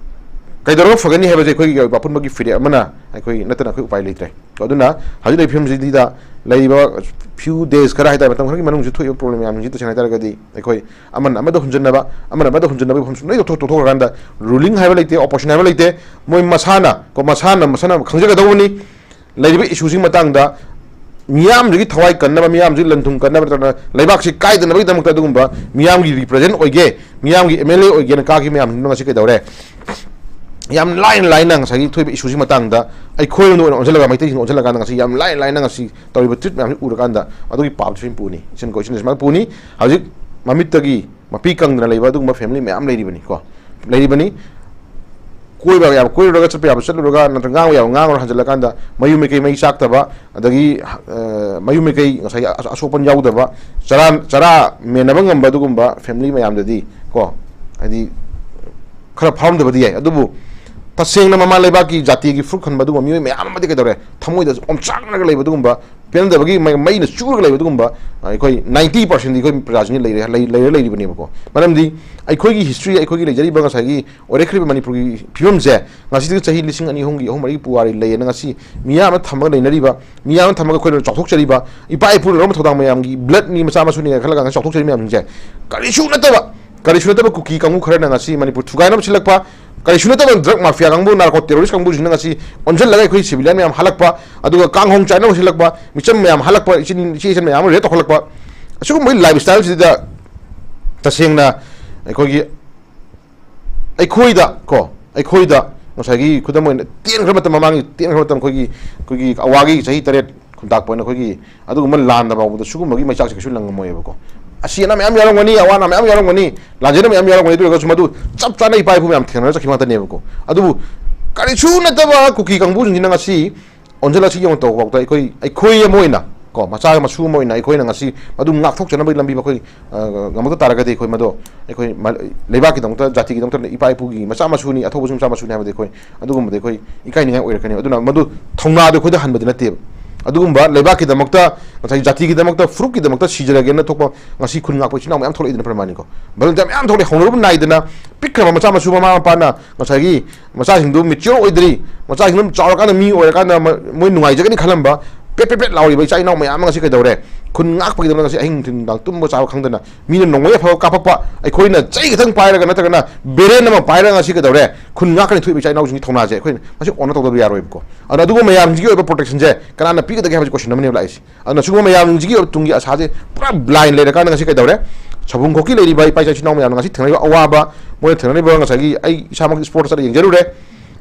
ꯀꯩꯗꯧꯔꯒ ꯐꯒꯅꯤ ꯍꯥꯏꯕꯁꯦ ꯑꯩꯈꯣꯏꯒꯤ ꯑꯣꯏꯕ ꯑꯄꯨꯟꯕꯒꯤ ꯐꯤꯔꯦꯞ ꯑꯃꯅ ꯑꯩꯈꯣꯏ ꯅꯠꯇꯅ ꯑꯩꯈꯣꯏ ꯎꯄꯥꯏ ꯂꯩꯇ꯭ꯔꯦ꯫ ꯑꯗꯨꯅ ꯍꯧꯖꯤꯛ ꯂꯩꯔꯤꯕ ꯐꯤꯕꯝꯁꯤꯗ ꯂꯩꯔꯤꯕ few days ꯈꯔ ꯍꯥꯏꯇꯥꯔꯦ, ꯃꯇꯝ ꯈꯔꯒꯤ ꯃꯅꯨꯡꯁꯤꯗ ꯊꯣꯛꯏꯕ problem ꯃꯌꯥꯝꯁꯤꯡꯁꯤ ꯇꯁꯦꯡꯅ ꯍꯥꯏꯇꯥꯔꯒꯗꯤ ꯑꯩꯈꯣꯏ ꯑꯃꯅ ꯑꯃꯗ ꯍꯨꯟꯖꯤꯟꯅꯕ, ꯑꯃꯅ ꯑꯃꯗ ꯍꯨꯟꯖꯤꯟꯅꯕꯒꯤ ꯋꯥꯐꯝꯁꯨ ꯂꯣꯏ ꯇꯣꯛꯊꯣꯛ-, ꯇꯣꯛꯊꯣꯛꯈ꯭ꯔꯀꯥꯟꯗ ruling ꯍꯥꯏꯕ ꯂꯩꯇꯦ, opposition ꯍꯥꯏꯕ ꯂꯩꯇꯦ꯫ ꯃꯣꯏ ꯃꯁꯥꯅ ꯀꯣ, ꯃꯁꯥꯅ, ꯃꯁꯥꯅ ꯈꯪꯖꯒꯗꯧꯕꯅꯤ꯫ ꯂꯩꯔꯤꯕ issueꯁꯤꯒꯤ ꯃꯇꯥꯡꯗ ꯃꯤꯌꯥꯝꯁꯤꯒꯤ ꯊꯋꯥꯏ ꯀꯟꯅꯕ, ꯃꯤꯌꯥꯝꯁꯤꯒꯤ ꯂꯟ ꯊꯨꯝ ꯀꯟꯅꯕ ꯅꯠꯇ꯭ꯔꯒꯅ ꯂꯩꯕꯥꯛꯁꯤ ꯀꯥꯏꯗꯅꯕꯒꯤꯗꯃꯛꯇ ꯑꯗꯨꯒꯨꯝꯕ ꯃꯤꯌꯥꯝꯒꯤ represent ꯑꯣꯏꯒꯦ, ꯃꯤꯌꯥꯝꯒꯤ M L A ꯑꯣꯏꯒꯦꯅ ꯀꯥꯈꯤꯕ ꯃꯌꯥꯝꯁꯤꯡꯗꯨꯅ ꯉꯁꯤ ꯀꯩꯗꯧꯔꯦ? ꯌꯥꯝ ꯂꯥꯏꯅ ꯂꯥꯏꯅ ꯉꯁꯥꯏꯒꯤ ꯊꯣꯛꯏꯕ issueꯁꯤꯒꯤ ꯃꯇꯥꯡꯗ ꯑꯩꯈꯣꯏꯔꯣꯝꯗ ꯑꯣꯏꯅ ꯑꯣꯟꯁꯤꯜꯂꯒ, ꯃꯩꯇꯩꯁꯤꯡꯗ ꯑꯣꯟꯁꯤꯜꯂꯀꯥꯟꯗ ꯉꯁꯤ ꯌꯥꯝ ꯂꯥꯏꯅ ꯂꯥꯏꯅ ꯉꯁꯤ ꯇꯧꯔꯤꯕ treat ꯃꯌꯥꯝꯁꯤ ꯎꯔꯀꯥꯟꯗ ꯑꯗꯨꯒꯤ ꯄꯥꯞꯁꯤ ꯁꯨꯝ ꯄꯨꯅꯤ꯫ ꯏꯆꯟ ꯀꯣ, ꯏꯆꯟ ꯁꯨꯃꯥꯏꯅ ꯄꯨꯅꯤ꯫ ꯍꯧꯖꯤꯛ ꯃꯃꯤꯠꯇꯒꯤ ꯃꯄꯤ ꯀꯪꯗꯅ ꯂꯩꯕ ꯑꯗꯨꯒꯨꯝꯕ family ꯃꯌꯥꯝ ꯂꯩꯔꯤꯕꯅꯤꯀꯣ, ꯂꯩꯔꯤꯕꯅꯤ꯫ ꯀꯣꯏꯕ ꯌꯥꯕ ꯀꯣꯏꯔꯨꯔꯒ, ꯆꯠꯄ ꯌꯥꯕ ꯆꯠꯂꯨꯔꯒ, ꯅꯠꯇ꯭ꯔꯒ ꯉꯥꯡꯕ ꯌꯥꯕ ꯉꯥꯡꯉꯨꯔ ꯍꯟꯖꯤꯜꯂꯀꯥꯟꯗ ꯃꯌꯨꯝ ꯃꯩꯀꯩ ꯃꯩ ꯆꯥꯛꯇꯕ, ꯑꯗꯒꯤ ꯑ, ꯃꯌꯨꯝ ꯃꯩꯀꯩ ꯉꯁꯥꯏꯒꯤ ꯑ-, ꯑꯁꯣꯛꯄꯟ ꯌꯥꯎꯗꯕ, ꯆꯔꯥ ꯆꯔꯥ ꯃꯦꯟꯅꯕ ꯉꯝꯕ ꯑꯗꯨꯒꯨꯝꯕ ꯐꯦꯃꯤꯂꯤ ꯃꯌꯥꯝꯗꯗꯤ ꯀꯣ, ꯍꯥꯏꯗꯤ ꯈꯔ ꯐꯥꯎꯔꯝꯗꯕꯗꯤ ꯌꯥꯏ꯫ ꯑꯗꯨꯕꯨ ꯇꯁꯦꯡꯅ ꯃꯃꯥ ꯂꯩꯕꯥꯛꯀꯤ ꯖꯥꯇꯤꯒꯤ ꯐꯨꯔꯨꯞ ꯈꯟꯕ ꯑꯗꯨꯒꯨꯝꯕ ꯃꯤꯑꯣꯏ ꯃꯌꯥꯝ ꯑꯃꯗꯤ ꯀꯩꯗꯧꯔꯦ, ꯊꯃꯣꯏꯗ ꯑꯣꯝꯆꯥꯛꯅꯔꯒ ꯂꯩꯕ ꯑꯗꯨꯒꯨꯝꯕ, ꯄꯦꯟꯗꯕꯒꯤ ꯃꯩ-, ꯃꯩꯅ ꯆꯨꯔꯒ ꯂꯩꯕ ꯑꯗꯨꯒꯨꯝꯕ, ꯑ, ꯑꯩꯈꯣꯏ ꯅꯥꯏꯟꯇꯤ ꯄꯥꯔꯁꯦꯟꯗꯤ ꯑꯩꯈꯣꯏ ꯄ꯭ꯔꯖꯥꯁꯤꯡꯁꯤ ꯂꯩꯔꯦ, ꯂꯩ-, ꯂꯩꯔ ꯂꯩꯔꯤꯕꯅꯦꯕꯀꯣ꯫ ꯃꯔꯝꯗꯤ ꯑꯩꯈꯣꯏꯒꯤ ꯍꯤꯁꯇ꯭ꯔꯤ, ꯑꯩꯈꯣꯏꯒꯤ ꯂꯩꯖꯔꯤꯕ ꯉꯁꯥꯏꯒꯤ ꯑꯣꯏꯔꯛꯈ꯭ꯔꯤꯕ ꯃꯅꯤꯄꯨꯔꯒꯤ ꯐꯤꯕꯝꯁꯦ, ꯉꯁꯤꯗꯒꯤ ꯆꯍꯤ ꯂꯤꯁꯤꯡ ꯑꯅꯤ, ꯑꯍꯨꯝꯒꯤ, ꯑꯍꯨꯝ, ꯃꯔꯤꯒꯤ ꯄꯨꯋꯥꯔꯤ ꯂꯩꯌꯦꯅ ꯉꯁꯤ ꯃꯤꯌꯥꯝꯅ ꯊꯝꯃꯒ ꯂꯩꯅꯔꯤꯕ, ꯃꯤꯌꯥꯝꯅ ꯊꯝꯃꯒ ꯑꯩꯈꯣꯏꯅ ꯆꯥꯎꯊꯣꯛꯆꯔꯤꯕ, ꯏꯄꯥ ꯏꯄꯨꯅ ꯂꯧꯔꯝꯕ ꯊꯧꯗꯥꯡ ꯃꯌꯥꯝꯒꯤ ꯕ꯭ꯂꯠꯅꯤ, ꯃꯆꯥ ꯃꯁꯨꯅꯤ ꯈꯜꯂꯒ ꯉꯁꯤ ꯆꯥꯎꯊꯣꯛꯆꯔꯤꯕ ꯃꯌꯥꯝꯁꯤꯡꯁꯦ ꯀꯔꯤꯁꯨ ꯅꯠꯇꯕ, ꯀꯔꯤꯁꯨ ꯅꯠꯇꯕ ꯀꯨꯀꯤ ꯀꯥꯡꯕꯨ ꯈꯔꯅ ꯉꯁꯤ ꯃꯅꯤꯄꯨꯔ ꯊꯨꯒꯥꯏꯅꯕ ꯁꯤꯜꯂꯛꯄ, ꯀꯔꯤꯁꯨ ꯅꯠꯇꯕ ꯗ꯭ꯔꯒ ꯃꯥꯐꯤꯌꯥ ꯀꯥꯡꯕꯨ, ꯅꯥꯔꯀꯣ ꯇꯦꯔꯣꯔꯤꯁ ꯀꯥꯡꯕꯨꯁꯤꯡꯅ ꯉꯁꯤ ꯑꯣꯟꯁꯤꯜꯂꯒ ꯑꯩꯈꯣꯏ ꯁꯤꯚꯤꯂꯤꯌꯟ ꯃꯌꯥꯝ ꯍꯥꯠꯂꯛꯄ, ꯑꯗꯨꯒ ꯀꯥꯡꯍꯣꯡ ꯆꯥꯏꯅꯕ ꯁꯤꯜꯂꯛꯄ, ꯃꯤꯆꯝ ꯃꯌꯥꯝ ꯍꯥꯠꯂꯛꯄ, ꯏꯆꯤꯟ, ꯏꯆꯦ ꯏꯆꯟ ꯃꯌꯥꯝ ꯑꯃ ꯔꯦꯞ ꯇꯧꯈꯠꯂꯛꯄ, ꯑꯁꯤꯒꯨꯝꯕꯒꯤ ꯂꯥꯏꯐ ꯁ꯭ꯇꯥꯏꯜꯁꯤꯗ ꯇꯁꯦꯡꯅ ꯑꯩꯈꯣꯏꯒꯤ, ꯑꯩꯈꯣꯏꯗ ꯀꯣ, ꯑꯩꯈꯣꯏꯗ ꯉꯁꯥꯏꯒꯤ ꯈꯨꯗꯝ ꯑꯣꯏꯅ ꯇꯦꯟꯈ꯭ꯔ ꯃꯇꯝ, ꯃꯃꯥꯡꯒꯤ ꯇꯦꯟꯈ꯭ꯔ ꯃꯇꯝ ꯑꯩꯈꯣꯏꯒꯤ, ꯑꯩꯈꯣꯏꯒꯤ ꯑꯋꯥꯒꯤ ꯆꯍꯤ ꯇꯔꯦꯠ ꯈꯨꯟꯇꯥꯛꯄ ꯑꯣꯏꯅ ꯑꯩꯈꯣꯏꯒꯤ ꯑꯗꯨꯒꯨꯝꯕ ꯂꯥꯟꯗ ꯐꯥꯎꯕꯗ ꯁꯤꯒꯨꯝꯕꯒꯤ ꯃꯩꯆꯥꯛꯁꯦ ꯀꯩꯁꯨ ꯂꯪꯉꯝꯃꯣꯏꯕꯀꯣ꯫ ꯑꯁꯤ ꯑꯅꯥ ꯃꯌꯥꯝ ꯌꯥꯎꯔꯝꯒꯅꯤ, ꯑꯋꯥ ꯑꯅꯥ ꯃꯌꯥꯝ ꯌꯥꯎꯔꯝꯒꯅꯤ, ꯂꯥꯟꯖꯦꯟꯕ ꯃꯌꯥꯝ ꯌꯥꯎꯔꯝꯒꯅꯤ, ꯑꯗꯨ ꯑꯣꯏꯔꯒꯁꯨ ꯃꯗꯨ ꯆꯞ ꯆꯥꯅ ꯏꯄꯥ ꯏꯄꯨ ꯃꯌꯥꯝ ꯊꯦꯡꯅꯔ ꯆꯠꯈꯤꯕ ꯉꯥꯛꯇꯅꯦꯕꯀꯣ꯫ ꯑꯗꯨꯕꯨ ꯀꯔꯤꯁꯨ ꯅꯠꯇꯕ ꯀꯨꯀꯤ ꯀꯥꯡꯕꯨꯁꯤꯡꯁꯤꯅ ꯉꯁꯤ ꯑꯣꯟꯁꯤꯜꯂꯛꯁꯤ ꯌꯦꯡꯉꯨ ꯇꯧꯕ ꯐꯥꯎꯗ ꯑꯩꯈꯣꯏ, ꯑꯩꯈꯣꯏ ꯑꯃ ꯑꯣꯏꯅ ꯀꯣ, ꯃꯆꯥ ꯃꯁꯨ ꯑꯃ ꯑꯣꯏꯅ ꯑꯩꯈꯣꯏꯅ ꯉꯁꯤ ꯃꯗꯨ ꯉꯥꯛꯊꯣꯛꯆꯅꯕꯒꯤ ꯂꯝꯕꯤ ꯑꯩꯈꯣꯏ, ꯑ, ꯉꯝꯃꯛꯇ ꯇꯥꯔꯒꯗꯤ ꯑꯩꯈꯣꯏ ꯃꯗꯣ ꯑꯩꯈꯣꯏ ꯃ-, ꯂꯩꯕꯥꯛꯀꯤꯗꯃꯛꯇ, ꯖꯥꯇꯤꯒꯤꯗꯃꯛꯇ ꯏꯄꯥ ꯏꯄꯨꯒꯤ ꯃꯆꯥ ꯃꯁꯨꯅꯤ, ꯑꯊꯧꯕꯁꯨ ꯃꯆꯥ ꯃꯁꯨꯅꯤ ꯍꯥꯏꯕꯗꯤ ꯑꯩꯈꯣꯏ ꯑꯗꯨꯒꯨꯝꯕꯗꯤ ꯑꯩꯈꯣꯏ ꯏꯀꯥꯏꯅꯤꯡꯉꯥꯏ ꯑꯣꯏꯔꯛꯀꯅꯤ꯫ ꯑꯗꯨꯅ ꯃꯗꯨ ꯊꯧꯅꯥꯗꯣ ꯑꯩꯈꯣꯏꯗ ꯍꯟꯕꯗꯤ ꯅꯠꯇꯦꯕ꯫ ꯑꯗꯨꯒꯨꯝꯕ ꯂꯩꯕꯥꯛꯀꯤꯗꯃꯛꯇ, ꯉꯁꯥꯏ ꯖꯥꯇꯤꯒꯤꯗꯃꯛꯇ, ꯐꯨꯔꯨꯞꯀꯤꯗꯃꯛꯇ ꯁꯤꯖꯔꯒꯦꯅ ꯊꯣꯛꯄ ꯉꯁꯤ ꯈꯨꯟ ꯉꯥꯛꯄ ꯏꯆꯤꯟ ꯏꯅꯥꯎ ꯃꯌꯥꯝ ꯊꯣꯛꯂꯛꯏꯗꯅ ꯄ꯭ꯔꯃꯥꯅꯤꯀꯣ꯫ ꯚꯣꯂꯨꯟꯇꯤꯌꯥꯔ ꯃꯌꯥꯝ ꯊꯣꯛꯂꯛꯑꯦ, ꯍꯧꯅꯔꯨꯕ ꯅꯥꯏꯗꯅ ꯄꯤꯛꯈ꯭ꯔꯕ ꯃꯆꯥ ꯃꯁꯨ ꯃꯃꯥ ꯃꯄꯥꯅ ꯉꯁꯥꯏꯒꯤ ꯃꯆꯥꯁꯤꯡꯗꯨ ꯃꯦꯆꯤꯌꯣꯔ ꯑꯣꯏꯗ꯭ꯔꯤ, ꯃꯆꯥꯁꯤꯡꯗꯨ ꯆꯥꯎꯔꯀꯥꯟꯗ ꯃꯤ ꯑꯣꯏꯔꯀꯥꯟꯗ ꯃ-, ꯃꯣꯏ ꯅꯨꯡꯉꯥꯏꯖꯒꯅꯤ ꯈꯜꯂꯝꯕ, ꯄꯦꯠ ꯄꯦꯠ ꯄꯦꯠ ꯂꯥꯎꯔꯤꯕ ꯏꯆꯥ ꯏꯅꯥꯎ ꯃꯌꯥꯝ ꯑꯃ ꯉꯁꯤ ꯀꯩꯗꯧꯔꯦ? ꯈꯨꯟ ꯉꯥꯛꯄꯒꯤꯗꯃꯛ ꯉꯁꯤ ꯑꯍꯤꯡ ꯅꯨꯡꯊꯤꯜ ꯅꯨꯡꯗꯥꯡ ꯇꯨꯝꯕ ꯆꯥꯕ ꯈꯪꯗꯅ ꯃꯤꯅ ꯅꯣꯡꯃꯩ ꯑꯐꯕ ꯀꯥꯞꯄꯛꯄ, ꯑꯩꯈꯣꯏꯅ ꯆꯩ ꯈꯛꯇꯪ ꯄꯥꯏꯔꯒ ꯅꯠꯇ꯭ꯔꯒꯅ ꯕꯦꯔꯦꯟ ꯑꯃ ꯄꯥꯏꯔꯒ ꯉꯁꯤ ꯀꯩꯗꯧꯔꯦ? ꯈꯨꯟ ꯉꯥꯛꯀꯅꯤ ꯊꯣꯛꯏꯕ ꯏꯆꯥ ꯏꯅꯥꯎꯁꯤꯡꯒꯤ ꯊꯧꯅꯥꯁꯦ ꯑꯩꯈꯣꯏꯅ ꯃꯁꯤ ꯑꯣꯟꯅ ꯇꯧꯗꯕ ꯌꯥꯔꯣꯏꯕꯀꯣ꯫ ꯑꯗꯨꯅ ꯑꯗꯨꯒꯨꯝꯕ ꯃꯌꯥꯝꯁꯤꯒꯤ ꯑꯣꯏꯕ ꯄ꯭ꯔꯣꯇꯦꯛꯁꯟꯁꯦ ꯀꯅꯥꯅ ꯄꯤꯒꯗꯒꯦ ꯍꯥꯏꯕꯁꯤ ꯀꯣꯏꯁꯟ ꯑꯃꯅꯦꯕ ꯂꯥꯛꯏꯁꯦ꯫ ꯑꯗꯨꯅ ꯁꯤꯒꯨꯝꯕ ꯃꯌꯥꯝꯁꯤꯒꯤ ꯑꯣꯏꯕ ꯇꯨꯡꯒꯤ ꯑꯁꯥꯁꯦ ꯄꯨꯔꯥ ꯕ꯭ꯂꯥꯏꯟ ꯂꯩꯔꯀꯥꯟꯗ ꯉꯁꯤ ꯀꯩꯗꯧꯔꯦ? ꯁꯥꯕꯨꯡ ꯈꯣꯛꯀꯤ ꯂꯩꯔꯤꯕ ꯏꯄꯥ ꯏꯆꯥ ꯏꯆꯤꯟ ꯏꯅꯥꯎ ꯃꯌꯥꯝꯅ ꯉꯁꯤ ꯊꯦꯡꯅꯔꯤꯕ ꯑꯋꯥꯕ, ꯃꯣꯏꯅ ꯊꯦꯡꯅꯔꯤꯕ ꯉꯁꯥꯏꯒꯤ ꯑꯩ ꯏꯁꯥꯃꯛ ꯁ꯭ꯄꯣꯔꯠꯇ ꯆꯠꯂ ꯌꯦꯡꯖꯔꯨꯔꯦ꯫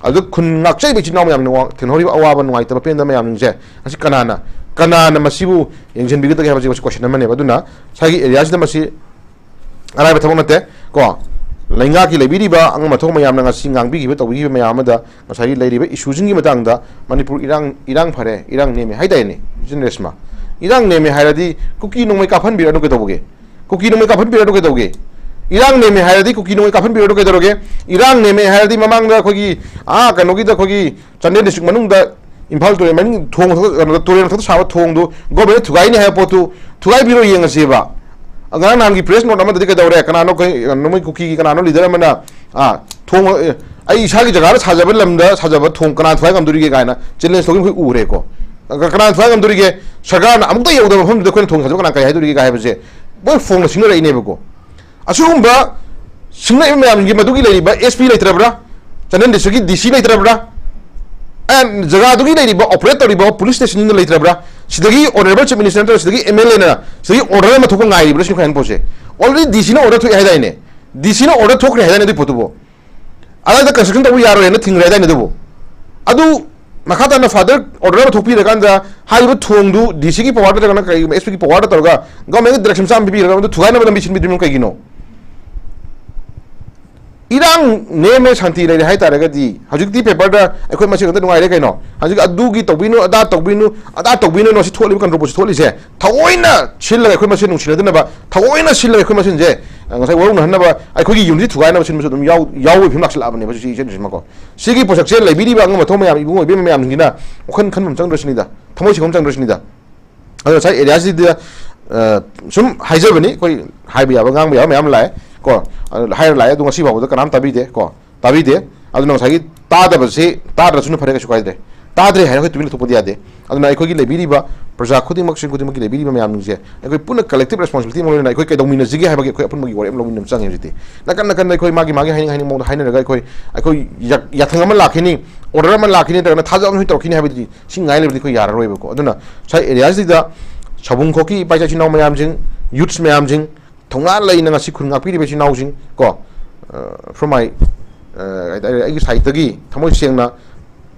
ꯑꯗꯨ ꯈꯨꯟ ꯉꯥꯛꯆꯔꯤꯕ ꯏꯆꯤꯟ ꯏꯅꯥꯎ ꯃꯌꯥꯝꯅ ꯋꯥ-, ꯊꯦꯡꯅꯍꯧꯔꯤꯕ ꯑꯋꯥꯕ, ꯅꯨꯡꯉꯥꯏꯇꯕ, ꯄꯦꯟꯗꯕ ꯃꯌꯥꯝꯁꯤꯡꯁꯦ ꯉꯁꯤ ꯀꯅꯥꯅ, ꯀꯅꯥꯅ ꯃꯁꯤꯕꯨ ꯌꯦꯡꯁꯤꯟꯕꯤꯒꯗꯒꯦ ꯍꯥꯏꯕꯁꯤ ꯃꯁꯤ ꯀꯣꯏꯁꯟ ꯑꯃꯅꯦꯕ꯫ ꯑꯗꯨꯅ ꯉꯁꯥꯏꯒꯤ ꯑꯦꯔꯤꯌꯥꯁꯤꯗ ꯃꯁꯤ ꯑꯔꯥꯏꯕ ꯊꯕꯛ ꯅꯠꯇꯦ ꯀꯣ꯫ ꯂꯩꯉꯥꯛꯀꯤ ꯂꯩꯕꯤꯔꯤꯕ ꯑꯉꯝ ꯑꯊꯧ ꯃꯌꯥꯝꯅ ꯉꯁꯤ ꯉꯥꯡꯕꯤꯈꯤꯕ ꯇꯧꯕꯤꯈꯤꯕ ꯃꯌꯥꯝ ꯑꯃꯗ ꯉꯁꯥꯏꯒꯤ ꯂꯩꯔꯤꯕ ꯏꯁꯨꯁꯤꯡꯒꯤ ꯃꯇꯥꯡꯗ ꯃꯅꯤꯄꯨꯔ ꯏꯔꯥꯡ ꯏꯔꯥꯡ ꯐꯔꯦ, ꯏꯔꯥꯡ ꯅꯦꯝꯃꯦ ꯍꯥꯏꯗꯥꯏꯅꯦ ꯏꯆꯤꯟ ꯔꯦꯁꯃꯥ? ꯏꯔꯥꯡ ꯅꯦꯝꯃꯦ ꯍꯥꯏꯔꯗꯤ ꯀꯨꯀꯤ ꯅꯣꯡꯃꯩ ꯀꯥꯞꯍꯟꯕꯤꯔꯅꯨ ꯀꯩꯗꯧꯕꯒꯦ? ꯀꯨꯀꯤ ꯅꯣꯡꯃꯩ ꯀꯥꯞꯍꯟꯕꯤꯔꯅꯨ ꯀꯩꯗꯧꯒꯦ? ꯏꯔꯥꯡ ꯅꯦꯝꯃꯦ ꯍꯥꯏꯔꯗꯤ ꯀꯨꯀꯤ ꯅꯣꯡꯃꯩ ꯀꯥꯞꯍꯟꯕꯤꯔꯅꯨ ꯀꯩꯗꯧꯔꯒꯦ? ꯏꯔꯥꯡ ꯅꯦꯝꯃꯦ ꯍꯥꯏꯔꯗꯤ ꯃꯃꯥꯡꯗ ꯑꯩꯈꯣꯏꯒꯤ ꯑꯥ ꯀꯩꯅꯣꯒꯤꯗ ꯑꯩꯈꯣꯏꯒꯤ ꯆꯥꯟꯗꯦꯜ ꯗꯤꯁꯇ꯭ꯔꯤꯛ ꯃꯅꯨꯡꯗ ꯏꯝꯐꯥꯜ ꯇꯨꯔꯦꯜ ꯃꯅꯤꯡ ꯊꯣꯡ ꯃꯊꯛꯇ, ꯀꯩꯅꯣꯗ, ꯇꯨꯔꯦꯜ ꯃꯊꯛꯇ ꯁꯥꯕ ꯊꯣꯡꯗꯨ ꯒꯣꯔꯃꯦꯟꯅ ꯊꯨꯒꯥꯏꯅꯤ ꯍꯥꯏꯕ ꯄꯣꯠꯇꯨ ꯊꯨꯒꯥꯏꯕꯤꯔꯣ ꯌꯦꯡꯉꯁꯦꯕ꯫ ꯉꯔꯥꯡ ꯅꯍꯥꯟꯒꯤ ꯄ꯭ꯔꯦꯁ ꯅꯣꯠ ꯑꯃꯗꯗꯤ ꯀꯩꯗꯧꯔꯦ? ꯀꯅꯥꯅꯣ ꯀꯩ-, ꯅꯣꯡꯃꯩ ꯀꯨꯀꯤꯒꯤ ꯀꯅꯥꯅꯣ ꯂꯤꯗꯔ ꯑꯃꯅ, ꯑꯥ, ꯊꯣꯡ, ꯑꯦ, ꯑꯩ ꯏꯁꯥꯒꯤ ꯖꯒꯥꯗ ꯁꯥꯖꯕ ꯂꯝꯗ ꯁꯥꯖꯕ ꯊꯣꯡ ꯀꯅꯥ ꯊꯨꯒꯥꯏ ꯉꯝꯗꯣꯔꯤꯒꯦ ꯀꯥꯏꯅ ꯆꯦꯂꯦꯟꯖ ꯇꯧꯈꯤꯕ ꯑꯩꯈꯣꯏ ꯎꯈ꯭ꯔꯦꯀꯣ꯫ ꯀ-, ꯀꯅꯥ ꯊꯨꯒꯥꯏ ꯉꯝꯗꯣꯔꯤꯒꯦ? ꯁꯔꯀꯥꯔꯅ ꯑꯃꯨꯛꯇ ꯌꯧꯗꯕ ꯃꯐꯝꯗꯨꯗ ꯑꯩꯈꯣꯏꯅ ꯊꯣꯡ ꯁꯥꯖꯕ ꯀꯅꯥ ꯀꯔꯤ ꯍꯥꯏꯗꯣꯔꯤꯒꯦ ꯀꯥꯏ ꯍꯥꯏꯕꯁꯦ ꯃꯣꯏ ꯐꯣꯡꯅ ꯁꯤꯡꯅꯔꯛꯏꯅꯦꯕꯀꯣ꯫ ꯑꯁꯤꯒꯨꯝꯕ ꯁꯤꯡꯅꯔꯤꯕ ꯃꯌꯥꯝꯒꯤ ꯃꯗꯨꯒꯤ ꯂꯩꯔꯤꯕ ꯑꯦꯁ ꯄꯤ ꯂꯩꯇ꯭ꯔꯕ꯭ꯔꯥ? ꯆꯥꯟꯗꯦꯜ ꯗꯤꯁꯇ꯭ꯔꯤꯛꯀꯤ ꯗꯤ ꯁꯤ ꯂꯩꯇ꯭ꯔꯕ꯭ꯔꯥ? ꯑꯦꯟ ꯖꯒꯥꯗꯨꯒꯤ ꯂꯩꯔꯤꯕ ꯑꯣꯄꯔꯦꯠ ꯇꯧꯔꯤꯕ ꯄꯨꯂꯤꯁ ꯁ꯭ꯇꯦꯁꯟꯗꯨꯅ ꯂꯩꯇ꯭ꯔꯕ꯭ꯔꯥ? ꯁꯤꯗꯒꯤ ꯑꯣꯅꯔꯦꯕꯜ ꯆꯤꯐ ꯃꯤꯅꯤꯁꯇꯔ ꯅꯠꯇ꯭ꯔꯒ ꯁꯤꯗꯒꯤ ꯑꯦꯝ ꯑꯦꯜ ꯑꯦꯅ ꯁꯤꯗꯒꯤ ꯑꯣꯔꯗꯔ ꯑꯃ ꯊꯣꯛꯄ ꯉꯥꯏꯔꯤꯕ꯭ꯔꯥ ꯁꯤꯅꯤ ꯑꯩꯈꯣꯏ ꯍꯥꯏꯅ ꯄꯣꯠꯁꯦ꯫ ꯑꯣꯜꯔꯦꯗꯤ ꯗꯤ ꯁꯤꯅ ꯑꯣꯔꯗꯔ ꯊꯣꯛꯑꯦ ꯍꯥꯏꯗꯥꯏꯅꯦ? ꯗꯤ ꯁꯤꯅ ꯑꯣꯔꯗꯔ ꯊꯣꯛꯈ꯭ꯔꯦ ꯍꯥꯏꯗꯥꯏꯅꯦ ꯑꯗꯨꯒꯤ ꯄꯣꯠꯇꯨꯕꯨ? ꯑꯗꯥꯏꯗ ꯀꯟꯁꯇ꯭ꯔꯛꯁꯟ ꯇꯧꯕ ꯌꯥꯔꯣꯏ ꯍꯥꯏꯅ ꯊꯤꯡꯈ꯭ꯔꯦ ꯍꯥꯏꯗꯥꯏꯅꯦ ꯑꯗꯨꯕꯨ? ꯑꯗꯨ ꯃꯈꯥ ꯇꯥꯅ ꯐꯥꯗꯔ ꯑꯣꯔꯗꯔ ꯑꯃ ꯊꯣꯛꯄꯤꯔꯀꯥꯟꯗ ꯍꯥꯏꯔꯤꯕ ꯊꯣꯡꯗꯨ ꯗꯤ ꯁꯤꯒꯤ ꯄꯋꯥꯔꯗ ꯅꯠꯇ꯭ꯔꯒꯅ ꯀꯔꯤꯒꯨꯝꯕ ꯑꯦꯁ ꯄꯤꯒꯤ ꯄꯋꯥꯔꯗ ꯇꯧꯔꯒ ꯒꯚꯔꯟꯃꯦꯟꯠꯀꯤ ꯗꯥꯏꯔꯦꯛꯁꯟ ꯆꯥꯝ ꯄꯤꯕꯤꯔꯒ ꯃꯗꯨ ꯊꯨꯒꯥꯏꯅꯕ ꯂꯝꯕꯤ ꯁꯤꯟꯕꯤꯗ꯭ꯔꯤꯕꯅꯣ ꯀꯩꯒꯤꯅꯣ? ꯏꯔꯥꯡ ꯅꯦꯝꯃꯦ ꯁꯥꯟꯇꯤ ꯂꯩꯔꯦ ꯍꯥꯏꯇꯥꯔꯒꯗꯤ ꯍꯧꯖꯤꯛꯇꯤ ꯄꯦꯄꯔꯗ ꯑꯩꯈꯣꯏ ꯃꯁꯦꯟ ꯈꯛꯇ ꯅꯨꯡꯉꯥꯏꯔꯦ ꯀꯩꯅꯣ? ꯍꯧꯖꯤꯛ ꯑꯗꯨꯒꯤ ꯇꯧꯕꯤꯅꯨ, ꯑꯗꯥ ꯇꯧꯕꯤꯅꯨ, ꯑꯗꯥ ꯇꯧꯕꯤꯅꯨ, ꯁꯤ ꯊꯣꯛꯂꯤꯕ ꯀꯟꯇ꯭ꯔꯣꯚꯔꯁꯤ ꯊꯣꯛꯂꯤꯁꯦ ꯊꯑꯣꯏꯅ ꯁꯤꯜꯂꯒ ꯑꯩꯈꯣꯏ ꯃꯁꯦꯟ ꯅꯨꯡꯁꯤꯅꯗꯅꯕ, ꯊꯑꯣꯏꯅ ꯁꯤꯜꯂꯒ ꯑꯩꯈꯣꯏ ꯃꯁꯦꯟꯁꯦ, ꯑ, ꯉꯁꯥꯏ ꯋꯥꯔꯧꯅꯍꯟꯅꯕ, ꯑꯩꯈꯣꯏꯒꯤ ꯌꯨꯅꯤꯇꯤ ꯊꯨꯒꯥꯏꯅꯕ ꯁꯤꯟꯕꯁꯨ ꯑꯗꯨꯝ ꯌꯥꯎ-, ꯌꯥꯎꯕꯒꯤ ꯐꯤꯕꯝ ꯂꯥꯛꯁꯤꯜꯂꯛꯑꯕꯅꯦꯕ ꯍꯧꯖꯤꯛ ꯏꯆꯦ ꯅꯨꯡꯁꯤꯃꯀꯣ꯫ ꯁꯤꯒꯤ ꯄꯣꯠꯁꯛꯁꯦ ꯂꯩꯕꯤꯔꯤꯕ ꯑꯉꯝ ꯑꯊꯧ ꯃꯌꯥꯝ, ꯏꯕꯨꯡꯉꯣ ꯏꯕꯦꯝꯃ ꯃꯌꯥꯝꯁꯤꯡꯁꯤꯅ ꯋꯥꯈꯜ ꯈꯟꯕ ꯑꯃ ꯆꯪꯗ꯭ꯔꯁꯤꯅꯤꯗ, ꯊꯃꯣꯏ ꯁꯦꯡꯕ ꯑꯃ ꯆꯪꯗ꯭ꯔꯁꯤꯅꯤꯗ꯫ ꯑꯗꯣ ꯉꯁꯥꯏ ꯑꯦꯔꯤꯌꯥꯁꯤꯗ, ꯑ, ꯁꯨꯝ ꯍꯥꯏꯖꯕꯅꯤ, ꯑꯩꯈꯣꯏ ꯍꯥꯏꯕ ꯌꯥꯕ, ꯉꯥꯡꯕ ꯌꯥꯕ ꯃꯌꯥꯝ ꯂꯥꯛꯑꯦ ꯀꯣ, ꯑ, ꯍꯥꯏꯔ ꯂꯥꯛꯑꯦ, ꯑꯗꯣ ꯉꯁꯤ ꯐꯥꯎꯕꯗ ꯀꯅꯥꯝ ꯇꯥꯕꯤꯗꯦ ꯀꯣ, ꯇꯥꯕꯤꯗꯦ꯫ ꯑꯗꯨꯅ ꯉꯁꯥꯏꯒꯤ ꯇꯥꯗꯕꯁꯤ ꯇꯥꯗ꯭ꯔꯁꯨꯅ ꯐꯔꯦ, ꯀꯩꯁꯨ ꯀꯥꯏꯗ꯭ꯔꯦ꯫ ꯇꯥꯗ꯭ꯔꯦ ꯍꯥꯏꯔꯒ ꯑꯩꯈꯣꯏ ꯇꯨꯃꯤꯟꯅ ꯂꯩꯊꯣꯛꯄꯗꯤ ꯌꯥꯗꯦ꯫ ꯑꯗꯨꯅ ꯑꯩꯈꯣꯏꯒꯤ ꯂꯩꯕꯤꯔꯤꯕ ꯄ꯭ꯔꯖꯥ ꯈꯨꯗꯤꯡꯃꯛꯁꯤꯡ ꯈꯨꯗꯤꯡꯃꯛꯀꯤ ꯂꯩꯕꯤꯔꯤꯕ ꯃꯌꯥꯝꯁꯤꯡꯁꯦ ꯑꯩꯈꯣꯏ ꯄꯨꯟꯅ ꯀꯂꯦꯛꯇꯤꯚ ꯔꯦꯁꯄꯣꯟꯁꯤꯕꯤꯂꯤꯇꯤ ꯑꯃ ꯂꯣꯏꯅꯅ ꯑꯩꯈꯣꯏ ꯀꯩꯗꯧꯃꯤꯟꯅꯁꯤꯒꯦ ꯍꯥꯏꯕꯒꯤ ꯑꯩꯈꯣꯏ ꯑꯄꯨꯟꯕꯒꯤ ꯋꯥꯔꯦꯞ ꯑꯃ ꯂꯧꯃꯤꯟꯅꯕ ꯆꯪꯉꯦ ꯍꯧꯖꯤꯛꯇꯤ꯫ ꯅꯥꯀꯟ ꯅꯥꯀꯟꯗ ꯑꯩꯈꯣꯏ ꯃꯥꯒꯤ ꯃꯥꯒꯤ ꯍꯥꯏꯅꯤꯡ ꯍꯥꯏꯅꯤꯡ ꯃꯑꯣꯡꯗ ꯍꯥꯏꯅꯔꯒ ꯑꯩꯈꯣꯏ, ꯑꯩꯈꯣꯏ ꯌꯥ-, ꯌꯥꯊꯪ ꯑꯃ ꯂꯥꯛꯈꯤꯅꯤ, ꯑꯣꯔꯗꯔ ꯑꯃ ꯂꯥꯛꯈꯤꯅꯤ, ꯅꯠꯇ꯭ꯔꯒꯅ ꯊꯥꯖꯕ ꯑꯃ ꯇꯧꯔꯛꯈꯤꯅꯤ ꯍꯥꯏꯕꯗꯨꯗꯤ ꯁꯤ ꯉꯥꯏ ꯂꯩꯕꯗꯤ ꯑꯩꯈꯣꯏ ꯌꯥꯔꯔꯣꯏꯕꯀꯣ꯫ ꯑꯗꯨꯅ ꯁ꯭ꯋꯥꯏ ꯑꯦꯔꯤꯌꯥꯁꯤꯗ ꯁꯥꯕꯨꯡꯈꯣꯛꯀꯤ ꯏꯄꯥ ꯏꯆꯥ ꯏꯆꯤꯟ ꯏꯅꯥꯎ ꯃꯌꯥꯝꯁꯤꯡ, ꯌꯨꯠꯁ ꯃꯌꯥꯝꯁꯤꯡ, ꯊꯧꯅꯥ ꯂꯩꯅ ꯉꯁꯤ ꯈꯨꯟ ꯉꯥꯛꯄꯤꯔꯤꯕ ꯏꯆꯤꯟ ꯏꯅꯥꯎꯁꯤꯡ ꯀꯣ, ꯑ, from my, ꯑ, ꯍꯥꯏꯇꯥꯔꯦ, ꯑꯩꯒꯤ ꯁꯥꯏꯠꯇꯒꯤ ꯊꯃꯣꯏ ꯁꯦꯡꯅ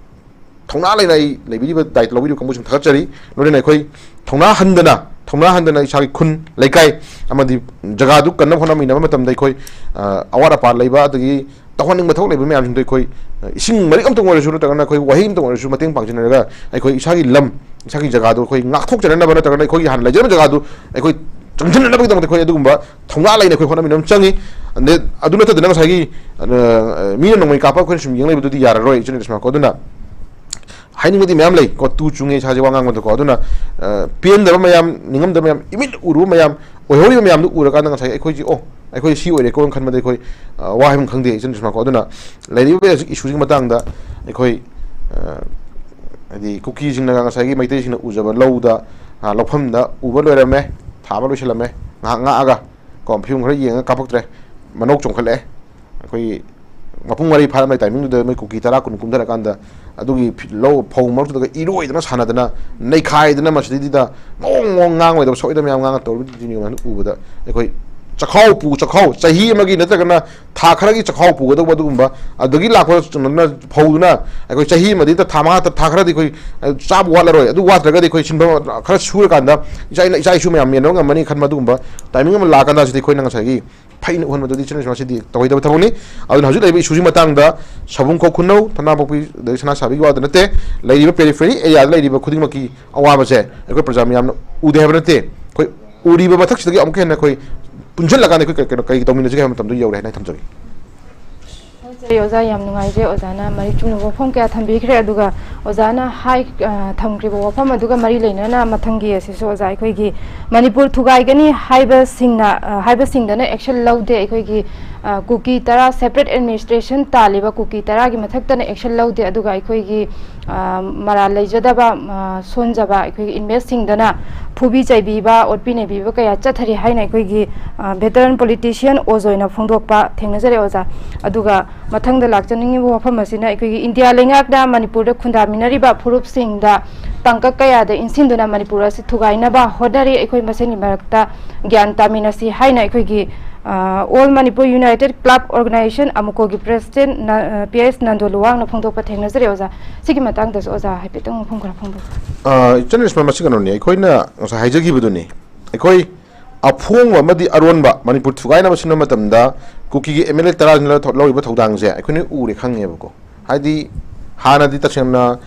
ꯊꯧꯅꯥ ꯂꯩꯅ ꯑꯩ ꯂꯩꯕꯤꯔꯤꯕ ꯗꯥꯏꯇ ꯂꯧꯕꯤꯔꯤꯕ ꯀꯥꯡꯕꯨꯁꯤꯡ ꯊꯥꯒꯠꯆꯔꯤ꯫ ꯂꯣꯏꯅꯅ ꯑꯩꯈꯣꯏ ꯊꯧꯅꯥ ꯍꯟꯗꯅ ꯊꯧꯅꯥ ꯍꯟꯗꯅ ꯏꯁꯥꯒꯤ ꯈꯨꯟ, ꯂꯩꯀꯥꯏ ꯑꯃꯗꯤ ꯖꯒꯥꯗꯨ ꯀꯟꯅꯕ ꯍꯣꯠꯅꯃꯤꯟꯅꯕ ꯃꯇꯝꯗ ꯑꯩꯈꯣꯏ, ꯑ, ꯑꯋꯥꯠ ꯑꯄꯥ ꯂꯩꯕ ꯑꯗꯒꯤ ꯇꯧꯍꯟꯅꯤꯡꯕ ꯊꯕꯛ ꯂꯩꯕ ꯃꯌꯥꯝꯁꯤꯡꯗꯣ ꯑꯩꯈꯣꯏ, ꯑ, ꯏꯁꯤꯡ ꯃꯔꯤꯛ ꯑꯃꯇꯪ ꯑꯣꯏꯔꯁꯨ ꯅꯠꯇ꯭ꯔꯒꯅ ꯑꯩꯈꯣꯏ ꯋꯥꯍꯩ ꯑꯃꯇꯪ ꯑꯣꯏꯔꯁꯨ ꯃꯇꯦꯡ ꯄꯥꯡꯁꯤꯟꯅꯔꯒ ꯑꯩꯈꯣꯏ ꯏꯁꯥꯒꯤ ꯂꯝ, ꯏꯁꯥꯒꯤ ꯖꯒꯥꯗꯣ ꯑꯩꯈꯣꯏ ꯉꯥꯛꯊꯣꯛꯆꯅꯅꯕ ꯅꯠꯇ꯭ꯔꯒꯅ ꯑꯩꯈꯣꯏꯒꯤ ꯍꯥꯟꯅ ꯂꯩꯖꯔꯝꯕ ꯖꯒꯥꯗꯨ ꯑꯩꯈꯣꯏ ꯆꯪꯁꯤꯟꯅꯅꯕꯒꯤꯗꯃꯛꯇ ꯑꯩꯈꯣꯏ ꯑꯗꯨꯒꯨꯝꯕ ꯊꯧꯅꯥ ꯂꯩꯅ ꯑꯩꯈꯣꯏ ꯍꯣꯠꯅꯃꯤꯟꯅꯕ ꯑꯃ ꯆꯪꯉꯤ꯫ ꯑꯗꯩ ꯑꯗꯨ ꯅꯠꯇꯗꯅ ꯉꯁꯥꯏꯒꯤ, ꯑ, ꯃꯤꯅ ꯅꯣꯡꯃꯩ ꯀꯥꯞꯄ ꯑꯩꯈꯣꯏꯅ ꯁꯨꯝ ꯌꯦꯡ ꯂꯩꯕꯗꯨꯗꯤ ꯌꯥꯔꯔꯣꯏ, ꯏꯆꯤꯟ ꯏꯅꯥꯎ ꯁꯨꯃꯥꯏꯅꯀꯣ꯫ ꯑꯗꯨꯅ ꯍꯥꯏꯅꯤꯡꯕꯗꯤ ꯃꯌꯥꯝ ꯂꯩ ꯀꯣ, ꯇꯨ ꯆꯨꯡꯉꯦ ꯏꯁꯥꯁꯦ ꯋꯥ ꯉꯥꯡꯕꯗꯀꯣ꯫ ꯑꯗꯨꯅ, ꯑ, ꯄꯦꯟꯗꯕ ꯃꯌꯥꯝ, ꯅꯤꯡꯉꯝꯗꯕ ꯃꯌꯥꯝ, ꯏꯃꯤꯠ ꯎꯔꯨꯕ ꯃꯌꯥꯝ, ꯑꯣꯏꯍꯧꯔꯤꯕ ꯃꯌꯥꯝꯗꯨ ꯎꯔꯀꯥꯟꯗ ꯉꯁꯥꯏ ꯑꯩꯈꯣꯏꯁꯤ, "ꯑꯣ, ꯑꯩꯈꯣꯏ ꯁꯤ ꯑꯣꯏꯔꯦꯀꯣ" ꯈꯟꯕꯗ ꯑꯩꯈꯣꯏ, ꯑ, ꯋꯥ ꯍꯥꯏꯐꯝ ꯈꯪꯗꯦ, ꯏꯆꯤꯟ ꯏꯅꯥꯎ ꯁꯨꯃꯥꯏꯅꯀꯣ꯫ ꯑꯗꯨꯅ ꯂꯩꯔꯤꯕ ꯏꯁꯨꯁꯤꯒꯤ ꯃꯇꯥꯡꯗ ꯑꯩꯈꯣꯏ, ꯑ, ꯍꯥꯏꯗꯤ ꯀꯨꯀꯤꯁꯤꯡꯅ ꯉꯁꯥꯏꯒꯤ ꯃꯩꯇꯩꯁꯤꯡꯅ ꯎꯖꯕ ꯂꯧꯗ, ꯑ, ꯂꯧꯐꯝꯗ ꯎꯕ ꯂꯣꯏꯔꯝꯃꯦ, ꯊꯥꯕ ꯂꯣꯏꯁꯤꯜꯂꯝꯃꯦ, ꯉꯥꯏꯍꯥꯛ ꯉꯥꯛꯑꯒ ꯀꯣ, ꯐꯤꯕꯝ ꯈꯔ ꯌꯦꯡꯉꯒ ꯀꯥꯞꯄꯛꯇ꯭ꯔꯦ, ꯃꯅꯧ ꯆꯣꯡꯈꯠꯂꯛꯑꯦ꯫ ꯑꯩꯈꯣꯏꯒꯤ ꯃꯄꯨꯡ ꯃꯔꯩ ꯐꯥꯔꯝꯗꯥꯏ ꯇꯥꯏꯃꯤꯡꯗꯨꯗ ꯃꯣꯏ ꯀꯨꯀꯤ ꯇꯔꯥ ꯀꯨꯟ ꯀꯨꯝꯊꯔꯀꯥꯟꯗ ꯑꯗꯨꯒꯤ ꯐꯤ-, ꯂꯧ ꯐꯧ ꯃꯔꯛꯇꯨꯗꯒ ꯏꯔꯣꯏꯗꯅ ꯁꯥꯟꯅꯗꯅ ꯅꯩꯈꯥꯏꯗꯅ ꯃꯁꯤꯗꯩꯗꯨꯗ ꯉꯣꯡ ꯉꯣꯡ ꯉꯥꯡꯉꯣꯏꯗꯕ ꯁꯣꯏꯗꯕ ꯃꯌꯥꯝ ꯉꯥꯡꯉ ꯇꯧꯔꯤꯕ ꯃꯌꯥꯝꯗꯨ ꯎꯕꯗ ꯑꯩꯈꯣꯏ ꯆꯥꯛꯈꯥꯎ ꯄꯨ-, ꯆꯥꯛꯈꯥꯎ ꯆꯍꯤ ꯑꯃꯒꯤ ꯅꯠꯇ꯭ꯔꯒꯅ ꯊꯥ ꯈꯔꯒꯤ ꯆꯥꯛꯈꯥꯎ ꯄꯨꯒꯗꯧꯕ ꯑꯗꯨꯒꯨꯝꯕ, ꯑꯗꯨꯗꯒꯤ ꯂꯥꯛꯄ ꯀꯩꯅꯣꯅ ꯐꯧꯗꯨꯅ ꯑꯩꯈꯣꯏ ꯆꯍꯤ ꯑꯃꯗꯤ ꯊꯥ ꯃꯉꯥ, ꯊꯥ ꯈꯔꯗꯤ ꯑꯩꯈꯣꯏ, ꯑ, ꯆꯥꯕ ꯋꯥꯠꯂꯔꯣꯏ꯫ ꯑꯗꯨ ꯋꯥꯠꯇ꯭ꯔꯒꯗꯤ ꯑꯩꯈꯣꯏ ꯁꯤꯟꯐꯝ ꯈꯔ ꯁꯨꯔꯀꯥꯟꯗ ꯏꯆꯥ, ꯏꯆꯥ ꯏꯁꯨ ꯃꯌꯥꯝ ꯃꯦꯟꯕ ꯉꯝꯃꯅꯤ ꯈꯟꯕ ꯑꯗꯨꯒꯨꯝꯕ ꯇꯥꯏꯃꯤꯡ ꯑꯃ ꯂꯥꯛꯀꯥꯟꯗ ꯁꯤꯗꯤ ꯑꯩꯈꯣꯏꯅ ꯉꯁꯥꯏꯒꯤ ꯐꯩꯅ ꯎꯍꯟꯕꯗꯨꯗꯤ ꯏꯆꯤꯟ ꯏꯅꯥꯎꯁꯤꯗꯤ ꯇꯧꯍꯩꯗꯕ ꯊꯕꯛꯅꯤ꯫ ꯑꯗꯨꯅ ꯍꯧꯖꯤꯛ ꯂꯩꯔꯤꯕ ꯏꯁꯨꯁꯤ ꯃꯇꯥꯡꯗ ꯁꯥꯕꯨꯡ ꯈꯣꯛ ꯈꯨꯟꯅꯧ, ꯊꯅꯥꯄꯣꯛꯄꯤ, ꯑꯗꯒꯤ ꯁꯅꯥꯁꯥꯕꯤꯒꯤ ꯋꯥꯗ ꯅꯠꯇꯦ, ꯂꯩꯔꯤꯕ periphery area ꯗ ꯂꯩꯔꯤꯕ ꯈꯨꯗꯤꯡꯃꯛꯀꯤ ꯑꯋꯥꯕꯁꯦ ꯑꯩꯈꯣꯏ ꯄ꯭ꯔꯖꯥ ꯃꯌꯥꯝꯅ ꯎꯗꯦ ꯍꯥꯏꯕ ꯅꯠꯇꯦ꯫ ꯑꯩꯈꯣꯏ ꯎꯔꯤꯕ ꯃꯊꯛꯁꯤꯗꯒꯤ ꯑꯃꯨꯛꯀ ꯍꯦꯟꯅ ꯑꯩꯈꯣꯏ ꯄꯨꯟꯁꯤꯜꯂꯀꯥꯟꯗ ꯑꯩꯈꯣꯏ ꯀꯩꯅꯣ ꯀꯔꯤ ꯇꯧꯃꯤꯟꯅꯁꯤꯒꯦ ꯍꯥꯏꯕ ꯃꯇꯝꯗꯣ ꯌꯧꯔꯦ ꯍꯥꯏꯅ ꯑꯩ ꯊꯝꯖꯒꯦ꯫ ꯐꯖꯩ ꯑꯣꯖꯥ, ꯌꯥꯝ ꯅꯨꯡꯉꯥꯏꯖꯩ꯫ ꯑꯣꯖꯥꯅ ꯃꯔꯤꯛ ꯆꯨꯝꯅ ꯋꯥꯐꯝ ꯀꯌꯥ ꯊꯝꯕꯤꯈ꯭ꯔꯦ꯫ ꯑꯗꯨꯒ ꯑꯣꯖꯥꯅ ꯍꯥꯏ-, ꯑ, ꯊꯝꯈ꯭ꯔꯤꯕ ꯋꯥꯐꯝ ꯑꯗꯨꯒ ꯃꯔꯤ ꯂꯩꯅꯅ ꯃꯊꯪꯒꯤ ꯑꯁꯤꯁꯨ ꯑꯣꯖꯥ, ꯑꯩꯈꯣꯏꯒꯤ ꯃꯅꯤꯄꯨꯔ ꯊꯨꯒꯥꯏꯒꯅꯤ ꯍꯥꯏꯕꯁꯤꯡꯅ, ꯑ, ꯍꯥꯏꯕꯁꯤꯡꯗꯅ action ꯂꯧꯗꯦ꯫ ꯑꯩꯈꯣꯏꯒꯤ, ꯑ, ꯀꯨꯀꯤ ꯇꯔꯥ separate administration ꯇꯥꯜꯂꯤꯕ ꯀꯨꯀꯤ ꯇꯔꯥꯒꯤ ꯃꯊꯛꯇꯅ action ꯂꯧꯗꯦ꯫ ꯑꯗꯨꯒ ꯑꯩꯈꯣꯏꯒꯤ, ꯑ, ꯃꯔꯥꯜ ꯂꯩꯖꯗꯕ, ꯑ, ꯁꯣꯟꯖꯕ ꯑꯩꯈꯣꯏꯒꯤ inmate ꯁꯤꯡꯗꯅ ꯐꯨꯕꯤ ꯆꯩꯕꯤꯕ, ꯑꯣꯠꯄꯤ ꯅꯩꯕꯤꯕ ꯀꯌꯥ ꯆꯠꯊꯔꯤ ꯍꯥꯏꯅ ꯑꯩꯈꯣꯏꯒꯤ, ꯑ, veteran politician ꯑꯣꯖꯣꯏꯅ ꯐꯣꯡꯗꯣꯛꯄ ꯊꯦꯡꯅꯖꯔꯦ ꯑꯣꯖꯥ꯫ ꯑꯗꯨꯒ ꯃꯊꯪꯗ ꯂꯥꯛꯆꯅꯤꯡꯉꯤꯕ ꯋꯥꯐꯝ ꯑꯁꯤꯅ ꯑꯩꯈꯣꯏꯒꯤ ꯏꯟꯗꯤꯌꯥ ꯂꯩꯉꯥꯛꯅ ꯃꯅꯤꯄꯨꯔꯗ ꯈꯨꯟꯗꯥꯃꯤꯟꯅꯔꯤꯕ ꯐꯨꯔꯨꯞꯁꯤꯡꯗ ꯇꯥꯡꯀꯛ ꯀꯌꯥꯗ ꯏꯟꯁꯤꯟꯗꯨꯅ ꯃꯅꯤꯄꯨꯔ ꯑꯁꯤ ꯊꯨꯒꯥꯏꯅꯕ ꯍꯣꯠꯅꯔꯤ꯫ ꯑꯩꯈꯣꯏ ꯃꯁꯦꯟꯒꯤ ꯃꯔꯛꯇ ꯒ꯭ꯌꯥꯟ ꯇꯥꯃꯤꯟꯅꯁꯤ ꯍꯥꯏꯅ ꯑꯩꯈꯣꯏꯒꯤ, ꯑ, All Manipur United Club Organization, ꯑꯃꯨꯀꯣꯒꯤ president ꯅ-, ꯑ, P S ꯅꯟꯗꯣ ꯂꯨꯋꯥꯡꯅ ꯐꯣꯡꯗꯣꯛꯄ ꯊꯦꯡꯅꯖꯔꯦ ꯑꯣꯖꯥ꯫ ꯁꯤꯒꯤ ꯃꯇꯥꯡꯗꯁꯨ ꯑꯣꯖꯥ ꯍꯥꯏꯐꯦꯠꯇꯪ ꯃꯄꯨꯡ ꯈꯔ ꯐꯣꯡꯗꯣꯛꯄꯤꯌꯨ꯫ ꯑ, ꯏꯆꯟ ꯔꯦꯁꯃꯥ, ꯃꯁꯤ ꯀꯩꯅꯣꯅꯤ, ꯑꯩꯈꯣꯏꯅ ꯉꯁꯥꯏ ꯍꯥꯏꯖꯈꯤꯕꯗꯨꯅꯤ꯫ ꯑꯩꯈꯣꯏ ꯑꯐꯣꯡꯕ ꯑꯃꯗꯤ ꯑꯔꯣꯟꯕ ꯃꯅꯤꯄꯨꯔ ꯊꯨꯒꯥꯏꯅꯕ ꯁꯤꯟꯕ ꯃꯇꯝꯗ ꯀꯨꯀꯤꯒꯤ M L A ꯇꯔꯥꯁꯤꯅ ꯊꯣ-, ꯂꯧꯔꯤꯕ ꯊꯧꯗꯥꯡꯁꯦ ꯑꯩꯈꯣꯏꯅ ꯎꯔꯦ, ꯈꯪꯉꯦꯕꯀꯣ꯫ ꯍꯥꯏꯗꯤ ꯍꯥꯟꯅꯗꯤ ꯇꯁꯦꯡꯅ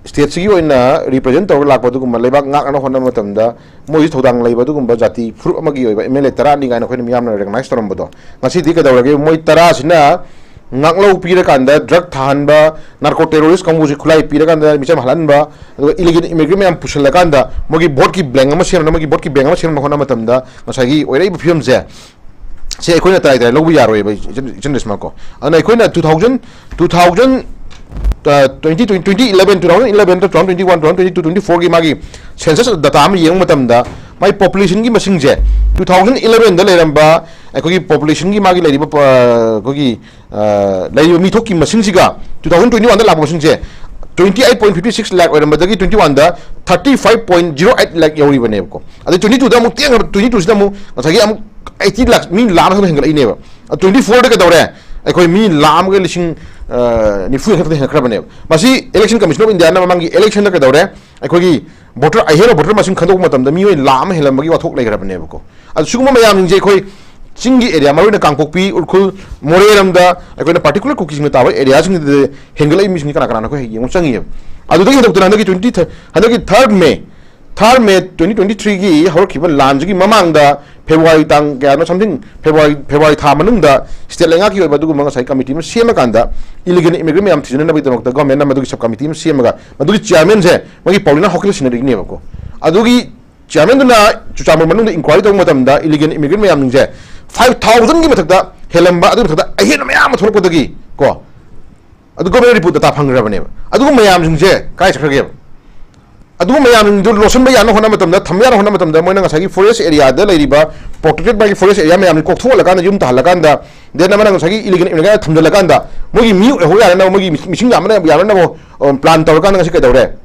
stateꯁꯤꯒꯤ ꯑꯣꯏꯅ represent ꯇꯧꯔꯒ ꯂꯥꯛꯄ ꯑꯗꯨꯒꯨꯝꯕ ꯂꯩꯕꯥꯛ ꯉꯥꯛꯅꯅ ꯍꯣꯠꯅꯕ ꯃꯇꯝꯗ ꯃꯣꯏꯁꯨ ꯊꯧꯗꯥꯡ ꯂꯩꯕ ꯑꯗꯨꯒꯨꯝꯕ ꯖꯥꯇꯤ ꯐꯨꯔꯨꯞ ꯑꯃꯒꯤ ꯑꯣꯏꯕ M L A ꯇꯔꯥꯅꯤ ꯀꯥꯏꯅ ꯑꯩꯈꯣꯏꯅ ꯃꯤꯌꯥꯝꯅ recognize ꯇꯧꯔꯝꯕꯗꯣ, ꯉꯁꯤꯗꯤ ꯀꯩꯗꯧꯔꯒꯦ? ꯃꯣꯏ ꯇꯔꯥꯁꯤꯅ ꯉꯥꯛꯂꯧ ꯄꯤꯔꯀꯥꯟꯗ, drug ꯊꯥꯍꯟꯕ, narco terrorist ꯀꯥꯡꯕꯨꯁꯤ ꯈꯨꯠꯂꯥꯏ ꯄꯤꯔꯀꯥꯟꯗ ꯃꯤꯆꯝ ꯍꯥꯠꯍꯟꯕ, ꯑꯗꯨꯒ illegal immigrant ꯃꯌꯥꯝ ꯄꯨꯁꯤꯜꯂꯀꯥꯟꯗ ꯃꯣꯏꯒꯤ voteꯀꯤ blank ꯑꯃ ꯁꯦꯝꯅꯕ, ꯃꯣꯏꯒꯤ voteꯀꯤ bank ꯑꯃ ꯁꯦꯝꯅꯕ ꯍꯣꯠꯅꯕ ꯃꯇꯝꯗ ꯉꯁꯥꯏꯒꯤ ꯑꯣꯏꯔꯛꯏꯕ ꯐꯤꯕꯝꯁꯦ, ꯁꯤ ꯑꯩꯈꯣꯏꯅ ꯇꯔꯥꯏ ꯇꯔꯥꯏ ꯂꯧꯕ ꯌꯥꯔꯣꯏꯕ, ꯏꯆꯟ, ꯏꯆꯟ ꯔꯦꯁꯃꯥ ꯀꯣ꯫ ꯑꯗꯨꯅ ꯑꯩꯈꯣꯏꯅ two thousand, two thousand, ꯑ, twenty, twenty eleven, two thousand eleven, two thousand twenty one, two thousand twenty two, twenty fourꯒꯤ ꯃꯥꯒꯤ census data ꯑꯃ ꯌꯦꯡꯕ ꯃꯇꯝꯗ, ꯃꯥꯒꯤ populationꯒꯤ ꯃꯁꯤꯡꯁꯦ two thousand elevenꯗ ꯂꯩꯔꯝꯕ ꯑꯩꯈꯣꯏꯒꯤ populationꯒꯤ ꯃꯥꯒꯤ ꯂꯩꯔꯤꯕ ꯄ-, ꯑꯩꯈꯣꯏꯒꯤ, ꯑ, ꯂꯩꯔꯤꯕ ꯃꯤꯊꯣꯛꯀꯤ ꯃꯁꯤꯡꯁꯤꯒ two thousand twenty oneꯗ ꯂꯥꯛꯄ ꯃꯁꯤꯡꯁꯦ twenty eight point fifty six lakh ꯑꯣꯏꯔꯝꯕꯗꯒꯤ twenty oneꯗ thirty five point zero eight lakh ꯌꯧꯔꯤꯕꯅꯦꯕꯀꯣ꯫ ꯑꯗꯩ twenty twoꯗ ꯑꯃꯨꯛ ꯇꯦꯟꯈ꯭ꯔꯕ, twenty twoꯁꯤꯗ ꯑꯃꯨꯛ ꯉꯁꯥꯏꯒꯤ ꯑꯃꯨꯛ eighty lakh, ꯃꯤ ꯂꯥꯈ ꯑꯃ ꯍꯦꯟꯒꯠꯂꯛꯏꯅꯦꯕ꯫ ꯑ, twenty fourꯗ ꯀꯩꯗꯧꯔꯦ? ꯑꯩꯈꯣꯏ ꯃꯤ ꯂꯥꯈ ꯑꯃꯒ ꯂꯤꯁꯤꯡ, ꯑ, ꯅꯤꯐꯨ ꯌꯥꯡꯈꯩ ꯈꯛꯇ ꯍꯦꯟꯒꯠꯈ꯭ꯔꯕꯅꯦꯕ꯫ ꯃꯁꯤ Election Commission of Indiaꯅ ꯃꯃꯥꯡꯒꯤ electionꯗ ꯀꯩꯗꯧꯔꯦ? ꯑꯩꯈꯣꯏꯒꯤ voter, ꯑꯍꯦꯟꯕ voter ꯃꯁꯤꯡ ꯈꯟꯗꯣꯛꯄ ꯃꯇꯝꯗ ꯃꯤꯑꯣꯏ ꯂꯥꯈ ꯑꯃ ꯍꯦꯜꯂꯝꯕꯒꯤ ꯋꯥꯊꯣꯛ ꯂꯩꯈ꯭ꯔꯕꯅꯦꯕꯀꯣ꯫ ꯑꯗꯨ ꯁꯤꯒꯨꯝꯕ ꯃꯌꯥꯝꯁꯤꯡꯁꯦ ꯑꯩꯈꯣꯏ ꯆꯤꯡꯒꯤ area, ꯃꯔꯨꯑꯣꯏꯅ ꯀꯥꯡꯄꯣꯛꯄꯤ, ꯎꯈ꯭ꯔꯨꯜ, ꯃꯣꯔꯦꯔꯣꯝꯗ ꯑꯩꯈꯣꯏꯅ particular ꯀꯨꯀꯤꯁꯤꯡꯅ ꯇꯥꯕ areaꯁꯤꯡꯗꯨꯗ ꯍꯦꯟꯒꯠꯂꯛꯏ ꯃꯤꯁꯤꯡꯁꯤ ꯀꯅꯥ ꯀꯅꯥꯅꯣ ꯑꯩꯈꯣꯏ ꯍꯦꯛ ꯌꯦꯡꯕ ꯆꯪꯉꯤꯑꯕ꯫ ꯑꯗꯨꯗꯒꯤ ꯍꯦꯟꯗꯣꯛꯇꯅ ꯍꯟꯗꯛꯀꯤ twenty, ꯍꯟꯗꯛꯀꯤ third May, third May twenty twenty threeꯒꯤ ꯍꯧꯔꯛꯈꯤꯕ ꯂꯥꯟꯁꯤꯒꯤ ꯃꯃꯥꯡꯗ February ꯇꯥꯡ ꯀꯌꯥꯅꯣ, something, February, February ꯊꯥ ꯃꯅꯨꯡꯗ state ꯂꯩꯉꯥꯛꯀꯤ ꯑꯣꯏꯕ ꯑꯗꯨꯒꯨꯝꯕ ꯉꯁꯥꯏ committee ꯑꯃ ꯁꯦꯝꯃꯀꯥꯟꯗ illegal immigrant ꯃꯌꯥꯝ ꯊꯤꯖꯤꯟꯅꯕꯒꯤꯗꯃꯛꯇ governmentꯅ ꯃꯗꯨꯒꯤ sub committee ꯑꯃ ꯁꯦꯝꯃꯒ ꯃꯗꯨꯒꯤ chairmanꯁꯦ ꯃꯣꯏꯒꯤ ꯄꯥꯎꯂꯤꯅ ꯍꯣꯀꯤꯜ ꯁꯤꯟꯅꯔꯤꯅꯦꯕꯀꯣ꯫ ꯑꯗꯨꯒꯤ chairmanꯗꯨꯅ ꯆꯨꯔꯆꯥꯟꯄꯨꯔ ꯃꯅꯨꯡꯗ inquiry ꯇꯧꯕ ꯃꯇꯝꯗ illegal immigrant ꯃꯌꯥꯝꯁꯤꯡꯁꯦ five thousandꯒꯤ ꯃꯊꯛꯇ ꯍꯦꯜꯂꯝꯕ, ꯑꯗꯨꯒꯤ ꯃꯊꯛꯇ ꯑꯍꯦꯟꯕ ꯃꯌꯥꯝ ꯑꯃ ꯊꯣꯛꯂꯛꯄꯗꯒꯤ ꯀꯣ, ꯑꯗꯨ government report data ꯐꯪꯈ꯭ꯔꯕꯅꯦꯕ꯫ ꯑꯗꯨꯒꯨꯝꯕ ꯃꯌꯥꯝꯁꯤꯡꯁꯦ ꯀꯥꯏ ꯆꯠꯈ꯭ꯔꯒꯦꯕ? ꯑꯗꯨꯒꯨꯝꯕ ꯃꯌꯥꯝꯁꯤꯡꯗꯨ ꯂꯣꯠꯁꯤꯟꯕ ꯌꯥꯅ ꯍꯣꯠꯅꯕ ꯃꯇꯝꯗ, ꯊꯝꯕ ꯌꯥꯅ ꯍꯣꯠꯅꯕ ꯃꯇꯝꯗ, ꯃꯣꯏꯅ ꯉꯁꯥꯏꯒꯤ forest areaꯗ ꯂꯩꯔꯤꯕ protected by forest area ꯃꯌꯥꯝꯁꯤ ꯀꯣꯛꯊꯣꯛꯍꯜꯂꯀꯥꯟꯗ, ꯌꯨꯝ ꯇꯥꯍꯜꯂꯀꯥꯟꯗ, then ꯑꯃꯅ ꯉꯁꯥꯏꯒꯤ illegal immigrant ꯊꯝꯖꯤꯜꯂꯀꯥꯟꯗ ꯃꯣꯏꯒꯤ ꯃꯤ ꯑꯣꯏꯍꯧ ꯌꯥꯅꯅꯕ, ꯃꯣꯏꯒꯤ ꯃꯤꯁꯤꯡ ꯌꯥꯝꯅ ꯌꯥꯅꯅꯕ, ꯑ, plan ꯇꯧꯔꯀꯥꯟꯗ ꯉꯁꯤ ꯀꯩꯗꯧꯔꯦ?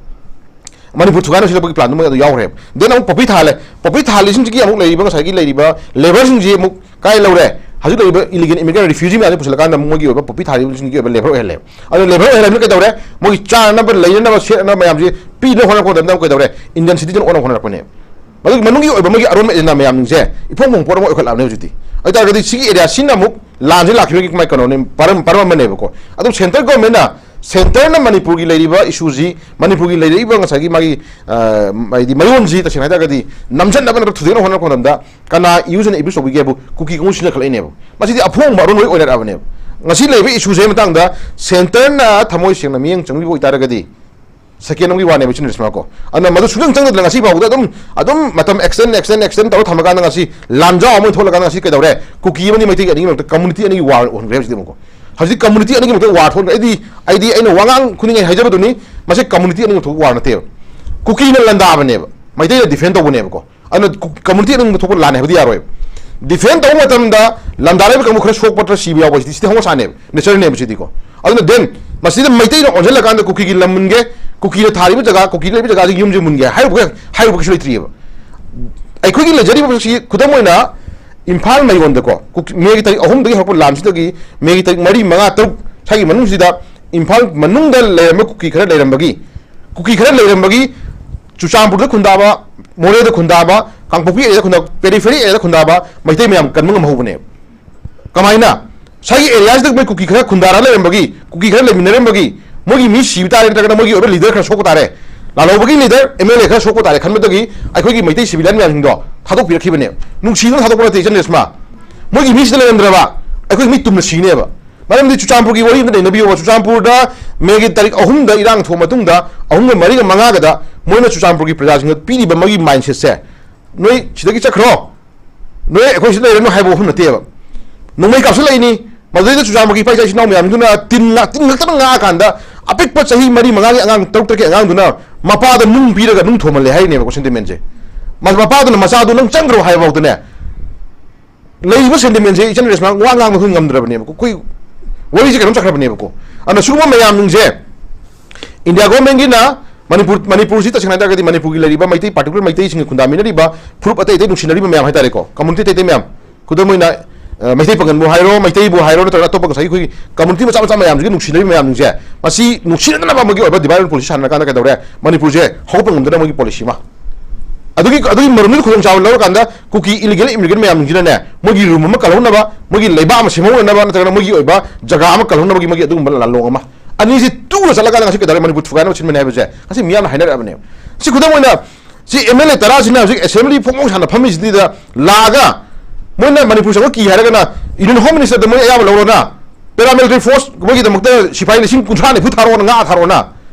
ꯃꯅꯤꯄꯨꯔ ꯊꯨꯒꯥꯏꯅꯕ ꯁꯤꯜꯂꯛꯄꯒꯤ ꯄ꯭ꯂꯥꯟꯗꯨ ꯃꯣꯏ ꯑꯗꯨ ꯌꯥꯎꯈ꯭ꯔꯦꯕ꯫ ꯗꯦꯟ ꯑꯃꯨꯛ ꯄꯣꯄꯤ ꯊꯥꯍꯜꯂꯦ꯫ ꯄꯣꯄꯤ ꯊꯥꯍꯜꯂꯤꯁꯤꯡꯁꯤꯒꯤ ꯑꯃꯨꯛ ꯂꯩꯔꯤꯕ ꯉꯁꯥꯏꯒꯤ ꯂꯩꯔꯤꯕ ꯂꯦꯕꯔꯁꯤꯡꯁꯤ ꯑꯃꯨꯛ ꯀꯥꯏ ꯂꯧꯔꯦ? ꯍꯧꯖꯤꯛ ꯂꯩꯔꯤꯕ ꯏꯂꯤꯒꯦꯜ ꯏꯃꯤꯒ꯭ꯔꯦꯟ ꯔꯤꯐ꯭ꯌꯨꯖꯤ ꯃꯌꯥꯝꯁꯤ ꯄꯨꯁꯤꯜꯂꯀꯥꯟꯗ ꯃꯣꯏꯒꯤ ꯑꯣꯏꯕ ꯄꯣꯄꯤ ꯊꯥꯔꯤꯕꯁꯤꯡꯒꯤ ꯑꯣꯏꯕ ꯂꯦꯕꯔ ꯑꯣꯏꯍꯜꯂꯦ꯫ ꯑꯗꯨ ꯂꯦꯕꯔ ꯑꯣꯏꯍꯜꯂꯕꯅꯤꯅ ꯀꯩꯗꯧꯔꯦ? ꯃꯣꯏꯒꯤ ꯆꯥꯅꯅꯕ, ꯂꯩꯅꯅꯕ, ꯁꯦꯠꯅꯅꯕ ꯃꯌꯥꯝꯁꯤ ꯄꯤꯅꯕ ꯍꯣꯠꯅꯔꯛꯄ ꯃꯇꯝꯗ ꯑꯃꯨꯛ ꯀꯩꯗꯧꯔꯦ? ꯏꯟꯗꯤꯌꯟ ꯁꯤꯇꯤꯖꯟ ꯑꯣꯟꯅꯕ ꯍꯣꯠꯅꯔꯛꯄꯅꯦ꯫ ꯃꯗꯨꯒꯤ ꯃꯅꯨꯡꯒꯤ ꯑꯣꯏꯕ ꯃꯣꯏꯒꯤ ꯑꯔꯣꯟꯕ ꯑꯦꯖꯦꯟꯗꯥ ꯃꯌꯥꯝꯁꯤꯡꯁꯦ ꯏꯐꯣꯡ ꯐꯣꯡ ꯄꯣꯠ ꯑꯃ ꯑꯣꯏꯈꯠꯂꯛꯑꯕꯅꯦ ꯍꯧꯖꯤꯛꯇꯤ꯫ ꯑꯗꯨ ꯑꯣꯏꯇꯥꯔꯒꯗꯤ ꯁꯤꯒꯤ ꯑꯦꯔꯤꯌꯥꯁꯤꯅ ꯑꯃꯨꯛ ꯂꯥꯟꯁꯦ ꯂꯥꯛꯈꯤꯕꯒꯤ ꯃꯥꯏ ꯀꯩꯅꯣꯅꯦ, ꯄꯔꯝ-, ꯄꯔꯝ ꯑꯃꯅꯦꯕꯀꯣ꯫ ꯑꯗꯨꯝ ꯁꯦꯟꯇ꯭ꯔꯦꯜ ꯒꯣꯔꯃꯦꯟꯅ, ꯁꯦꯟꯇꯔꯅ ꯃꯅꯤꯄꯨꯔꯒꯤ ꯂꯩꯔꯤꯕ ꯏꯁꯨꯁꯤ, ꯃꯅꯤꯄꯨꯔꯒꯤ ꯂꯩꯔꯛꯏꯕ ꯉꯁꯥꯏꯒꯤ ꯃꯥꯒꯤ, ꯑ, ꯍꯥꯏꯗꯤ ꯃꯌꯣꯟꯁꯤ ꯇꯁꯦꯡꯅ ꯍꯥꯏꯇꯥꯔꯒꯗꯤ ꯅꯝꯁꯤꯟꯅꯕ ꯅꯠꯇ꯭ꯔꯒ ꯊꯨꯗꯦꯛꯅꯕ ꯍꯣꯠꯅꯔꯛꯄ ꯃꯇꯝꯗ ꯀꯅꯥ ꯏꯌꯨꯁꯤꯅ ꯏꯕ꯭ꯌꯨꯁ ꯇꯧꯕꯤꯒꯦꯕꯨ ꯀꯨꯀꯤ ꯀꯥꯡꯕꯨ ꯁꯤꯖꯤꯟꯅꯈꯠꯂꯛꯏꯅꯦꯕ꯫ ꯃꯁꯤꯗꯤ ꯑꯐꯣꯡꯕ ꯑꯔꯣꯟ ꯂꯣꯏ ꯑꯣꯏꯅꯔꯛꯑꯕꯅꯦꯕ꯫ ꯉꯁꯤ ꯂꯩꯔꯤꯕ ꯏꯁꯨꯁꯦ ꯃꯇꯥꯡꯗ ꯁꯦꯟꯇꯔꯅ ꯊꯃꯣꯏ ꯁꯦꯡꯅ ꯃꯤꯠꯌꯦꯡ ꯆꯪꯕꯤꯕ ꯑꯣꯏꯇꯥꯔꯒꯗꯤ ꯁꯦꯀꯦꯟ ꯑꯃꯒꯤ ꯋꯥꯅꯦꯕ ꯏꯆꯤꯟ ꯔꯦꯁꯃꯥꯀꯣ꯫ ꯑꯗꯨꯅ ꯃꯗꯨ ꯁꯨꯡꯆꯪ ꯆꯪꯗꯅ ꯉꯁꯤ ꯐꯥꯎꯕꯗ ꯑꯗꯨꯝ, ꯑꯗꯨꯝ ꯃꯇꯝ ꯑꯦꯛꯁꯇꯦꯟ, ꯑꯦꯛꯁꯇꯦꯟ, ꯑꯦꯛꯁꯇꯦꯟ ꯇꯧꯔ ꯊꯝꯃꯀꯥꯟꯗ ꯉꯁꯤ ꯂꯥꯟꯖꯥꯎ ꯑꯃ ꯊꯣꯛꯂꯀꯥꯟꯗ ꯉꯁꯤ ꯀꯩꯗꯧꯔꯦ? ꯀꯨꯀꯤ ꯑꯃꯗꯤ ꯃꯩꯇꯩꯒꯤ ꯑꯅꯤꯒꯤ ꯃꯔꯛꯇ ꯀꯝꯃꯨꯅꯤꯇꯤ ꯑꯅꯤꯒꯤ ꯋꯥꯔ ꯑꯣꯟꯈ꯭ꯔꯦ ꯍꯧꯖꯤꯛꯇꯤ ꯑꯃꯨꯛꯀꯣ꯫ ꯍꯧꯖꯤꯛ ꯀꯝꯃꯨꯅꯤꯇꯤ ꯑꯅꯤꯒꯤ ꯃꯔꯛꯇ ꯋꯥꯔ ꯊꯣꯛꯈ꯭ꯔꯦ꯫ ꯑꯩꯗꯤ, ꯑꯩꯗꯤ ꯑꯩꯅ ꯋꯥꯉꯥꯡ ꯈꯨꯗꯤꯡꯒꯤ ꯍꯥꯏꯖꯕꯗꯨꯅꯤ, ꯃꯁꯤ ꯀꯝꯃꯨꯅꯤꯇꯤ ꯑꯅꯤꯒꯤ ꯃꯔꯛꯇ ꯋꯥꯔ ꯅꯠꯇꯦꯕ꯫ ꯀꯨꯀꯤꯅ ꯂꯥꯟꯗꯥꯕꯅꯦꯕ, ꯃꯩꯇꯩꯅ ꯗꯤꯐꯦꯟ ꯇꯧꯕꯅꯦꯕꯀꯣ꯫ ꯑꯗꯨꯅ ꯀꯨ-, ꯀꯝꯃꯨꯅꯤꯇꯤ ꯑꯅꯤꯒꯤ ꯃꯔꯛꯇ ꯊꯣꯛꯄ ꯂꯥꯟꯅꯦ ꯍꯥꯏꯕꯗꯤ ꯌꯥꯔꯣꯏꯕ꯫ ꯗꯤꯐꯦꯟ ꯇꯧꯕ ꯃꯇꯝꯗ ꯂꯥꯟꯗꯥꯔꯤꯕ ꯀꯥꯡꯕꯨ ꯈꯔ ꯁꯣꯛꯄ ꯅꯠꯇ꯭ꯔꯒ ꯁꯤꯕ ꯌꯥꯎꯕ ꯍꯥꯏꯁꯤꯗꯤ ꯁꯤꯗꯤ ꯍꯧꯅ ꯁꯥꯅꯦꯕ, ꯅꯦꯆꯔꯅꯦꯕ ꯁꯤꯗꯤꯀꯣ꯫ ꯑꯗꯨꯅ ꯗꯦꯟ ꯃꯁꯤꯗ ꯃꯩꯇꯩꯅ ꯑꯣꯟꯁꯤꯜꯂꯀꯥꯟꯗ ꯀꯨꯀꯤꯒꯤ ꯂꯝ ꯃꯨꯟꯒꯦ, ꯀꯨꯀꯤꯅ ꯊꯥꯔꯤꯕ ꯖꯒꯥ, ꯀꯨꯀꯤ ꯂꯩꯕ ꯖꯒꯥꯁꯤꯒꯤ ꯌꯨꯝꯁꯦ ꯃꯨꯟꯒꯦ ꯍꯥꯏꯔꯨꯕ, ꯍꯥꯏꯔꯨꯕ ꯀꯩꯁꯨ ꯂꯩꯇ꯭ꯔꯤꯑꯕ꯫ ꯑꯩꯈꯣꯏꯒꯤ ꯂꯩꯖꯔꯤꯕꯁꯤ ꯈꯨꯗꯝ ꯑꯣꯏꯅ ꯏꯝꯐꯥꯜ ꯃꯌꯣꯟꯗꯀꯣ, ꯀꯨꯀꯤ-, ꯃꯦꯒꯤ ꯇꯥꯔꯤꯛ ꯑꯍꯨꯝꯗꯒꯤ ꯍꯧꯔꯛꯄ ꯂꯥꯟꯁꯤꯗꯒꯤ ꯃꯦꯒꯤ ꯇꯥꯔꯤꯛ ꯃꯔꯤ, ꯃꯉꯥ, ꯇꯔꯨꯛ ꯁ꯭ꯋꯥꯏꯒꯤ ꯃꯅꯨꯡꯁꯤꯗ ꯏꯝꯐꯥꯜ ꯃꯅꯨꯡꯗ ꯂꯩꯔꯝꯕ ꯀꯨꯀꯤ ꯈꯔ ꯂꯩꯔꯝꯕꯒꯤ, ꯀꯨꯀꯤ ꯈꯔ ꯂꯩꯔꯝꯕꯒꯤ ꯆꯨꯔꯆꯥꯟꯄꯨꯔꯗ ꯈꯨꯟꯗꯥꯕ, ꯃꯣꯔꯦꯗ ꯈꯨꯟꯗꯥꯕ, ꯀꯥꯡꯄꯣꯛꯄꯤ ꯑꯦꯔꯤꯌꯥꯗ ꯈꯨꯟꯗꯥꯕ, ꯄꯦꯔꯤꯐꯦꯔꯤ ꯑꯦꯔꯤꯌꯥꯗ ꯈꯨꯟꯗꯥꯕ ꯃꯩꯇꯩ ꯃꯌꯥꯝ ꯀꯟꯕ ꯉꯝꯍꯧꯕꯅꯦꯕ꯫ ꯀꯃꯥꯏꯅ? ꯉꯁꯥꯏꯒꯤ ꯑꯦꯔꯤꯌꯥꯁꯤꯗ ꯃꯣꯏ ꯀꯨꯀꯤ ꯈꯔ ꯈꯨꯟꯗꯥꯔ ꯂꯩꯔꯝꯕꯒꯤ, ꯀꯨꯀꯤ ꯈꯔ ꯂꯩꯃꯤꯟꯅꯔꯝꯕꯒꯤ, ꯃꯣꯏꯒꯤ ꯃꯤ ꯁꯤꯕ ꯇꯥꯔꯦ ꯅꯠꯇ꯭ꯔꯒꯅ ꯃꯣꯏꯒꯤ ꯑꯣꯏꯕ ꯂꯤꯗꯔ ꯈꯔ ꯁꯣꯛꯄ ꯇꯥꯔꯦ, ꯂꯥꯜꯍꯧꯕꯒꯤ ꯂꯤꯗꯔ, ꯑꯦꯝ ꯑꯦꯜ ꯑꯦ ꯈꯔ ꯁꯣꯛꯄ ꯇꯥꯔꯦ ꯈꯟꯕꯗꯒꯤ ꯑꯩꯈꯣꯏꯒꯤ ꯃꯩꯇꯩ ꯁꯤꯚꯤꯂꯤꯌꯟ ꯃꯌꯥꯝꯁꯤꯡꯗꯣ ꯊꯥꯗꯣꯛꯄꯤꯔꯛꯈꯤꯕꯅꯦꯕ꯫ ꯅꯨꯡꯁꯤꯗꯨꯅ ꯊꯥꯗꯣꯛꯄ ꯅꯠꯇꯦ, ꯏꯆꯟ ꯔꯦꯁꯃꯥ꯫ ꯃꯣꯏꯒꯤ ꯃꯤꯁꯤꯗ ꯂꯩꯔꯝꯗ꯭ꯔꯕ ꯑꯩꯈꯣꯏꯒꯤ ꯃꯤ ꯇꯨꯝꯅ ꯁꯤꯅꯦꯕ꯫ ꯃꯔꯝꯗꯤ ꯆꯨꯔꯆꯥꯟꯄꯨꯔꯒꯤ ꯋꯥꯔꯤ ꯑꯝꯇ ꯅꯩꯅꯕꯤꯌꯣꯕ꯫ ꯆꯨꯔꯆꯥꯟꯄꯨꯔꯗ ꯃꯦꯒꯤ ꯇꯥꯔꯤꯛ ꯑꯍꯨꯝꯗ ꯏꯔꯥꯡ ꯊꯣꯛꯑ ꯃꯇꯨꯡꯗ ꯑꯍꯨꯝꯒ ꯃꯔꯤꯒ ꯃꯉꯥꯒꯗ ꯃꯣꯏꯅ ꯆꯨꯔꯆꯥꯟꯄꯨꯔꯒꯤ ꯄ꯭ꯔꯖꯥꯁꯤꯡꯗ ꯄꯤꯔꯤꯕ ꯃꯣꯏꯒꯤ ꯃꯥꯏꯟꯁꯦꯠꯁꯦ, "ꯅꯣꯏ ꯁꯤꯗꯒꯤ ꯆꯠꯈ꯭ꯔꯣ, ꯅꯣꯏ ꯑꯩꯈꯣꯏ ꯁꯤꯗ ꯂꯩꯔꯅꯨ" ꯍꯥꯏꯕ ꯋꯥꯐꯝ ꯅꯠꯇꯦꯕ꯫ ꯅꯣꯡꯃꯩ ꯀꯥꯞꯁꯤꯜꯂꯛꯏꯅꯤ, ꯃꯗꯨꯗꯩꯗ ꯆꯨꯔꯆꯥꯟꯄꯨꯔꯒꯤ ꯏꯄꯥ ꯏꯆꯥ ꯏꯆꯤꯟ ꯏꯅꯥꯎ ꯃꯌꯥꯝꯗꯨꯅ ꯇꯤꯟ ꯉꯥ-, ꯇꯤꯟ ꯉꯥꯛꯇꯅ ꯉꯥꯛꯑꯀꯥꯟꯗ ꯑꯄꯤꯛꯄ ꯆꯍꯤ ꯃꯔꯤ ꯃꯉꯥꯒꯤ ꯑꯉꯥꯡ, ꯇꯔꯨꯛ ꯇꯔꯦꯠꯀꯤ ꯑꯉꯥꯡꯗꯨꯅ ꯃꯄꯥꯗ ꯅꯨꯡ ꯄꯤꯔꯒ ꯅꯨꯡ ꯊꯣꯝꯍꯜꯂꯦ ꯍꯥꯏꯔꯤꯅꯦꯕꯀꯣ, ꯁꯦꯟꯇꯤꯃꯦꯟꯁꯦ꯫ ꯃ-, ꯃꯄꯥꯗꯨꯅ ꯃꯆꯥꯗꯨ "ꯅꯪ ꯆꯪꯈ꯭ꯔꯣ" ꯍꯥꯏꯕ ꯐꯥꯎꯗꯅꯦ ꯂꯩꯔꯤꯕ ꯁꯦꯟꯇꯤꯃꯦꯟꯁꯦ ꯏꯆꯟ ꯔꯦꯁꯃꯥ ꯋꯥ ꯉꯥꯡꯕ ꯑꯩꯈꯣꯏ ꯉꯝꯗ꯭ꯔꯕꯅꯦꯕꯀꯣ꯫ ꯑꯩꯈꯣꯏ ꯋꯥꯔꯤꯁꯦ ꯀꯩꯅꯣꯝ ꯆꯠꯈ꯭ꯔꯕꯅꯦꯕꯀꯣ꯫ ꯑꯗꯨꯅ ꯁꯤꯒꯨꯝꯕ ꯃꯌꯥꯝꯁꯤꯡꯁꯦ ꯏꯟꯗꯤꯌꯥ ꯒꯣꯔꯃꯦꯟꯒꯤꯅ ꯃꯅꯤꯄꯨꯔ, ꯃꯅꯤꯄꯨꯔꯁꯤ ꯇꯁꯦꯡꯅ ꯍꯥꯏ ꯇꯥꯔꯒꯗꯤ ꯃꯅꯤꯄꯨꯔꯒꯤ ꯂꯩꯔꯤꯕ ꯃꯩꯇꯩ, particular ꯃꯩꯇꯩꯁꯤꯡꯒ ꯈꯨꯟꯗꯥꯃꯤꯟꯅꯔꯤꯕ ꯐꯨꯔꯨꯞ ꯑꯇꯩ ꯑꯇꯩ ꯅꯨꯡꯁꯤꯅꯔꯤꯕ ꯃꯌꯥꯝ ꯍꯥꯏ ꯇꯥꯔꯦꯀꯣ, community ꯑꯇꯩ ꯑꯇꯩ ꯃꯌꯥꯝ, ꯈꯨꯗꯝ ꯑꯣꯏꯅ, ꯑ, ꯃꯩꯇꯩ ꯄꯥꯉꯜꯕꯨ ꯍꯥꯏꯔꯣ, ꯃꯩꯇꯩꯕꯨ ꯍꯥꯏꯔꯣ, ꯅꯠꯇ꯭ꯔꯒ ꯑꯇꯣꯞꯄ ꯉꯁꯥꯏꯒꯤ ꯑꯩꯈꯣꯏꯒꯤ community ꯃꯆꯥ ꯃꯆꯥ ꯃꯌꯥꯝꯁꯤꯒꯤ ꯅꯨꯡꯁꯤꯅꯔꯤꯕ ꯃꯌꯥꯝꯁꯤꯡꯁꯦ, ꯃꯁꯤ ꯅꯨꯡꯁꯤꯅꯗꯅꯕ ꯑꯃꯒꯤ ꯑꯣꯏꯕ divide and rule policy ꯁꯥꯟꯅꯔꯀꯥꯟꯗ ꯀꯩꯗꯧꯔꯦ? ꯃꯅꯤꯄꯨꯔꯁꯦ ꯍꯧꯒꯠꯄ ꯉꯝꯗꯅꯕ ꯃꯣꯏꯒꯤ policy ꯑꯃ꯫ ꯑꯗꯨꯒꯤ, ꯑꯗꯨꯒꯤ ꯃꯔꯨꯝꯗꯨꯒꯤ ꯈꯨꯗꯣꯡꯆꯥꯕ ꯂꯧꯔꯀꯥꯟꯗ ꯀꯨꯀꯤ illegal immigrant ꯃꯌꯥꯝꯁꯤꯡꯁꯤꯅꯅꯦ, ꯃꯣꯏꯒꯤ room ꯑꯃ ꯀꯜꯍꯧꯅꯕ, ꯃꯣꯏꯒꯤ ꯂꯩꯕꯥꯛ ꯑꯃ ꯁꯦꯝꯍꯧꯅꯅꯕ, ꯅꯠꯇ꯭ꯔꯒꯅ ꯃꯣꯏꯒꯤ ꯑꯣꯏꯕ ꯖꯒꯥ ꯑꯃ ꯀꯜꯍꯧꯅꯕꯒꯤ ꯃꯣꯏꯒꯤ ꯑꯗꯨꯒꯨꯝꯕ ꯂꯥꯟꯂꯣꯡ ꯑꯃ꯫ ꯑꯅꯤꯁꯤ ꯇꯨꯅ ꯆꯠꯂꯀꯥꯟꯗ ꯉꯁꯤ ꯀꯩꯗꯧꯔꯦ? ꯃꯅꯤꯄꯨꯔ ꯊꯨꯒꯥꯏꯅꯕ ꯁꯤꯟꯕꯅꯤ ꯍꯥꯏꯕꯁꯦ ꯉꯁꯤ ꯃꯤꯌꯥꯝꯅ ꯍꯥꯏꯅꯔꯛꯑꯕꯅꯦꯕ꯫ ꯁꯤ ꯈꯨꯗꯝ ꯑꯣꯏꯅ ꯁꯤ MLA ꯇꯔꯥꯁꯤꯅ ꯍꯧꯖꯤꯛ assembly ꯐꯣꯡ ꯐꯣꯡ ꯁꯥꯟꯅ ꯐꯝꯃꯤꯁꯤꯗ ꯂꯥꯛꯑꯒ ꯃꯣꯏꯅ ꯃꯅꯤꯄꯨꯔ ꯆꯪꯕ ꯀꯤ ꯍꯥꯏꯔꯒꯅ Union Home Minister ꯗ ꯃꯣꯏ ꯑꯌꯥꯕ ꯂꯧꯔꯣꯅ, paramilitary force ꯃꯣꯏꯒꯤꯗꯃꯛꯇ ꯁꯤꯐꯥꯏ ꯂꯤꯁꯤꯡ ꯀꯨꯟꯊ꯭ꯔꯥ ꯅꯤꯐꯨ ꯊꯥꯔꯛꯑꯣꯅ, ꯉꯥ ꯊꯥꯔꯛꯑꯣꯅ,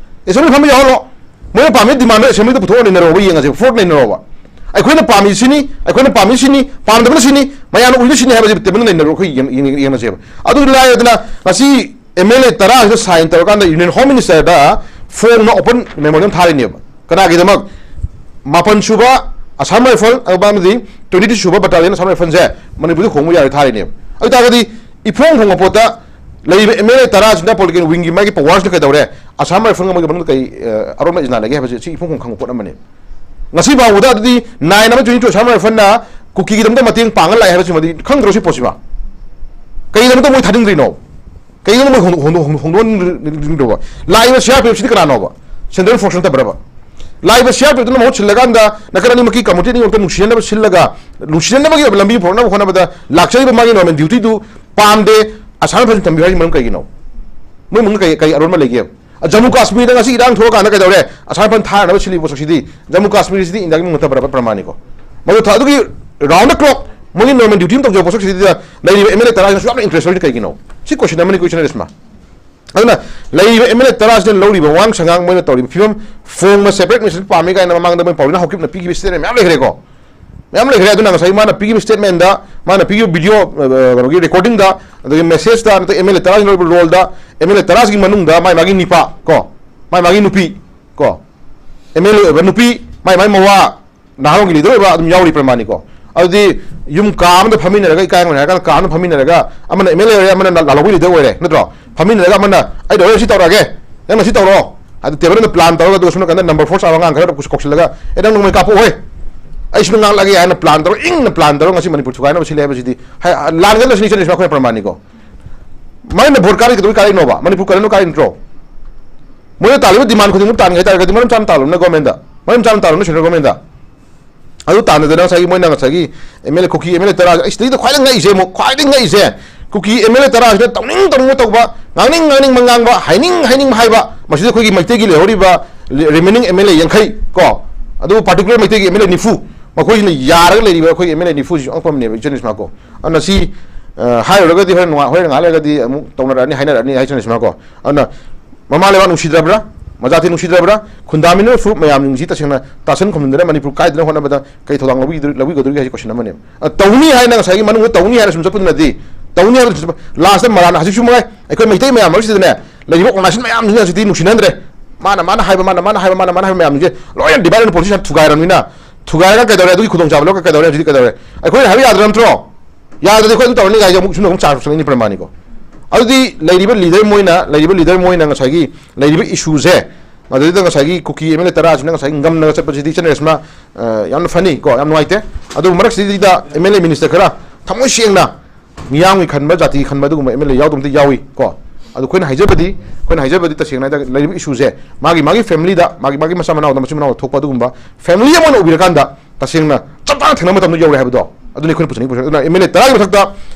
assembly ꯐꯝꯕ ꯌꯥꯎꯍꯜꯂꯣ꯫ ꯃꯣꯏꯅ ꯄꯥꯝꯃꯤ demand ꯗꯣ assembly ꯗ ꯄꯨꯊꯣꯛꯑ ꯅꯩꯅꯔꯣꯕ, ꯌꯦꯡꯉꯁꯦ, ꯐꯣꯔꯠ ꯅꯩꯅꯔꯣꯕ꯫ ꯑꯩꯈꯣꯏꯅ ꯄꯥꯝꯃꯤ ꯁꯤꯅꯤ, ꯑꯩꯈꯣꯏꯅ ꯄꯥꯝꯃꯤ ꯁꯤꯅꯤ, ꯄꯥꯝꯗꯕꯅ ꯁꯤꯅꯤ, ꯃꯌꯥꯝꯅ ꯎꯔꯤꯗꯨ ꯁꯤꯅꯤ ꯍꯥꯏꯕꯁꯦ ꯇꯦꯕꯜꯗ ꯅꯩꯅꯔꯣ, ꯑꯩꯈꯣꯏ ꯌꯦꯡ-, ꯌꯦꯡ-, ꯌꯦꯡꯅꯁꯦꯕ꯫ ꯑꯗꯨ ꯂꯥꯏꯔꯗꯅ ꯉꯁꯤ MLA ꯇꯔꯥꯁꯤꯗ sign ꯇꯧꯔꯀꯥꯟꯗ Union Home Minister ꯗ ꯐꯣꯡꯅ open memorandum ꯊꯥꯔꯤꯅꯦꯕ꯫ ꯀꯅꯥꯒꯤꯗꯃꯛ? ꯃꯥꯄꯟ ꯁꯨꯕ Assam Rifle ꯑꯃꯗꯤ twenty two ꯁꯨꯕ Battalion Assam Rifle ꯁꯦ ꯃꯅꯤꯄꯨꯔꯗ ꯈꯣꯡꯕ ꯌꯥꯔꯣꯏ ꯊꯥꯔꯤꯅꯦꯕ꯫ ꯑꯗꯨ ꯇꯥꯔꯒꯗꯤ ꯏꯐꯣꯡ ꯐꯣꯡꯕ ꯄꯣꯠꯇ ꯂꯩꯔꯤꯕ MLA ꯇꯔꯥꯁꯤꯅ political wing ꯒꯤ ꯃꯥꯒꯤ power ꯁꯤꯅ ꯀꯩꯗꯧꯔꯦ? Assam Rifle ꯑꯃꯒꯤ ꯃꯅꯨꯡꯗ ꯀꯩ, ꯑ, ꯑꯔꯣꯟꯕ ꯏꯖꯅꯥ ꯂꯩꯒꯦ ꯍꯥꯏꯕꯁꯦ ꯁꯤ ꯏꯐꯣꯡ ꯐꯣꯡ ꯈꯪꯕ ꯄꯣꯠ ꯑꯃꯅꯦ꯫ ꯉꯁꯤ ꯐꯥꯎꯕꯗ ꯑꯗꯨꯗꯤ nine ꯑꯃ twenty two Assam Rifle ꯅ ꯀꯨꯀꯤꯒꯤꯗꯃꯛꯇ ꯃꯇꯦꯡ ꯄꯥꯡꯉ ꯂꯥꯛꯑꯦ ꯍꯥꯏꯕꯁꯤꯃꯗꯤ ꯈꯪꯗ꯭ꯔꯣ ꯁꯤ ꯄꯣꯠꯁꯤꯃ? ꯀꯩꯒꯤꯗꯃꯛꯇ ꯃꯣꯏ ꯊꯥꯅꯤꯡꯗ꯭ꯔꯤꯅꯣ? ꯀꯩꯒꯤꯅꯣ ꯃꯣꯏ ꯍꯣꯡꯗꯣꯛ-, ꯍꯣꯡꯗꯣꯛ-, ꯍꯣꯡꯗꯣꯛ-, ꯍꯣꯡꯗꯣꯛꯍꯟꯅꯤꯡꯗ꯭ꯔꯤꯅꯣꯕ? ꯂꯥꯛꯏꯕ C R P F ꯁꯤꯗꯤ ꯀꯅꯥꯅꯣꯕ? Central Force ꯅꯠꯇꯕ꯭ꯔꯕ? ꯂꯥꯛꯏꯕ C R P F ꯇꯨꯅ ꯃꯍꯨꯠ ꯁꯤꯜꯂꯀꯥꯟꯗ ꯅꯥꯀꯟ ꯑꯅꯤꯃꯛꯀꯤ community ꯑꯅꯤꯃꯛꯇ ꯅꯨꯡꯁꯤꯅꯅꯕ ꯁꯤꯜꯂꯒ, ꯅꯨꯡꯁꯤꯅꯅꯕꯒꯤ ꯑꯣꯏꯕ ꯂꯝꯕꯤ ꯄꯨꯔꯛꯅꯕ ꯍꯣꯠꯅꯕꯗ ꯂꯥꯛꯆꯔꯤꯕ ꯃꯥꯒꯤ normal duty ꯗꯨ ꯄꯥꯝꯗꯦ, Assam Rifle ꯊꯝꯕꯤꯌꯨ ꯍꯥꯏꯁꯤ ꯃꯔꯝ ꯀꯩꯒꯤꯅꯣ? ꯃꯣꯏ ꯃꯅꯨꯡꯗ ꯀꯩ, ꯀꯩ ꯑꯔꯣꯟꯕ ꯂꯩꯒꯦ? ꯖꯝꯃꯨ ꯀꯥꯁꯃꯤꯔꯗ ꯉꯁꯤ ꯏꯔꯥꯡ ꯊꯣꯛꯑꯀꯥꯟꯗ ꯀꯩꯗꯧꯔꯦ? Assam Rifle ꯊꯥꯅꯕ ꯁꯤꯜꯂꯤꯕ ꯄꯣꯠꯁꯛꯁꯤꯗꯤ ꯖꯝꯃꯨ ꯀꯥꯁꯃꯤꯔꯁꯤꯗꯤ ꯏꯟꯗꯤꯌꯥꯒꯤ ꯃꯅꯨꯡ ꯅꯠꯇꯕ꯭ꯔꯕ? ꯄ꯭ꯔꯃꯥꯅꯤꯀꯣ꯫ ꯃꯗꯨ ꯊ-, ꯑꯗꯨꯒꯤ round the clock ꯃꯣꯏꯒꯤ normal duty ꯑꯃ ꯇꯧꯖꯕ ꯄꯣꯠꯁꯛꯁꯤꯗ ꯂꯩꯔꯤꯕ MLA ꯇꯔꯥꯁꯤꯅꯁꯨ ꯌꯥꯝꯅ interest ꯑꯣꯏꯔꯤꯁꯤ ꯀꯩꯒꯤꯅꯣ? ꯁꯤ question ꯑꯃꯅꯤ, question ꯔꯦꯁꯃꯥ꯫ ꯑꯗꯨꯅ ꯂꯩꯔꯤꯕ MLA ꯇꯔꯥꯁꯤꯅ ꯂꯧꯔꯤꯕ ꯋꯥꯉꯥꯡ ꯁꯉꯥꯡ, ꯃꯣꯏꯅ ꯇꯧꯔꯤꯕ ꯐꯤꯕꯝ, ꯐꯣꯡꯅ separate minister ꯄꯥꯝꯃꯤ ꯀꯥꯏꯅ ꯃꯃꯥꯡꯗ ꯃꯣꯏ ꯄꯥꯎꯔꯤꯅ ꯍꯧꯈꯤꯕꯅ ꯄꯤꯈꯤꯕ statement ꯃꯌꯥꯝ ꯂꯩꯈ꯭ꯔꯦꯀꯣ꯫ ꯃꯌꯥꯝ ꯂꯩꯈ꯭ꯔꯦ꯫ ꯑꯗꯨꯅ ꯉꯁꯥꯏ ꯃꯥꯅ ꯄꯤꯈꯤꯕ statement ꯗ, ꯃꯥꯅ ꯄꯤꯈꯤꯕ video, ꯑ, ꯀꯩꯅꯣꯒꯤ recording ꯗ, ꯑꯗꯒꯤ message ꯇ, ꯅꯠꯇ꯭ꯔꯒ MLA ꯇꯔꯥꯁꯤꯅ ꯂꯧꯔꯤꯕ role ꯗ, MLA ꯇꯔꯥꯁꯤꯒꯤ ꯃꯅꯨꯡꯗ ꯃꯥꯏ ꯃꯥꯒꯤ ꯅꯤꯄꯥ ꯀꯣ, ꯃꯥꯏ ꯃꯥꯒꯤ ꯅꯨꯄꯤ ꯀꯣ, MLA ꯑꯣꯏꯕ ꯅꯨꯄꯤ, ꯃꯥꯏ ꯃꯥꯏ ꯃꯋꯥ, ꯅꯍꯥꯔꯣꯜꯒꯤ leader ꯑꯣꯏꯕ ꯑꯗꯨꯝ ꯌꯥꯎꯔꯤ ꯄ꯭ꯔꯃꯥꯅꯤꯀꯣ꯫ ꯑꯗꯨꯗꯤ ꯌꯨꯝ ꯀꯥ ꯑꯃꯗ ꯐꯝꯃꯤꯟꯅꯔꯒ, ꯏꯀꯥꯏ ꯍꯥꯏꯔ ꯀꯥꯟꯗ ꯀꯥ ꯑꯃꯗ ꯐꯝꯃꯤꯟꯅꯔꯒ, ꯑꯃꯅ MLA ꯑꯣꯏꯔꯦ, ꯑꯃꯅ ꯂꯥꯂꯣꯡꯒꯤ leader ꯑꯣꯏꯔꯦ, ꯅꯠꯇ꯭ꯔꯣ? ꯐꯝꯃꯤꯟꯅꯔꯒ ꯑꯃꯅ, "ꯑꯩ ꯇꯧꯔꯦ, ꯁꯤ ꯇꯧꯔꯛꯑꯒꯦ, ꯅꯪꯅ ꯁꯤ ꯇꯧꯔꯣ, ꯑꯗꯨ ꯇꯦꯕꯜ ꯑꯃꯗ ꯄ꯭ꯂꯥꯟ ꯇꯧꯔꯒ, ꯑꯗꯨꯒ ꯁꯣꯝ ꯅꯥꯀꯟꯗ ꯅꯝꯕꯔ ꯐꯣꯔ ꯆꯥꯕ ꯑꯉꯥꯡ ꯈꯔ ꯀꯧꯁꯤꯜꯂꯒ, "ꯑꯦ, ꯅꯪ ꯅꯣꯡꯃꯩ ꯀꯥꯞꯄꯛꯑꯣ, ꯍꯣꯏ, ꯑꯩꯁꯨ ꯅꯪ ꯉꯥꯛꯂꯒꯦ" ꯍꯥꯏꯅ ꯄ꯭ꯂꯥꯟ ꯇꯧꯔꯒ, ꯏꯪꯅ ꯄ꯭ꯂꯥꯟ ꯇꯧꯔꯒ ꯉꯁꯤ ꯃꯅꯤꯄꯨꯔ ꯊꯨꯒꯥꯏꯅꯕ ꯁꯤꯜꯂꯦ ꯍꯥꯏꯕꯁꯤꯗꯤ, ꯍꯥꯏ, ꯂꯥꯟꯒꯗꯕꯁꯤꯅꯤ, ꯏꯆꯟ ꯏꯁꯃꯥ, ꯑꯩꯈꯣꯏꯅ ꯄ꯭ꯔꯃꯥꯟꯅꯤꯀꯣ꯫ ꯃꯥꯏꯅ ꯚꯣꯠ ꯀꯥꯔꯤ ꯀꯩꯗꯧꯕꯩ ꯀꯥꯔꯤꯅꯣꯕ? ꯃꯅꯤꯄꯨꯔ ꯀꯔꯤꯅꯣ ꯀꯥꯔꯤ ꯅꯠꯇ꯭ꯔꯣ? ꯃꯣꯏꯅ ꯇꯥꯜꯂꯤꯕ ꯗꯤꯃꯥꯟ ꯈꯨꯗꯤꯡꯃꯛ ꯇꯥꯟꯒꯦ ꯍꯥꯏꯇꯥꯔꯒꯗꯤ ꯃꯔꯝ ꯆꯥꯅ ꯇꯥꯜꯂꯨꯅ ꯒꯣꯔꯃꯦꯟꯗ, ꯃꯔꯝ ꯆꯥꯅ ꯇꯥꯜꯂꯨꯅ ꯁꯦꯟꯇ꯭ꯔꯦꯜ ꯒꯣꯔꯃꯦꯟꯗ꯫ ꯑꯗꯨ ꯇꯥꯟꯅꯗꯅ ꯉꯁꯥꯏꯒꯤ ꯃꯣꯏꯅ ꯉꯁꯥꯏꯒꯤ M L A, Kuki M L A ꯇꯔꯥ, ꯑꯩ ꯁꯤꯗꯩꯗ ꯈ꯭ꯋꯥꯏꯗꯒꯤ ꯉꯛꯏꯁꯦ ꯑꯃꯨꯛ, ꯈ꯭ꯋꯥꯏꯗꯒꯤ ꯉꯛꯏꯁꯦ, ꯀꯨꯀꯤ ꯑꯦꯝ ꯑꯦꯜ ꯑꯦ ꯇꯔꯥꯁꯤꯅ ꯇꯧꯅꯤꯡ ꯇꯧꯅꯤꯡꯕ ꯇꯧꯕ, ꯉꯥꯡꯅꯤꯡ ꯉꯥꯡꯅꯤꯡꯕ ꯉꯥꯡꯕ, ꯍꯥꯏꯅꯤꯡ ꯍꯥꯏꯅꯤꯡꯕ ꯍꯥꯏꯕ, ꯃꯁꯤꯗ ꯑꯩꯈꯣꯏꯒꯤ ꯃꯩꯇꯩꯒꯤ ꯂꯩꯍꯧꯔꯤꯕ ꯔꯤꯃꯦꯅꯤꯡ ꯑꯦꯝ ꯑꯦꯜ ꯑꯦ ꯌꯥꯡꯈꯩ ꯀꯣ, ꯑꯗꯨꯕꯨ ꯄꯥꯔꯇꯤꯀꯨꯂꯔ ꯃꯩꯇꯩꯒꯤ ꯑꯦꯝ ꯑꯦꯜ ꯑꯦ ꯅꯤꯐꯨ, ꯃꯈꯣꯏꯁꯤꯅ ꯌꯥꯔꯒ ꯂꯩꯔꯤꯕ ꯑꯩꯈꯣꯏꯒꯤ ꯑꯦꯝ ꯑꯦꯜ ꯑꯦ ꯅꯤꯐꯨꯁꯤꯁꯨ ꯑꯉꯛꯄ ꯑꯃꯅꯦꯕ, ꯏꯆꯟ ꯏꯁꯃꯥ ꯀꯣ꯫ ꯑꯗꯨꯅ ꯁꯤ, ꯑ, ꯍꯥꯏꯔꯨꯔꯒꯗꯤ ꯍꯣꯔꯦꯟ ꯅꯨꯡꯉꯥꯏ-, ꯍꯣꯔꯦꯟ ꯉꯥꯏꯍꯥꯛ ꯂꯩꯔꯒꯗꯤ ꯑꯃꯨꯛ ꯇꯧꯅꯔꯛꯑꯅꯤ, ꯍꯥꯏꯅꯔꯛꯑꯅꯤ ꯍꯥꯏ, ꯏꯆꯟ ꯏꯁꯃꯥ ꯀꯣ꯫ ꯑꯗꯨꯅ ꯃꯃꯥ ꯂꯩꯕꯥꯛ ꯅꯨꯡꯁꯤꯗ꯭ꯔꯕ꯭ꯔꯥ? ꯃꯖꯥꯇꯤ ꯅꯨꯡꯁꯤꯗ꯭ꯔꯕ꯭ꯔꯥ? ꯈꯨꯟꯗꯥꯃꯤꯟꯅꯔꯤꯕ ꯐꯨꯔꯨꯞ ꯃꯌꯥꯝꯁꯤꯡꯁꯤ ꯇꯁꯦꯡꯅ ꯇꯥꯁꯟ ꯈꯨꯝꯖꯤꯟꯗꯅ ꯃꯅꯤꯄꯨꯔ ꯀꯥꯏꯗꯅꯕ ꯍꯣꯠꯅꯕꯗ ꯀꯩ ꯊꯧꯗꯥꯡ ꯂꯧꯕꯤꯒꯗꯧꯔꯤ-, ꯂꯧꯕꯤꯒꯗꯧꯔꯤꯒꯦ ꯍꯥꯏꯁꯤ ꯀꯣꯏꯁꯟ ꯑꯃꯅꯦꯕ꯫ ꯑ, ꯇꯧꯅꯤ ꯍꯥꯏꯅ ꯉꯁꯥꯏꯒꯤ ꯃꯅꯨꯡꯗ ꯇꯧꯅꯤ ꯍꯥꯏꯅ ꯁꯨꯝ ꯆꯠꯄꯗꯨꯅꯗꯤ, ꯇꯧꯅꯤ ꯍꯥꯏꯕꯗꯨ ꯁꯨꯝ ꯆꯠꯄ-, ꯂꯥꯁꯇ ꯃꯔꯥꯟ ꯍꯧꯖꯤꯛꯁꯨ ꯃꯉꯥꯏ ꯑꯩꯈꯣꯏ ꯃꯩꯇꯩ ꯃꯌꯥꯝ ꯃꯔꯛꯁꯤꯗꯅꯦ ꯂꯩꯔꯤꯕ ꯑꯣꯔꯒꯅꯥꯏꯖꯦꯁꯟ ꯃꯌꯥꯝꯁꯤꯅ ꯍꯧꯖꯤꯛꯇꯤ ꯅꯨꯡꯁꯤꯅꯗ꯭ꯔꯦ꯫ ꯃꯥꯅ, ꯃꯥꯅ ꯍꯥꯏꯕ, ꯃꯥꯅ, ꯃꯥꯅ ꯍꯥꯏꯕ, ꯃꯥꯅ, ꯃꯥꯅ ꯍꯥꯏꯕ ꯃꯌꯥꯝꯁꯤꯡꯁꯦ ꯂꯣꯏꯅ divide and politician ꯊꯨꯒꯥꯏꯔꯕꯅꯤꯅ, ꯊꯨꯒꯥꯏꯔꯒ ꯀꯩꯗꯧꯔꯦ? ꯑꯗꯨꯒꯤ ꯈꯨꯗꯣꯡꯆꯥꯕ ꯂꯧꯔꯒ ꯀꯩꯗꯧꯔꯦ? ꯍꯧꯖꯤꯛꯇꯤ ꯀꯩꯗꯧꯔꯦ? ꯑꯩꯈꯣꯏꯅ ꯍꯥꯏꯕ ꯌꯥꯗ꯭ꯔ ꯅꯠꯇ꯭ꯔꯣ? ꯌꯥꯗ꯭ꯔꯗꯤ ꯑꯩꯈꯣꯏ ꯑꯗꯨꯝ ꯇꯧꯔꯅꯤ ꯀꯥꯏꯁꯦ ꯑꯃꯨꯛ ꯁꯨꯝ ꯑꯃꯨꯛ ꯆꯥꯔ ꯄꯨꯁꯜꯂꯛꯏꯅꯤ ꯄ꯭ꯔꯃꯥꯅꯤꯀꯣ꯫ ꯑꯗꯨꯗꯤ ꯂꯩꯔꯤꯕ ꯂꯤꯗꯔ ꯃꯣꯏꯅ, ꯂꯩꯔꯤꯕ ꯂꯤꯗꯔ ꯃꯣꯏꯅ ꯉꯁꯥꯏꯒꯤ ꯂꯩꯔꯤꯕ ꯏꯁꯨꯁꯦ, ꯃꯗꯨꯗꯩꯗ ꯉꯁꯥꯏꯒꯤ ꯀꯨꯀꯤ ꯑꯦꯝ ꯑꯦꯜ ꯑꯦ ꯇꯔꯥꯁꯤꯅ ꯉꯁꯥꯏꯒꯤ ꯉꯝꯅꯒ ꯆꯠꯄꯁꯤꯗꯤ ꯏꯆꯟ ꯔꯦꯁꯃꯥ, ꯑ, ꯌꯥꯝꯅ ꯐꯅꯤ ꯀꯣ, ꯌꯥꯝ ꯅꯨꯡꯉꯥꯏꯇꯦ꯫ ꯑꯗꯨꯕꯨ ꯃꯔꯛꯁꯤꯗꯩꯗ ꯑꯦꯝ ꯑꯦꯜ ꯑꯦ ꯃꯤꯅꯤꯁꯇꯔ ꯈꯔ ꯊꯃꯣꯏ ꯁꯦꯡꯅ ꯃꯤꯌꯥꯝꯒꯤ ꯈꯟꯕ, ꯖꯥꯇꯤꯒꯤ ꯈꯟꯕ ꯑꯗꯨꯒꯨꯝꯕ ꯑꯦꯝ ꯑꯦꯜ ꯑꯦ ꯌꯥꯎꯗꯕ ꯑꯝꯇ ꯌꯥꯎꯏ ꯀꯣ꯫ ꯑꯗꯨ ꯑꯩꯈꯣꯏꯅ ꯍꯥꯏꯖꯕꯗꯤ, ꯑꯩꯈꯣꯏꯅ ꯍꯥꯏꯖꯕꯗꯤ ꯇꯁꯦꯡꯅ ꯍꯥꯏꯇꯥꯔꯒꯗꯤ ꯂꯩꯔꯤꯕ ꯏꯁꯨꯁꯦ ꯃꯥꯒꯤ, ꯃꯥꯒꯤ ꯐꯦꯃꯤꯂꯤꯗ, ꯃꯥꯒꯤ, ꯃꯥꯒꯤ ꯃꯆꯥ ꯃꯅꯥꯎꯗ, ꯃꯆꯤꯟ ꯃꯅꯥꯎꯗ ꯊꯣꯛꯄ ꯑꯗꯨꯒꯨꯝꯕ ꯐꯦꯃꯤꯂꯤ ꯑꯃ ꯑꯣꯏꯅ ꯎꯕꯤꯔꯀꯥꯟꯗ ꯇꯁꯦꯡꯅ ꯆꯞ ꯆꯥꯅ ꯊꯦꯡꯅꯕ ꯃꯇꯝꯗ ꯌꯧꯔꯦ ꯍꯥꯏꯕꯗꯣ ꯑꯗꯨꯅꯤ ꯑꯩꯈꯣꯏꯅ ꯄꯨꯖꯅꯤꯡꯕ ꯄꯣꯠꯁꯛ꯫ ꯑꯗꯨꯅ ꯑꯦꯝ ꯑꯦꯜ ꯑꯦ ꯇꯔꯥꯒꯤ ꯃꯊꯛꯇ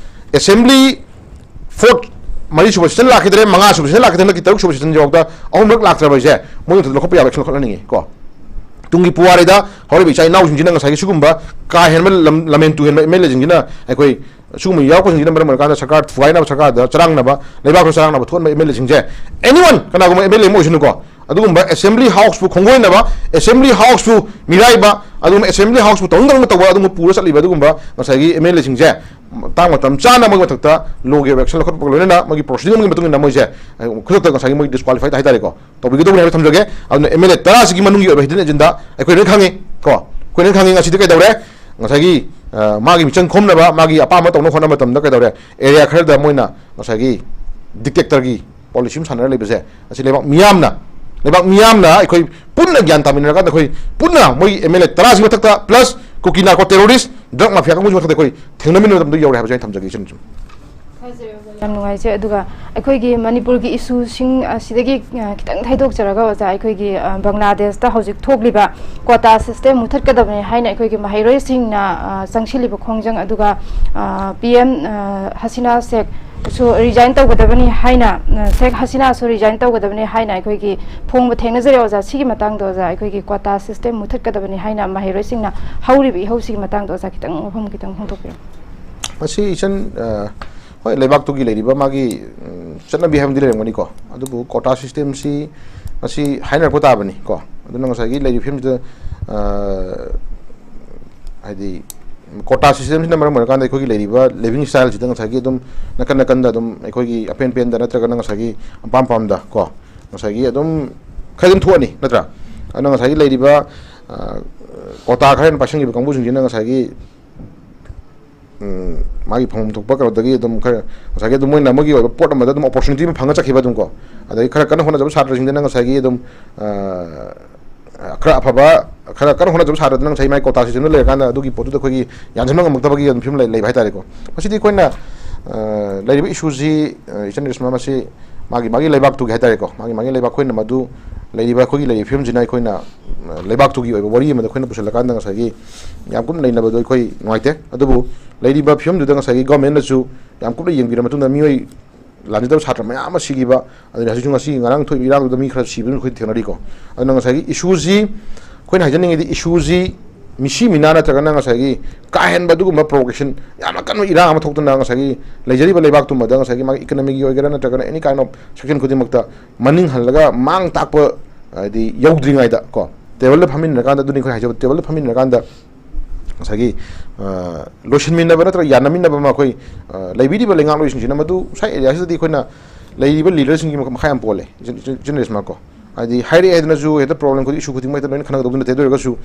ꯑꯦꯁꯦꯝꯕ꯭ꯂꯤ ꯐꯣꯔꯠ, ꯃꯔꯤ ꯁꯨꯕ ꯁꯦꯁꯟ ꯂꯥꯛꯈꯤꯗ꯭ꯔꯦ, ꯃꯉꯥ ꯁꯨꯕ ꯁꯦꯁꯟ ꯂꯥꯛꯈꯤꯗ꯭ꯔꯦ, ꯍꯟꯗꯛꯀꯤ ꯇꯔꯨꯛ ꯁꯨꯕ ꯁꯦꯁꯟ ꯌꯧꯔꯛꯇ ꯑꯍꯨꯝꯂꯛ ꯂꯥꯛꯇ꯭ꯔꯕ ꯍꯥꯏꯁꯦ ꯃꯣꯏ ꯃꯊꯛꯇ ꯂꯧꯈꯠꯄ ꯌꯥꯕ ꯑꯦꯛꯁꯟ ꯂꯧꯈꯠꯍꯟꯅꯤꯡꯉꯤ ꯀꯣ꯫ ꯇꯨꯡꯒꯤ ꯄꯨꯋꯥꯔꯤꯗ ꯍꯧꯔꯛꯏꯕ ꯏꯆꯥ ꯏꯅꯥꯎꯁꯤꯡꯁꯤꯅ ꯉꯁꯥꯏꯒꯤ ꯁꯤꯒꯨꯝꯕ ꯀꯥ ꯍꯦꯟꯕ ꯂꯝ-, ꯂꯝꯍꯦꯟ ꯇꯨꯍꯦꯟꯕ ꯑꯦꯝ ꯑꯦꯜ ꯑꯦꯁꯤꯡꯁꯤꯅ ꯑꯩꯈꯣꯏ ꯁꯤꯒꯨꯝꯕ ꯌꯥꯎꯔꯛꯄꯁꯤꯡꯁꯤꯅ ꯃꯔꯝ ꯑꯣꯏꯔꯀꯥꯟꯗ ꯁꯔꯀꯥꯔ ꯊꯨꯒꯥꯏꯅꯕ, ꯁꯔꯀꯥꯔꯗ ꯆꯔꯥꯡꯅꯕ, ꯂꯩꯕꯥꯛꯇ ꯆꯔꯥꯡꯅꯕ ꯊꯣꯛꯍꯟꯕ ꯑꯦꯝ ꯑꯦꯜ ꯑꯦꯁꯤꯡꯁꯦ, ꯑꯦꯅꯤ ꯋꯥꯟ, ꯀꯅꯥꯒꯨꯝꯕ ꯑꯦꯝ ꯑꯦꯜ ꯑꯦ ꯑꯃ ꯑꯣꯏꯁꯅꯨꯀꯣ, ꯑꯗꯨꯒꯨꯝꯕ ꯑꯦꯁꯦꯝꯕ꯭ꯂꯤ ꯍꯥꯎꯁꯄꯨ ꯈꯣꯡꯒꯣꯏꯅꯕ, ꯑꯦꯁꯦꯝꯕ꯭ꯂꯤ ꯍꯥꯎꯁꯄꯨ ꯃꯤꯔꯥꯏꯕ, ꯑꯗꯨꯒꯨꯝꯕ ꯑꯦꯁꯦꯝꯕ꯭ꯂꯤ ꯍꯥꯎꯁꯄꯨ ꯇꯧꯅꯤꯡ ꯇꯧꯅꯤꯡꯕ ꯇꯧꯕ, ꯑꯗꯨꯒꯨꯝꯕ ꯄꯨꯔ ꯆꯠꯂꯤꯕ ꯑꯗꯨꯒꯨꯝꯕ ꯉꯁꯥꯏꯒꯤ ꯑꯦꯝ ꯑꯦꯜ ꯑꯦꯁꯤꯡꯁꯦ ꯃꯇꯥꯡ ꯃꯇꯝ ꯆꯥꯅ ꯃꯣꯏꯒꯤ ꯃꯊꯛꯇ ꯂꯣꯒꯤ ꯑꯣꯏꯕ ꯑꯦꯛꯁꯟ ꯂꯧꯈꯠꯄꯒ ꯂꯣꯏꯅꯅ ꯃꯣꯏꯒꯤ ꯄ꯭ꯔꯣꯁꯤꯗꯤꯡ ꯑꯃꯒꯤ ꯃꯇꯨꯡ ꯏꯟꯅ ꯃꯣꯏꯁꯦ, ꯑ, ꯈꯨꯗꯛꯇ ꯉꯁꯥꯏꯒꯤ ꯃꯣꯏ ꯗꯤꯁꯀ꯭ꯋꯥꯂꯤꯐꯥꯏ ꯍꯥꯏꯇꯥꯔꯦꯀꯣ, ꯇꯧꯕꯤꯒꯗꯧꯕꯅꯤ ꯍꯥꯏꯕ ꯊꯝꯖꯒꯦ꯫ ꯑꯗꯨꯅ ꯑꯦꯝ ꯑꯦꯜ ꯑꯦ ꯇꯔꯥꯁꯤꯒꯤ ꯃꯅꯨꯡꯒꯤ ꯑꯣꯏꯕ ꯍꯤꯗꯟ ꯑꯦꯖꯦꯟꯗꯥ ꯑꯩꯈꯣꯏ ꯂꯣꯏꯅ ꯈꯪꯉꯤ ꯀꯣ, ꯑꯩꯈꯣꯏ ꯂꯣꯏꯅ ꯈꯪꯉꯤ꯫ ꯉꯁꯤꯗꯤ ꯀꯩꯗꯧꯔꯦ? ꯉꯁꯥꯏꯒꯤ, ꯑ, ꯃꯥꯒꯤ ꯃꯤꯆꯪ ꯈꯣꯝꯅꯕ, ꯃꯥꯒꯤ ꯑꯄꯥꯝꯕ ꯇꯧꯅꯕ ꯍꯣꯠꯅꯕ ꯃꯇꯝꯗ ꯀꯩꯗꯧꯔꯦ? ꯑꯦꯔꯤꯌꯥ ꯈꯔꯗ ꯃꯣꯏꯅ ꯉꯁꯥꯏꯒꯤ ꯗꯤꯛꯇꯦꯛꯇꯔꯒꯤ ꯄꯣꯂꯤꯁꯤ ꯑꯃ ꯁꯥꯟꯅꯔ ꯂꯩꯕꯁꯦ, ꯑꯁꯤ ꯂꯩꯕꯥꯛ ꯃꯤꯌꯥꯝꯅ ꯂꯩꯕꯥꯛ ꯃꯤꯌꯥꯝꯅ ꯑꯩꯈꯣꯏ ꯄꯨꯟꯅ ꯒ꯭ꯌꯥꯟ ꯇꯥꯃꯤꯟꯅꯔꯀꯥꯟꯗ ꯑꯩꯈꯣꯏ ꯄꯨꯟꯅ ꯃꯣꯏ ꯑꯦꯝ ꯑꯦꯜ ꯑꯦ ꯇꯔꯥꯁꯤ ꯃꯊꯛꯇ plus ꯀꯨꯀꯤ ꯅꯥꯔꯀꯣ ꯇꯦꯔꯣꯔꯤꯁ, ꯗ꯭ꯔꯒ ꯃꯥꯐꯤꯌꯥ ꯀꯥꯡꯕꯨꯁꯤ ꯃꯊꯛꯇ ꯑꯩꯈꯣꯏ ꯊꯦꯡꯅꯃꯤꯟꯅꯕ ꯃꯇꯝꯗ ꯌꯧꯔꯦ ꯍꯥꯏꯕꯁꯦ ꯑꯩꯅ ꯊꯝꯖꯒꯦ꯫ ꯏꯆꯟ ꯁꯨꯝ ꯊꯥꯖꯔꯦ ꯑꯣꯖꯥ, ꯌꯥꯝ ꯅꯨꯡꯉꯥꯏꯖꯩ꯫ ꯑꯗꯨꯒ ꯑꯩꯈꯣꯏꯒꯤ ꯃꯅꯤꯄꯨꯔꯒꯤ ꯏꯁꯨꯁꯤꯡ ꯑꯁꯤꯗꯒꯤ ꯑ, ꯈꯤꯇꯪ ꯊꯩꯗꯣꯛꯆꯔꯒ ꯑꯣꯖꯥ, ꯑꯩꯈꯣꯏꯒꯤ ꯑ, ꯕꯪꯒ꯭ꯂꯥꯗꯦꯁꯇ ꯍꯧꯖꯤꯛ ꯊꯣꯛꯂꯤꯕ ꯀ꯭ꯋꯥꯇꯥ ꯁꯤꯁꯇꯦꯝ ꯃꯨꯊꯠꯀꯗꯕꯅꯤ ꯍꯥꯏꯅ ꯑꯩꯈꯣꯏꯒꯤ ꯃꯍꯩꯔꯣꯏꯁꯤꯡꯅ ꯑ, ꯆꯪꯁꯤꯜꯂꯤꯕ ꯈꯣꯡꯖꯪ, ꯑꯗꯨꯒ ꯄꯤ ꯑꯦꯝ ꯍꯁꯤꯅꯥ ꯁꯦꯈꯁꯨ ꯔꯤꯖꯥꯏꯟ ꯇꯧꯒꯗꯕꯅꯤ ꯍꯥꯏꯅ, ꯑ, ꯁꯦꯈ ꯍꯁꯤꯅꯥꯁꯨ ꯔꯤꯖꯥꯏꯟ ꯇꯧꯒꯗꯕꯅꯤ ꯍꯥꯏꯅ ꯑꯩꯈꯣꯏꯒꯤ ꯐꯣꯡꯕ ꯊꯦꯡꯅꯖꯔꯦ ꯑꯣꯖꯥ꯫ ꯁꯤꯒꯤ ꯃꯇꯥꯡꯗ ꯑꯣꯖꯥ, ꯑꯩꯈꯣꯏꯒꯤ ꯀ꯭ꯋꯥꯇꯥ ꯁꯤꯁꯇꯦꯝ ꯃꯨꯊꯠꯀꯗꯕꯅꯤ ꯍꯥꯏꯅ ꯃꯍꯩꯔꯣꯏꯁꯤꯡꯅ ꯍꯧꯔꯤꯕ ꯏꯍꯧꯁꯤꯒꯤ ꯃꯇꯥꯡꯗ ꯑꯣꯖꯥ ꯈꯤꯇꯪ ꯋꯥꯐꯝ ꯈꯤꯇꯪ ꯐꯣꯡꯗꯣꯛꯄꯤꯔꯝꯃꯨ꯫ ꯃꯁꯤ ꯏꯆꯟ, ꯑ, ꯍꯣꯏ, ꯂꯩꯕꯥꯛꯇꯨꯒꯤ ꯂꯩꯔꯤꯕ ꯃꯥꯒꯤ, ꯎꯝ, ꯆꯠꯅꯕꯤ ꯍꯥꯏꯕ ꯑꯃꯗꯤ ꯂꯩꯔꯝꯒꯅꯤꯀꯣ꯫ ꯑꯗꯨꯕꯨ ꯀ꯭ꯋꯥꯇꯥ ꯁꯤꯁꯇꯦꯝꯁꯤ ꯃꯁꯤ ꯍꯥꯏꯅꯔꯛꯄ ꯇꯥꯕꯅꯤ ꯀꯣ꯫ ꯑꯗꯨꯅ ꯉꯁꯥꯏꯒꯤ ꯂꯩꯔꯤꯕ ꯐꯤꯕꯝꯁꯤꯗ, ꯑ, ꯍꯥꯏꯗꯤ ꯀ꯭ꯋꯥꯇꯥ ꯁꯤꯁꯇꯦꯝꯁꯤꯅ ꯃꯔꯝ ꯑꯣꯏꯔꯀꯥꯟꯗ ꯑꯩꯈꯣꯏꯒꯤ ꯂꯩꯔꯤꯕ ꯂꯤꯕꯤꯡ ꯁ꯭ꯇꯥꯏꯜꯁꯤꯗ ꯉꯁꯥꯏꯒꯤ ꯑꯗꯨꯝ ꯅꯥꯀꯟ ꯅꯥꯀꯟꯗ ꯑꯗꯨꯝ ꯑꯩꯈꯣꯏꯒꯤ ꯑꯄꯦꯟ ꯄꯦꯟꯗ ꯅꯠꯇ꯭ꯔꯒꯅ ꯉꯁꯥꯏꯒꯤ ꯑꯄꯥꯝ ꯄꯥꯝꯗ ꯀꯣ, ꯉꯁꯥꯏꯒꯤ ꯑꯗꯨꯝ ꯈꯔ ꯑꯗꯨꯝ ꯊꯣꯛꯑꯅꯤ ꯅꯠꯇ꯭ꯔꯥ? ꯑꯗꯨꯅ ꯉꯁꯥꯏꯒꯤ ꯂꯩꯔꯤꯕ, ꯑ, ꯀ꯭ꯋꯥꯇꯥ ꯈꯔ ꯍꯦꯟꯅ ꯄꯥꯏꯁꯟꯈꯤꯕ ꯀꯥꯡꯕꯨꯁꯤꯡꯁꯤꯅ ꯉꯁꯥꯏꯒꯤ ꯎꯝ, ꯃꯥꯒꯤ ꯐꯪꯐꯝ ꯊꯣꯛꯄ ꯀꯩꯅꯣꯗꯒꯤ ꯑꯗꯨꯝ ꯈꯔ ꯉꯁꯥꯏꯒꯤ ꯑꯗꯨꯝ ꯃꯣꯏꯅ ꯃꯣꯏꯒꯤ ꯑꯣꯏꯕ ꯄꯣꯠ ꯑꯃꯗ ꯑꯗꯨꯝ opportunity ꯑꯃ ꯐꯪꯉ ꯆꯠꯈꯤꯕ ꯑꯗꯨꯝ ꯀꯣ꯫ ꯑꯗꯒꯤ ꯈꯔ ꯀꯟꯅ ꯍꯣꯠꯅꯖꯕ ꯁꯥꯇ꯭ꯔꯁꯤꯡꯗꯨꯅ ꯉꯁꯥꯏꯒꯤ ꯑꯗꯨꯝ, ꯑ, ꯈꯔ ꯑꯐꯕ, ꯈꯔ ꯀꯟꯅ ꯍꯣꯠꯅꯖꯕ ꯁꯥꯇ꯭ꯔꯗꯨꯅ ꯉꯁꯥꯏ ꯃꯥꯒꯤ ꯀ꯭ꯋꯥꯇꯥ ꯁꯤꯁꯇꯦꯝꯗ ꯂꯩꯔꯀꯥꯟꯗ ꯑꯗꯨꯒꯤ ꯄꯣꯠꯇꯨꯗ ꯑꯩꯈꯣꯏꯒꯤ ꯌꯥꯟꯁꯤꯟꯕ ꯉꯝꯃꯛꯇꯕꯒꯤ ꯑꯗꯨꯝ ꯐꯤꯕꯝ ꯂꯩ-, ꯂꯩꯕ ꯍꯥꯏꯇꯥꯔꯦꯀꯣ꯫ ꯃꯁꯤꯗꯤ ꯑꯩꯈꯣꯏꯅ, ꯑ, ꯂꯩꯔꯤꯕ ꯏꯁꯨꯁꯤ, ꯑ, ꯏꯆꯟ ꯔꯦꯁꯃꯥ, ꯃꯁꯤ ꯃꯥꯒꯤ ꯃꯥꯒꯤ ꯂꯩꯕꯥꯛꯇꯨꯒꯤ ꯍꯥꯏꯇꯥꯔꯦꯀꯣ, ꯃꯥꯒꯤ ꯃꯥꯒꯤ ꯂꯩꯕꯥꯛ ꯑꯩꯈꯣꯏꯅ ꯃꯗꯨ ꯂꯩꯔꯤꯕ ꯑꯩꯈꯣꯏꯒꯤ ꯂꯩꯔꯤꯕ ꯐꯤꯕꯝꯁꯤꯅ ꯑꯩꯈꯣꯏꯅ, ꯑ, ꯂꯩꯕꯥꯛꯇꯨꯒꯤ ꯑꯣꯏꯕ ꯋꯥꯔꯤ ꯑꯃꯗ ꯑꯩꯈꯣꯏꯅ ꯄꯨꯁꯤꯜꯂꯀꯥꯟꯗ ꯉꯁꯥꯏꯒꯤ ꯌꯥꯝ ꯀꯨꯞꯅ ꯅꯩꯅꯕꯗꯣ ꯑꯩꯈꯣꯏ ꯅꯨꯡꯉꯥꯏꯇꯦ꯫ ꯑꯗꯨꯕꯨ ꯂꯩꯔꯤꯕ ꯐꯤꯕꯝꯗꯨꯗ ꯉꯁꯥꯏꯒꯤ ꯒꯣꯔꯃꯦꯟꯅꯁꯨ ꯌꯥꯝ ꯀꯨꯞꯅ ꯌꯦꯡꯕꯤꯔ ꯃꯇꯨꯡꯗ ꯃꯤꯑꯣꯏ ꯂꯥꯟꯖꯗꯕ ꯁꯥꯇ꯭ꯔ ꯃꯌꯥꯝ ꯑꯃ ꯁꯤꯈꯤꯕ, ꯑꯗꯨꯅ ꯍꯧꯖꯤꯛꯁꯨ ꯉꯁꯤ ꯉꯔꯥꯡ ꯊꯣꯛꯏꯕ ꯏꯔꯥꯡꯗꯨꯗ ꯃꯤ ꯈꯔ ꯁꯤꯕ ꯑꯗꯨꯝ ꯑꯩꯈꯣꯏ ꯊꯦꯡꯅꯔꯤꯀꯣ꯫ ꯑꯗꯨꯅ ꯉꯁꯥꯏꯒꯤ ꯏꯁꯨꯁꯤ ꯑꯩꯈꯣꯏꯅ ꯍꯥꯏꯖꯅꯤꯡꯉꯤꯗꯤ ꯏꯁꯨꯁꯤ ꯃꯤꯁꯤ ꯃꯤꯅꯥ ꯅꯠꯇ꯭ꯔꯒꯅ ꯉꯁꯥꯏꯒꯤ ꯀꯥ ꯍꯦꯟꯕ ꯑꯗꯨꯒꯨꯝꯕ provocation, ꯌꯥꯝꯅ ꯀꯟꯕ ꯏꯔꯥꯡ ꯑꯃ ꯊꯣꯛꯇꯅ ꯉꯁꯥꯏꯒꯤ ꯂꯩꯖꯔꯤꯕ ꯂꯩꯕꯥꯛꯇꯨꯃꯗ ꯉꯁꯥꯏꯒꯤ ꯃꯥꯒꯤ economyꯒꯤ ꯑꯣꯏꯒꯦꯔꯥ ꯅꯠꯇ꯭ꯔꯒꯅ any kind of section ꯈꯨꯗꯤꯡꯃꯛꯇ ꯃꯅꯤꯡ ꯍꯜꯂꯒ ꯃꯥꯡ ꯇꯥꯛꯄ, ꯍꯥꯏꯗꯤ ꯌꯧꯗ꯭ꯔꯤꯉꯩꯗ ꯀꯣ, ꯇꯦꯕꯜꯗ ꯐꯝꯃꯤꯟꯅꯔꯀꯥꯟꯗ, ꯑꯗꯨꯅꯤ ꯑꯩꯈꯣꯏ ꯍꯥꯏꯖꯕ, ꯇꯦꯕꯜꯗ ꯐꯝꯃꯤꯟꯅꯔꯀꯥꯟꯗ ꯉꯁꯥꯏꯒꯤ, ꯑ, ꯂꯣꯏꯁꯤꯟꯃꯤꯟꯅꯕ ꯅꯠꯇ꯭ꯔꯒ ꯌꯥꯅꯃꯤꯟꯅꯕ ꯑꯃ ꯑꯩꯈꯣꯏ, ꯑ, ꯂꯩꯕꯤꯔꯤꯕ ꯂꯩꯉꯥꯛꯂꯣꯏꯁꯤꯡꯁꯤꯅ ꯃꯗꯨ ꯉꯁꯥꯏ areaꯁꯤꯗꯗꯤ ꯑꯩꯈꯣꯏꯅ ꯂꯩꯔꯤꯕ leaderꯁꯤꯡꯒꯤ ꯃꯈꯥ ꯌꯥꯝ ꯄꯣꯜꯂꯦ, ꯏꯆꯤꯟ-, ꯏꯆꯤꯟ-, ꯏꯆꯤꯟ ꯔꯦꯁꯃꯥ ꯀꯣ꯫ ꯍꯥꯏꯗꯤ ꯍꯥꯏꯔꯛꯑꯦ ꯍꯥꯏꯗꯅꯁꯨ ꯍꯦꯛꯇ problem ꯈꯨꯗꯤꯡ, issue ꯈꯨꯗꯤꯡꯃꯛ ꯍꯦꯛꯇ ꯂꯣꯏꯅ ꯈꯟꯅꯒꯗꯧꯕꯁꯨ ꯅꯠꯇꯦ꯫ ꯑꯗꯨ ꯑꯣꯏꯔꯒꯁꯨ,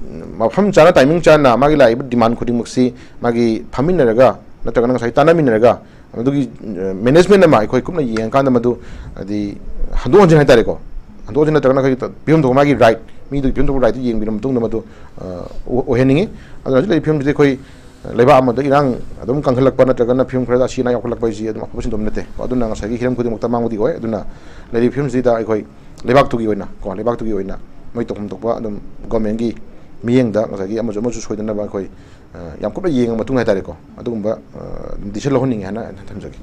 ꯎꯝ, ꯃꯐꯝ ꯆꯥꯅ, timing ꯆꯥꯅ ꯃꯥꯒꯤ ꯂꯥꯛꯏꯕ demand ꯈꯨꯗꯤꯡꯃꯛꯁꯤ ꯃꯥꯒꯤ ꯐꯝꯃꯤꯟꯅꯔꯒ ꯅꯠꯇ꯭ꯔꯒꯅ ꯉꯁꯥꯏ ꯇꯥꯟꯅꯃꯤꯟꯅꯔꯒ ꯃꯗꯨꯒꯤ, ꯑ, management ꯑꯃ ꯑꯩꯈꯣꯏ ꯀꯨꯞꯅ ꯌꯦꯡꯉꯀꯥꯟꯗ ꯃꯗꯨ ꯍꯥꯏꯗꯤ ꯍꯟꯗꯣꯛ ꯍꯟꯖꯤꯟ ꯍꯥꯏꯇꯥꯔꯦꯀꯣ, ꯍꯟꯗꯣꯛꯍꯟꯁꯤ ꯅꯠꯇ꯭ꯔꯒꯅ ꯑꯩꯈꯣꯏꯒꯤ ꯄꯤꯐꯝ ꯊꯣꯛꯄ ꯃꯥꯒꯤ ꯔꯥꯏꯠ, ꯃꯤꯗꯨꯒꯤ ꯄꯤꯐꯝ ꯊꯣꯛꯄ ꯔꯥꯏꯠꯇꯨ ꯌꯦꯡꯕꯤꯔꯕ ꯃꯇꯨꯡꯗ ꯃꯗꯨ, ꯑ, ꯑꯣꯏꯍꯟꯅꯤꯡꯉꯤ꯫ ꯑꯗꯨꯅ ꯍꯧꯖꯤꯛ ꯂꯩꯔꯤꯕ ꯐꯤꯕꯝꯁꯤꯗꯤ ꯑꯩꯈꯣꯏ ꯂꯩꯕꯥꯛ ꯑꯃꯗ ꯏꯔꯥꯡ ꯑꯗꯨꯝ ꯀꯟꯈꯠꯂꯛꯄ ꯅꯠꯇ꯭ꯔꯒꯅ ꯐꯤꯕꯝ ꯈꯔꯗ ꯑꯁꯤ ꯑꯅꯥ ꯌꯥꯎꯈꯠꯂꯛꯄ ꯍꯥꯏꯁꯤ ꯑꯗꯨꯝ ꯑꯐꯕ ꯁꯤꯟꯗꯣꯛ ꯅꯠꯇꯦ꯫ ꯑꯗꯨꯅ ꯉꯁꯥꯏꯒꯤ ꯍꯤꯔꯝ ꯈꯨꯗꯤꯡꯃꯛꯇ ꯃꯥꯡꯕꯗꯤ ꯑꯣꯏ꯫ ꯑꯗꯨꯅ ꯂꯩꯔꯤꯕ ꯐꯤꯕꯝꯁꯤꯗ ꯑꯩꯈꯣꯏ ꯂꯩꯕꯥꯛꯇꯨꯒꯤ ꯑꯣꯏꯅ ꯀꯣ, ꯂꯩꯕꯥꯛꯇꯨꯒꯤ ꯑꯣꯏꯅ ꯃꯣꯏ ꯇꯧꯐꯝ ꯊꯣꯛꯄ ꯑꯗꯨꯝ ꯒꯣꯔꯃꯦꯟꯒꯤ ꯃꯤꯠꯌꯦꯡꯗ ꯉꯁꯥꯏꯒꯤ ꯑꯃꯁꯨ ꯑꯃꯁꯨ ꯁꯣꯏꯗꯅꯕ ꯑꯩꯈꯣꯏ, ꯑ, ꯌꯥꯝ ꯀꯨꯞꯅ ꯌꯦꯡꯉ ꯃꯇꯨꯡ ꯍꯥꯏꯇꯥꯔꯦꯀꯣ, ꯑꯗꯨꯒꯨꯝꯕ, ꯑ, decision ꯂꯧꯍꯟꯅꯤꯡꯉꯤ ꯍꯥꯏꯅ ꯊꯝꯖꯒꯦ꯫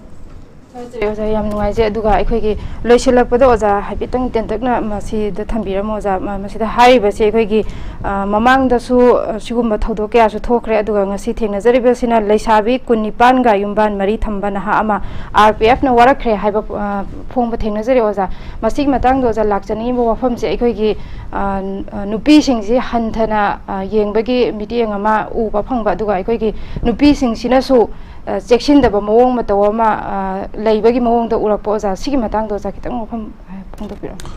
ꯐꯔꯦ, ꯐꯔꯦ, ꯑꯣꯖꯥ, ꯌꯥꯝ ꯅꯨꯡꯉꯥꯏꯖꯩ꯫ ꯑꯗꯨꯒ ꯑꯩꯈꯣꯏꯒꯤ ꯂꯣꯏꯁꯤꯜꯂꯛꯄꯗ ꯑꯣꯖꯥ ꯍꯥꯏꯐꯦꯠꯇꯪ ꯇꯦꯟꯇꯛꯅ ꯃꯁꯤꯗ ꯊꯝꯕꯤꯔꯝꯃꯣ ꯑꯣꯖꯥ꯫ ꯃ-, ꯃꯁꯤꯗ ꯍꯥꯏꯔꯤꯕꯁꯦ ꯑꯩꯈꯣꯏꯒꯤ, ꯑ, ꯃꯃꯥꯡꯗꯁꯨ, ꯑ, ꯁꯤꯒꯨꯝꯕ ꯊꯧꯗꯣꯛ ꯀꯌꯥꯁꯨ ꯊꯣꯛꯈ꯭ꯔꯦ꯫ ꯑꯗꯨꯒ ꯉꯁꯤ ꯊꯦꯡꯅꯖꯔꯤꯕꯁꯤꯅ ꯂꯩꯁꯥꯕꯤ ꯀꯨꯟꯅꯤꯄꯥꯟꯒ ꯌꯨꯝꯕꯥꯟ ꯃꯔꯤ ꯊꯝꯕ ꯅꯍꯥ ꯑꯃ ꯑꯥꯔ ꯄꯤ ꯑꯦꯐꯅ ꯋꯥꯔꯛꯈ꯭ꯔꯦ ꯍꯥꯏꯕ, ꯑ, ꯐꯣꯡꯕ ꯊꯦꯡꯅꯖꯔꯦ ꯑꯣꯖꯥ꯫ ꯃꯁꯤꯒꯤ ꯃꯇꯥꯡꯗ ꯑꯣꯖꯥ ꯂꯥꯛꯆꯅꯤꯡꯉꯤꯕ ꯋꯥꯐꯝꯁꯦ ꯑꯩꯈꯣꯏꯒꯤ, ꯑ, ꯅꯨꯄꯤꯁꯤꯡꯁꯤ ꯍꯟꯊꯅ, ꯑ, ꯌꯦꯡꯕꯒꯤ ꯃꯤꯠꯌꯦꯡ ꯑꯃ ꯎꯕ ꯐꯪꯕ, ꯑꯗꯨꯒ ꯑꯩꯈꯣꯏꯒꯤ ꯅꯨꯄꯤꯁꯤꯡꯁꯤꯅꯁꯨ, ꯑ, ꯆꯦꯛꯁꯤꯟꯗꯕ ꯃꯑꯣꯡ ꯃꯇꯧ ꯑꯃ, ꯑ, ꯂꯩꯕꯒꯤ ꯃꯑꯣꯡꯗ ꯎꯔꯛꯄ꯫ ꯑꯣꯖꯥ, ꯁꯤꯒꯤ ꯃꯇꯥꯡꯗ ꯑꯣꯖꯥ ꯈꯤꯇꯪ ꯋꯥꯐꯝ, ꯑ, ꯐꯣꯡꯗꯣꯛꯄꯤꯔꯛꯑꯣ꯫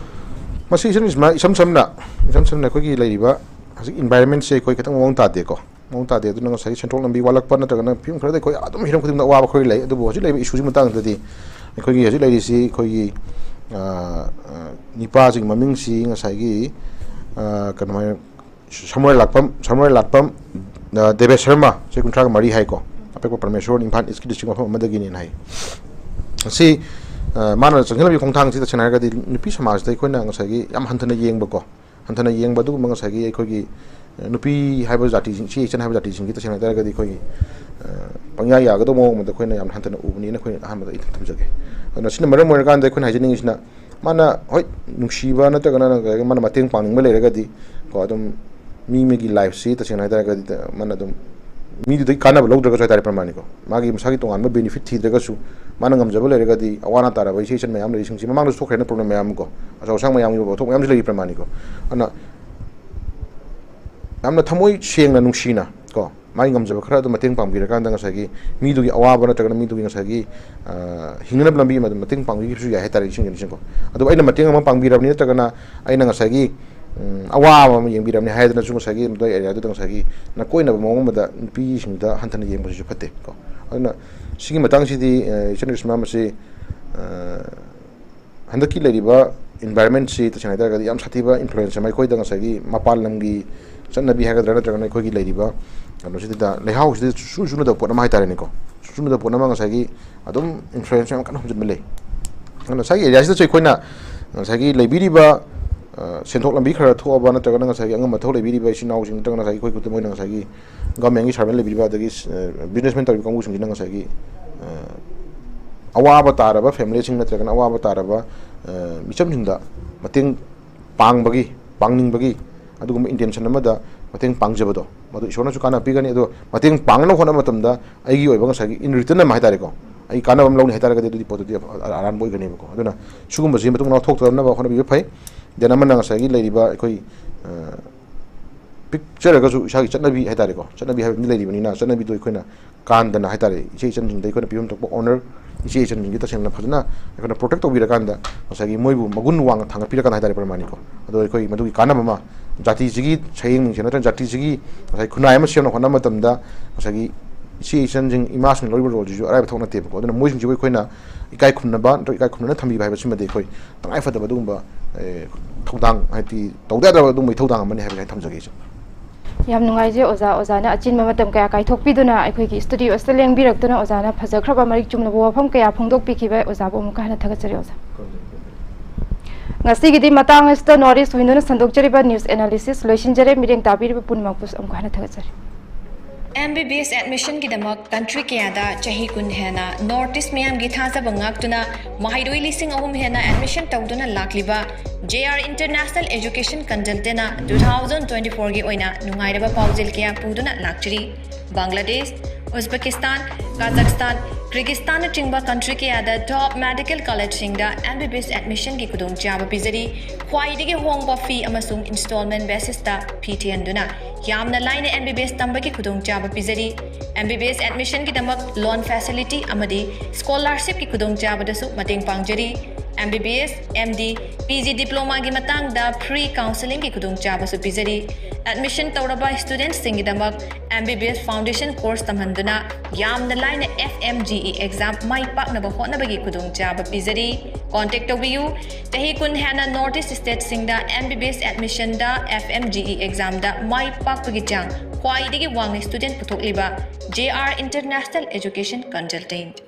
ꯃꯁꯤ ꯏꯆꯟ ꯏꯁꯃ-, ꯏꯁꯝ ꯁꯝꯅ, ꯏꯁꯝ ꯁꯝꯅ ꯑꯩꯈꯣꯏꯒꯤ ꯂꯩꯔꯤꯕ ꯍꯧꯖꯤꯛ environment ꯁꯦ ꯑꯩꯈꯣꯏ ꯈꯤꯇꯪ ꯃꯑꯣꯡ ꯇꯥꯗꯦꯀꯣ꯫ ꯃꯑꯣꯡ ꯇꯥꯗꯦ꯫ ꯑꯗꯨꯅ ꯉꯁꯥꯏꯒꯤ ꯁꯦꯟꯊꯣꯛ ꯂꯝꯕꯤ ꯋꯥꯠꯂꯛꯄ ꯅꯠꯇ꯭ꯔꯒꯅ ꯐꯤꯕꯝ ꯈꯔꯗ ꯑꯩꯈꯣꯏ ꯑꯗꯨꯝ ꯍꯤꯔꯝ ꯈꯨꯗꯤꯡꯃꯛꯇ ꯑꯋꯥꯕ ꯈꯔ ꯂꯩ꯫ ꯑꯗꯨꯕꯨ ꯍꯧꯖꯤꯛ ꯂꯩꯔꯤꯕ ꯏꯁꯨꯁꯤ ꯃꯇꯥꯡꯗꯗꯤ ꯑꯩꯈꯣꯏꯒꯤ ꯍꯧꯖꯤꯛ ꯂꯩꯔꯤꯁꯤ ꯑꯩꯈꯣꯏꯒꯤ, ꯑ, ꯑ, ꯅꯤꯄꯥꯁꯤꯒꯤ ꯃꯃꯤꯡꯁꯤ ꯉꯁꯥꯏꯒꯤ, ꯑ, ꯀꯩꯅꯣ ꯍꯥꯏ-, ꯁꯃꯨꯔꯥꯏ ꯂꯥꯛꯄꯝ, ꯁꯃꯨꯔꯥꯏ ꯂꯥꯛꯄꯝ, ꯑ, ꯗꯦꯕꯦꯁ ꯁꯔꯃ, ꯆꯍꯤ ꯀꯨꯟꯊ꯭ꯔꯥꯒ ꯃꯔꯤ ꯍꯥꯏꯀꯣ, ꯑꯄꯤꯛꯄ ꯄꯔꯃꯦꯁꯣꯔ, ꯏꯝꯐꯥꯜ ꯏꯁꯀꯤ district ꯃꯐꯝ ꯑꯃꯗꯒꯤꯅꯦꯅ ꯍꯥꯏ꯫ ꯁꯤ, ꯑ, ꯃꯥꯅ ꯆꯪꯁꯤꯜꯂꯝꯃꯤꯕ ꯈꯣꯡꯊꯥꯡꯁꯤ ꯇꯁꯦꯡꯅ ꯍꯥꯏꯔꯒꯗꯤ ꯅꯨꯄꯤ ꯁꯃꯥꯖꯇ ꯑꯩꯈꯣꯏꯅ ꯉꯁꯥꯏꯒꯤ ꯌꯥꯝ ꯍꯟꯊꯅ ꯌꯦꯡꯕꯀꯣ, ꯍꯟꯊꯅ ꯌꯦꯡꯕ ꯑꯗꯨꯒꯨꯝꯕ ꯉꯁꯥꯏꯒꯤ ꯑꯩꯈꯣꯏꯒꯤ, ꯑ, ꯅꯨꯄꯤ ꯍꯥꯏꯕ ꯖꯥꯇꯤꯁꯤꯡ, ꯏꯆꯦ ꯏꯆꯟ ꯍꯥꯏꯕ ꯖꯥꯇꯤꯁꯤꯡꯁꯤ ꯇꯁꯦꯡꯅ ꯍꯥꯏꯇꯥꯔꯒꯗꯤ ꯑꯩꯈꯣꯏꯒꯤ, ꯑ, ꯄꯪꯌꯥ ꯌꯥꯒꯗꯧꯕ ꯃꯑꯣꯡ ꯑꯃꯗ ꯑꯩꯈꯣꯏꯅ ꯌꯥꯝꯅ ꯍꯟꯊꯅ ꯎꯕꯅꯤꯅ ꯑꯩꯈꯣꯏ ꯑꯍꯥꯟꯕꯗ ꯑꯩ ꯊꯝꯖꯒꯦ꯫ ꯑꯗꯨꯅ ꯁꯤꯅ ꯃꯔꯝ ꯑꯣꯏꯔꯀꯥꯟꯗ ꯑꯩꯈꯣꯏꯅ ꯍꯥꯏꯖꯅꯤꯡꯉꯤꯁꯤꯅ ꯃꯥꯅ, ꯍꯣꯏ, ꯅꯨꯡꯁꯤꯕ ꯅꯠꯇ꯭ꯔꯒꯅ ꯃꯥꯅ ꯃꯇꯦꯡ ꯄꯥꯡꯅꯤꯡꯕ ꯂꯩꯔꯒꯗꯤ ꯀꯣ, ꯑꯗꯨꯝ ꯃꯤ ꯑꯃꯒꯤ life ꯁꯤ ꯇꯁꯦꯡꯅ ꯍꯥꯏꯇꯥꯔꯒꯗꯤ ꯃꯥꯅ ꯑꯗꯨꯝ ꯃꯤꯗꯨꯗꯒꯤ ꯀꯥꯟꯅꯕ ꯂꯧꯗ꯭ꯔꯒꯁꯨ ꯍꯥꯏꯇꯥꯔꯦ, ꯄ꯭ꯔꯃꯥꯅꯤꯀꯣ, ꯃꯥꯒꯤ ꯃꯁꯥꯒꯤ ꯇꯣꯉꯥꯟꯕ benefit ꯊꯤꯗ꯭ꯔꯒꯁꯨ ꯃꯥꯅ ꯉꯝꯖꯕ ꯂꯩꯔꯒꯗꯤ ꯑꯋꯥ ꯑꯅꯥ ꯇꯥꯔꯕ ꯏꯆꯦ ꯏꯆꯟ ꯃꯌꯥꯝ ꯂꯩꯔꯤꯁꯤꯡꯁꯤ ꯃꯃꯥꯡꯗꯁꯨ ꯊꯣꯛꯈ꯭ꯔꯦꯅ problem ꯃꯌꯥꯝ ꯑꯃ ꯀꯣ, ꯑꯆꯧ ꯑꯁꯥꯡ ꯃꯌꯥꯝꯒꯤ ꯑꯣꯏꯕ ꯄꯣꯠꯊꯣꯛ ꯃꯌꯥꯝꯁꯨ ꯂꯩꯔꯤ, ꯄ꯭ꯔꯃꯥꯅꯤꯀꯣ꯫ ꯑꯗꯨꯅ ꯌꯥꯝꯅ ꯊꯃꯣꯏ ꯁꯦꯡꯅ ꯅꯨꯡꯁꯤꯅ ꯀꯣ, ꯃꯥꯒꯤ ꯉꯝꯖꯕ ꯈꯔ ꯑꯗꯨ ꯃꯇꯦꯡ ꯄꯥꯡꯕꯤꯔꯀꯥꯟꯗ ꯉꯁꯥꯏꯒꯤ ꯃꯤꯗꯨꯒꯤ ꯑꯋꯥꯕ ꯅꯠꯇ꯭ꯔꯒꯅ ꯃꯤꯗꯨꯒꯤ ꯉꯁꯥꯏꯒꯤ, ꯑ, ꯍꯤꯡꯅꯅꯕ ꯂꯝꯕꯤ ꯑꯃ ꯑꯗꯨꯝ ꯃꯇꯦꯡ ꯄꯥꯡꯕꯤꯈꯤꯕꯁꯨ ꯌꯥꯏ ꯍꯥꯏꯇꯥꯔꯦ, ꯏꯁꯤꯡ ꯏꯁꯤꯡꯀꯣ꯫ ꯑꯗꯨꯕꯨ ꯑꯩꯅ ꯃꯇꯦꯡ ꯑꯃ ꯄꯥꯡꯕꯤꯔꯕꯅꯤ ꯅꯠꯇ꯭ꯔꯒꯅ ꯑꯩꯅ ꯉꯁꯥꯏꯒꯤ, ꯎꯝ, ꯑꯋꯥꯕ ꯑꯃ ꯌꯦꯡꯕꯤꯔꯕꯅꯤ ꯍꯥꯏꯗꯅꯁꯨ ꯉꯁꯥꯏꯒꯤ ꯃꯗꯨꯒꯤ area ꯗꯨꯗ ꯉꯁꯥꯏꯒꯤ ꯅꯀꯣꯏꯅꯕ ꯃꯑꯣꯡ ꯑꯃꯗ ꯅꯨꯄꯤꯁꯤꯡꯗ ꯍꯟꯊꯅ ꯌꯦꯡꯕꯁꯤꯁꯨ ꯐꯠꯇꯦ ꯀꯣ꯫ ꯑꯗꯨꯅ ꯁꯤꯒꯤ ꯃꯇꯥꯡꯁꯤꯗꯤ, ꯑ, ꯏꯆꯟ ꯔꯤꯁꯃꯥ ꯃꯁꯤ, ꯑ, ꯍꯟꯗꯛꯀꯤ ꯂꯩꯔꯤꯕ environment ꯁꯤ ꯇꯁꯦꯡꯅ ꯍꯥꯏꯇꯥꯔꯒꯗꯤ ꯌꯥꯝ ꯁꯥꯊꯤꯕ influence ꯑꯃ ꯑꯩꯈꯣꯏꯗ ꯉꯁꯥꯏꯒꯤ ꯃꯄꯥꯟ ꯂꯝꯒꯤ ꯆꯠꯅꯕꯤ ꯍꯥꯏꯒꯗ꯭ꯔꯥ, ꯅꯠꯇ꯭ꯔꯒꯅ ꯑꯩꯈꯣꯏꯒꯤ ꯂꯩꯔꯤꯕ ꯀꯩꯅꯣꯁꯤꯗ, ꯂꯩꯍꯥꯎꯁꯤꯗ ꯁꯨ ꯆꯨꯅꯗꯕ ꯄꯣꯠ ꯑꯃ ꯍꯥꯏꯇꯥꯔꯦꯅꯦꯀꯣ, ꯁꯨ ꯆꯨꯅꯗꯕ ꯄꯣꯠ ꯑꯃ ꯉꯁꯥꯏꯒꯤ ꯑꯗꯨꯝ influence ꯌꯥꯝ ꯀꯟꯅ ꯍꯨꯝꯖꯤꯟꯕ ꯂꯩ꯫ ꯑꯗꯨꯅ ꯉꯁꯥꯏꯒꯤ area ꯁꯤꯗꯁꯨ ꯑꯩꯈꯣꯏꯅ ꯉꯁꯥꯏꯒꯤ ꯂꯩꯕꯤꯔꯤꯕ, ꯑ, ꯁꯦꯟꯊꯣꯛ ꯂꯝꯕꯤ ꯈꯔ ꯊꯣꯛꯑꯕ, ꯅꯠꯇ꯭ꯔꯒꯅ ꯉꯁꯥꯏꯒꯤ ꯑꯉꯝ ꯑꯊꯧ ꯂꯩꯕꯤꯔꯤꯕ ꯏꯆꯤꯟ ꯏꯅꯥꯎꯁꯤꯡ, ꯅꯠꯇ꯭ꯔꯒ ꯉꯁꯥꯏꯒꯤ ꯑꯩꯈꯣꯏ ꯈꯨꯗꯝ ꯑꯣꯏꯅ ꯉꯁꯥꯏꯒꯤ government ꯀꯤ servant ꯂꯩꯕꯤꯔꯤꯕ, ꯑꯗꯒꯤ, ꯑ, businessman ꯇꯧꯔꯤꯕ ꯀꯥꯡꯕꯨꯁꯤꯡꯁꯤꯅ ꯉꯁꯥꯏꯒꯤ, ꯑ, ꯑꯋꯥꯕ ꯇꯥꯔꯕ family ꯁꯤꯡ, ꯅꯠꯇ꯭ꯔꯒꯅ ꯑꯋꯥꯕ ꯇꯥꯔꯕ, ꯑ, ꯃꯤꯆꯝꯁꯤꯡꯗ ꯃꯇꯦꯡ ꯄꯥꯡꯕꯒꯤ, ꯄꯥꯡꯅꯤꯡꯕꯒꯤ ꯑꯗꯨꯒꯨꯝꯕ intention ꯑꯃꯗ ꯃꯇꯦꯡ ꯄꯥꯡꯖꯕꯗꯣ, ꯃꯗꯨ ꯏꯁꯣꯔꯅꯁꯨ ꯀꯥꯟꯅꯕ ꯄꯤꯒꯅꯤ꯫ ꯑꯗꯣ ꯃꯇꯦꯡ ꯄꯥꯡꯅꯕ ꯍꯣꯠꯅꯕ ꯃꯇꯝꯗ ꯑꯩꯒꯤ ꯑꯣꯏꯕ ꯉꯁꯥꯏꯒꯤ in return ꯑꯃ ꯍꯥꯏꯇꯥꯔꯦꯀꯣ, ꯑꯩ ꯀꯥꯟꯅꯕ ꯑꯃ ꯂꯧꯅꯤ ꯍꯥꯏꯇꯥꯔꯒꯗꯤ, ꯑꯗꯨꯗꯤ ꯄꯣꯠꯇꯨꯗꯤ ꯑ-, ꯑꯔꯥꯟꯕ ꯑꯣꯏꯒꯅꯦꯕꯀꯣ꯫ ꯑꯗꯨꯅ ꯁꯤꯒꯨꯝꯕꯁꯤ ꯃꯇꯨꯡ ꯃꯅꯥꯎ ꯊꯣꯛꯇꯅꯕ ꯍꯣꯠꯅꯕꯤꯕ ꯐꯩ꯫ Then ꯑꯃꯅ ꯉꯁꯥꯏꯒꯤ ꯂꯩꯔꯤꯕ ꯑꯩꯈꯣꯏ, ꯑ, ꯄꯤꯛꯆꯔꯒꯁꯨ ꯏꯁꯥꯒꯤ ꯆꯠꯅꯕꯤ ꯍꯥꯏꯇꯥꯔꯦꯀꯣ, ꯆꯠꯅꯕꯤ ꯍꯥꯏꯕ ꯑꯃꯗꯤ ꯂꯩꯔꯤꯕꯅꯤꯅ, ꯆꯠꯅꯕꯤꯗꯣ ꯑꯩꯈꯣꯏꯅ ꯀꯥꯟꯗꯅ ꯍꯥꯏꯇꯥꯔꯦ, ꯏꯆꯦ ꯏꯆꯟꯁꯤꯡꯗ ꯑꯩꯈꯣꯏꯅ ꯄꯤꯐꯝ ꯊꯣꯛꯄ honor, ꯏꯆꯦ ꯏꯆꯟꯁꯤꯡꯁꯤ ꯇꯁꯦꯡꯅ ꯐꯖꯅ ꯑꯩꯈꯣꯏꯅ protect ꯇꯧꯕꯤꯔꯀꯥꯟꯗ ꯉꯁꯥꯏꯒꯤ ꯃꯣꯏꯕꯨ ꯃꯒꯨꯟ ꯋꯥꯡꯅ ꯊꯥꯡꯒꯠꯄꯤꯔꯀꯥꯟꯗ ꯍꯥꯏꯇꯥꯔꯦ, ꯄ꯭ꯔꯃꯥꯅꯤꯀꯣ꯫ ꯑꯗꯣ ꯑꯩꯈꯣꯏ ꯃꯗꯨꯒꯤ ꯀꯥꯟꯅꯕ ꯑꯃ, ꯖꯥꯇꯤꯁꯤꯒꯤ ꯁꯌꯦꯡ ꯃꯤꯡꯁꯦꯜ ꯅꯠꯇ꯭ꯔꯒ ꯖꯥꯇꯤꯁꯤꯒꯤ ꯉꯁꯥꯏ ꯈꯨꯟꯅꯥꯏ ꯑꯃ ꯁꯦꯝꯅ ꯍꯣꯠꯅꯕ ꯃꯇꯝꯗ ꯉꯁꯥꯏꯒꯤ ꯏꯆꯦ ꯏꯆꯟꯁꯤꯡ, ꯏꯃꯥꯁꯤꯡꯅ ꯂꯧꯔꯤꯕ role ꯁꯤꯁꯨ ꯑꯔꯥꯏꯕ ꯊꯕꯛ ꯅꯠꯇꯦꯕꯀꯣ꯫ ꯑꯗꯨꯅ ꯃꯣꯏꯁꯤꯡꯁꯤꯕꯨ ꯑꯩꯈꯣꯏꯅ ꯏꯀꯥꯏ ꯈꯨꯝꯅꯕ ꯅꯠꯇ꯭ꯔꯒ ꯏꯀꯥꯏ ꯈꯨꯝꯅꯅ ꯊꯝꯕꯤꯕ ꯍꯥꯏꯕꯁꯤꯃꯗꯤ ꯑꯩꯈꯣꯏ ꯇꯉꯥꯏꯐꯗꯕ ꯑꯗꯨꯒꯨꯝꯕ, ꯑꯦ, ꯊꯧꯗꯥꯡ, ꯍꯥꯏꯗꯤ ꯇꯧꯗ ꯌꯥꯗ꯭ꯔꯕ ꯑꯗꯨꯒꯨꯝꯕ ꯏꯊꯧꯗꯥꯡ ꯑꯃꯅꯤ ꯍꯥꯏꯕꯁꯦ ꯑꯩ ꯊꯝꯖꯒꯦ, ꯏꯆꯦ꯫ ꯌꯥꯝ ꯅꯨꯡꯉꯥꯏꯖꯩ ꯑꯣꯖꯥ, ꯑꯣꯖꯥꯅ ꯑꯆꯤꯟꯕ ꯃꯇꯝ ꯀꯌꯥ ꯀꯥꯏꯊꯣꯛꯄꯤꯗꯨꯅ ꯑꯩꯈꯣꯏꯒꯤ studio ꯑꯁꯤꯗ ꯂꯦꯡꯕꯤꯔꯛꯇꯨꯅ ꯑꯣꯖꯥꯅ ꯐꯖꯈ꯭ꯔꯕ ꯃꯔꯤꯛ ꯆꯨꯝꯂꯕ ꯋꯥꯐꯝ ꯀꯌꯥ ꯐꯣꯡꯗꯣꯛꯄꯤꯈꯤꯕ ꯑꯣꯖꯥꯕꯨ ꯑꯃꯨꯛꯀ ꯍꯟꯅ ꯊꯥꯒꯠꯆꯔꯤ ꯑꯣꯖꯥ꯫ ꯉꯁꯤꯒꯤꯗꯤ ꯃꯇꯥꯡ ꯑꯁꯤꯗ North East Window ꯅ ꯁꯟꯗꯣꯛꯆꯔꯤꯕ news analysis ꯂꯣꯏꯁꯤꯟꯖꯔꯦ꯫ ꯃꯤꯠꯌꯦꯡ ꯇꯥꯕꯤꯔꯤꯕ ꯄꯨꯝꯅꯃꯛꯄꯨꯁꯨ ꯑꯃꯨꯛꯀ ꯍꯟꯅ ꯊꯥꯒꯠꯆꯔꯤ꯫ M B B S admission ꯒꯤꯗꯃꯛ country ꯀꯌꯥꯗ ꯆꯍꯤ ꯀꯨꯟ ꯍꯦꯟꯅ North East ꯃꯤꯌꯥꯝꯒꯤ ꯊꯥꯖꯕ ꯉꯥꯛꯇꯨꯅ ꯃꯍꯩꯔꯣꯏ ꯂꯤꯁꯤꯡ ꯑꯍꯨꯝ ꯍꯦꯟꯅ admission ꯇꯧꯗꯨꯅ ꯂꯥꯛꯂꯤꯕ J R International Education Consultant ꯅ two thousand twenty-four ꯒꯤ ꯑꯣꯏꯅ ꯅꯨꯡꯉꯥꯏꯔꯕ ꯄꯥꯎꯖꯦꯜ ꯀꯌꯥ ꯄꯨꯗꯨꯅ ꯂꯥꯛꯆꯔꯤ꯫ ꯕꯪꯒ꯭ꯂꯥꯗꯦꯁ, ꯎꯖꯕꯦꯀꯤꯁꯇꯥꯟ, ꯀꯥꯖꯥꯛꯁꯇꯥꯟ, ꯀꯤꯔꯒꯤꯁꯇꯥꯟꯅꯆꯤꯡꯕ country ꯀꯌꯥꯗ top medical college ꯁꯤꯡꯗ M B B S admission ꯒꯤ ꯈꯨꯗꯣꯡꯆꯥꯕ ꯄꯤꯖꯔꯤ꯫ ꯈ꯭ꯋꯥꯏꯗꯒꯤ ꯍꯣꯡꯕ fee ꯑꯃꯁꯨꯡ installment basis ꯇ fee ꯊꯤꯍꯟꯗꯨꯅ ꯌꯥꯝꯅ ꯂꯥꯏꯅ M B B S ꯇꯝꯕꯒꯤ ꯈꯨꯗꯣꯡꯆꯥꯕ ꯄꯤꯖꯔꯤ꯫ M B B S admission ꯒꯤꯗꯃꯛ loan facility ꯑꯃꯗꯤ scholarship ꯀꯤ ꯈꯨꯗꯣꯡꯆꯥꯕꯗꯁꯨ ꯃꯇꯦꯡ ꯄꯥꯡꯖꯔꯤ꯫ MBBS, MD, PG Diploma ꯒꯤ ꯃꯇꯥꯡꯗ free counselling ꯒꯤ ꯈꯨꯗꯣꯡꯆꯥꯕꯁꯨ ꯄꯤꯖꯔꯤ꯫ Admission ꯇꯧꯔꯕ student ꯁꯤꯡꯒꯤꯗꯃꯛ MBBS foundation course ꯇꯝꯍꯟꯗꯨꯅ ꯌꯥꯝꯅ ꯂꯥꯏꯅ FMGE exam ꯃꯥꯏ ꯄꯥꯛꯅꯕ ꯍꯣꯠꯅꯕꯒꯤ ꯈꯨꯗꯣꯡꯆꯥꯕ ꯄꯤꯖꯔꯤ꯫ Contact ꯇꯧꯕꯤꯌꯨ꯫ ꯆꯍꯤ ꯀꯨꯟ ꯍꯦꯟꯅ North East state ꯁꯤꯡꯗ MBBS admission ꯗ FMGE exam ꯗ ꯃꯥꯏ ꯄꯥꯛꯄꯒꯤ ꯆꯥꯡ ꯈ꯭ꯋꯥꯏꯗꯒꯤ ꯋꯥꯡꯅ student ꯄꯨꯊꯣꯛꯂꯤꯕ JR International Education Consultant꯫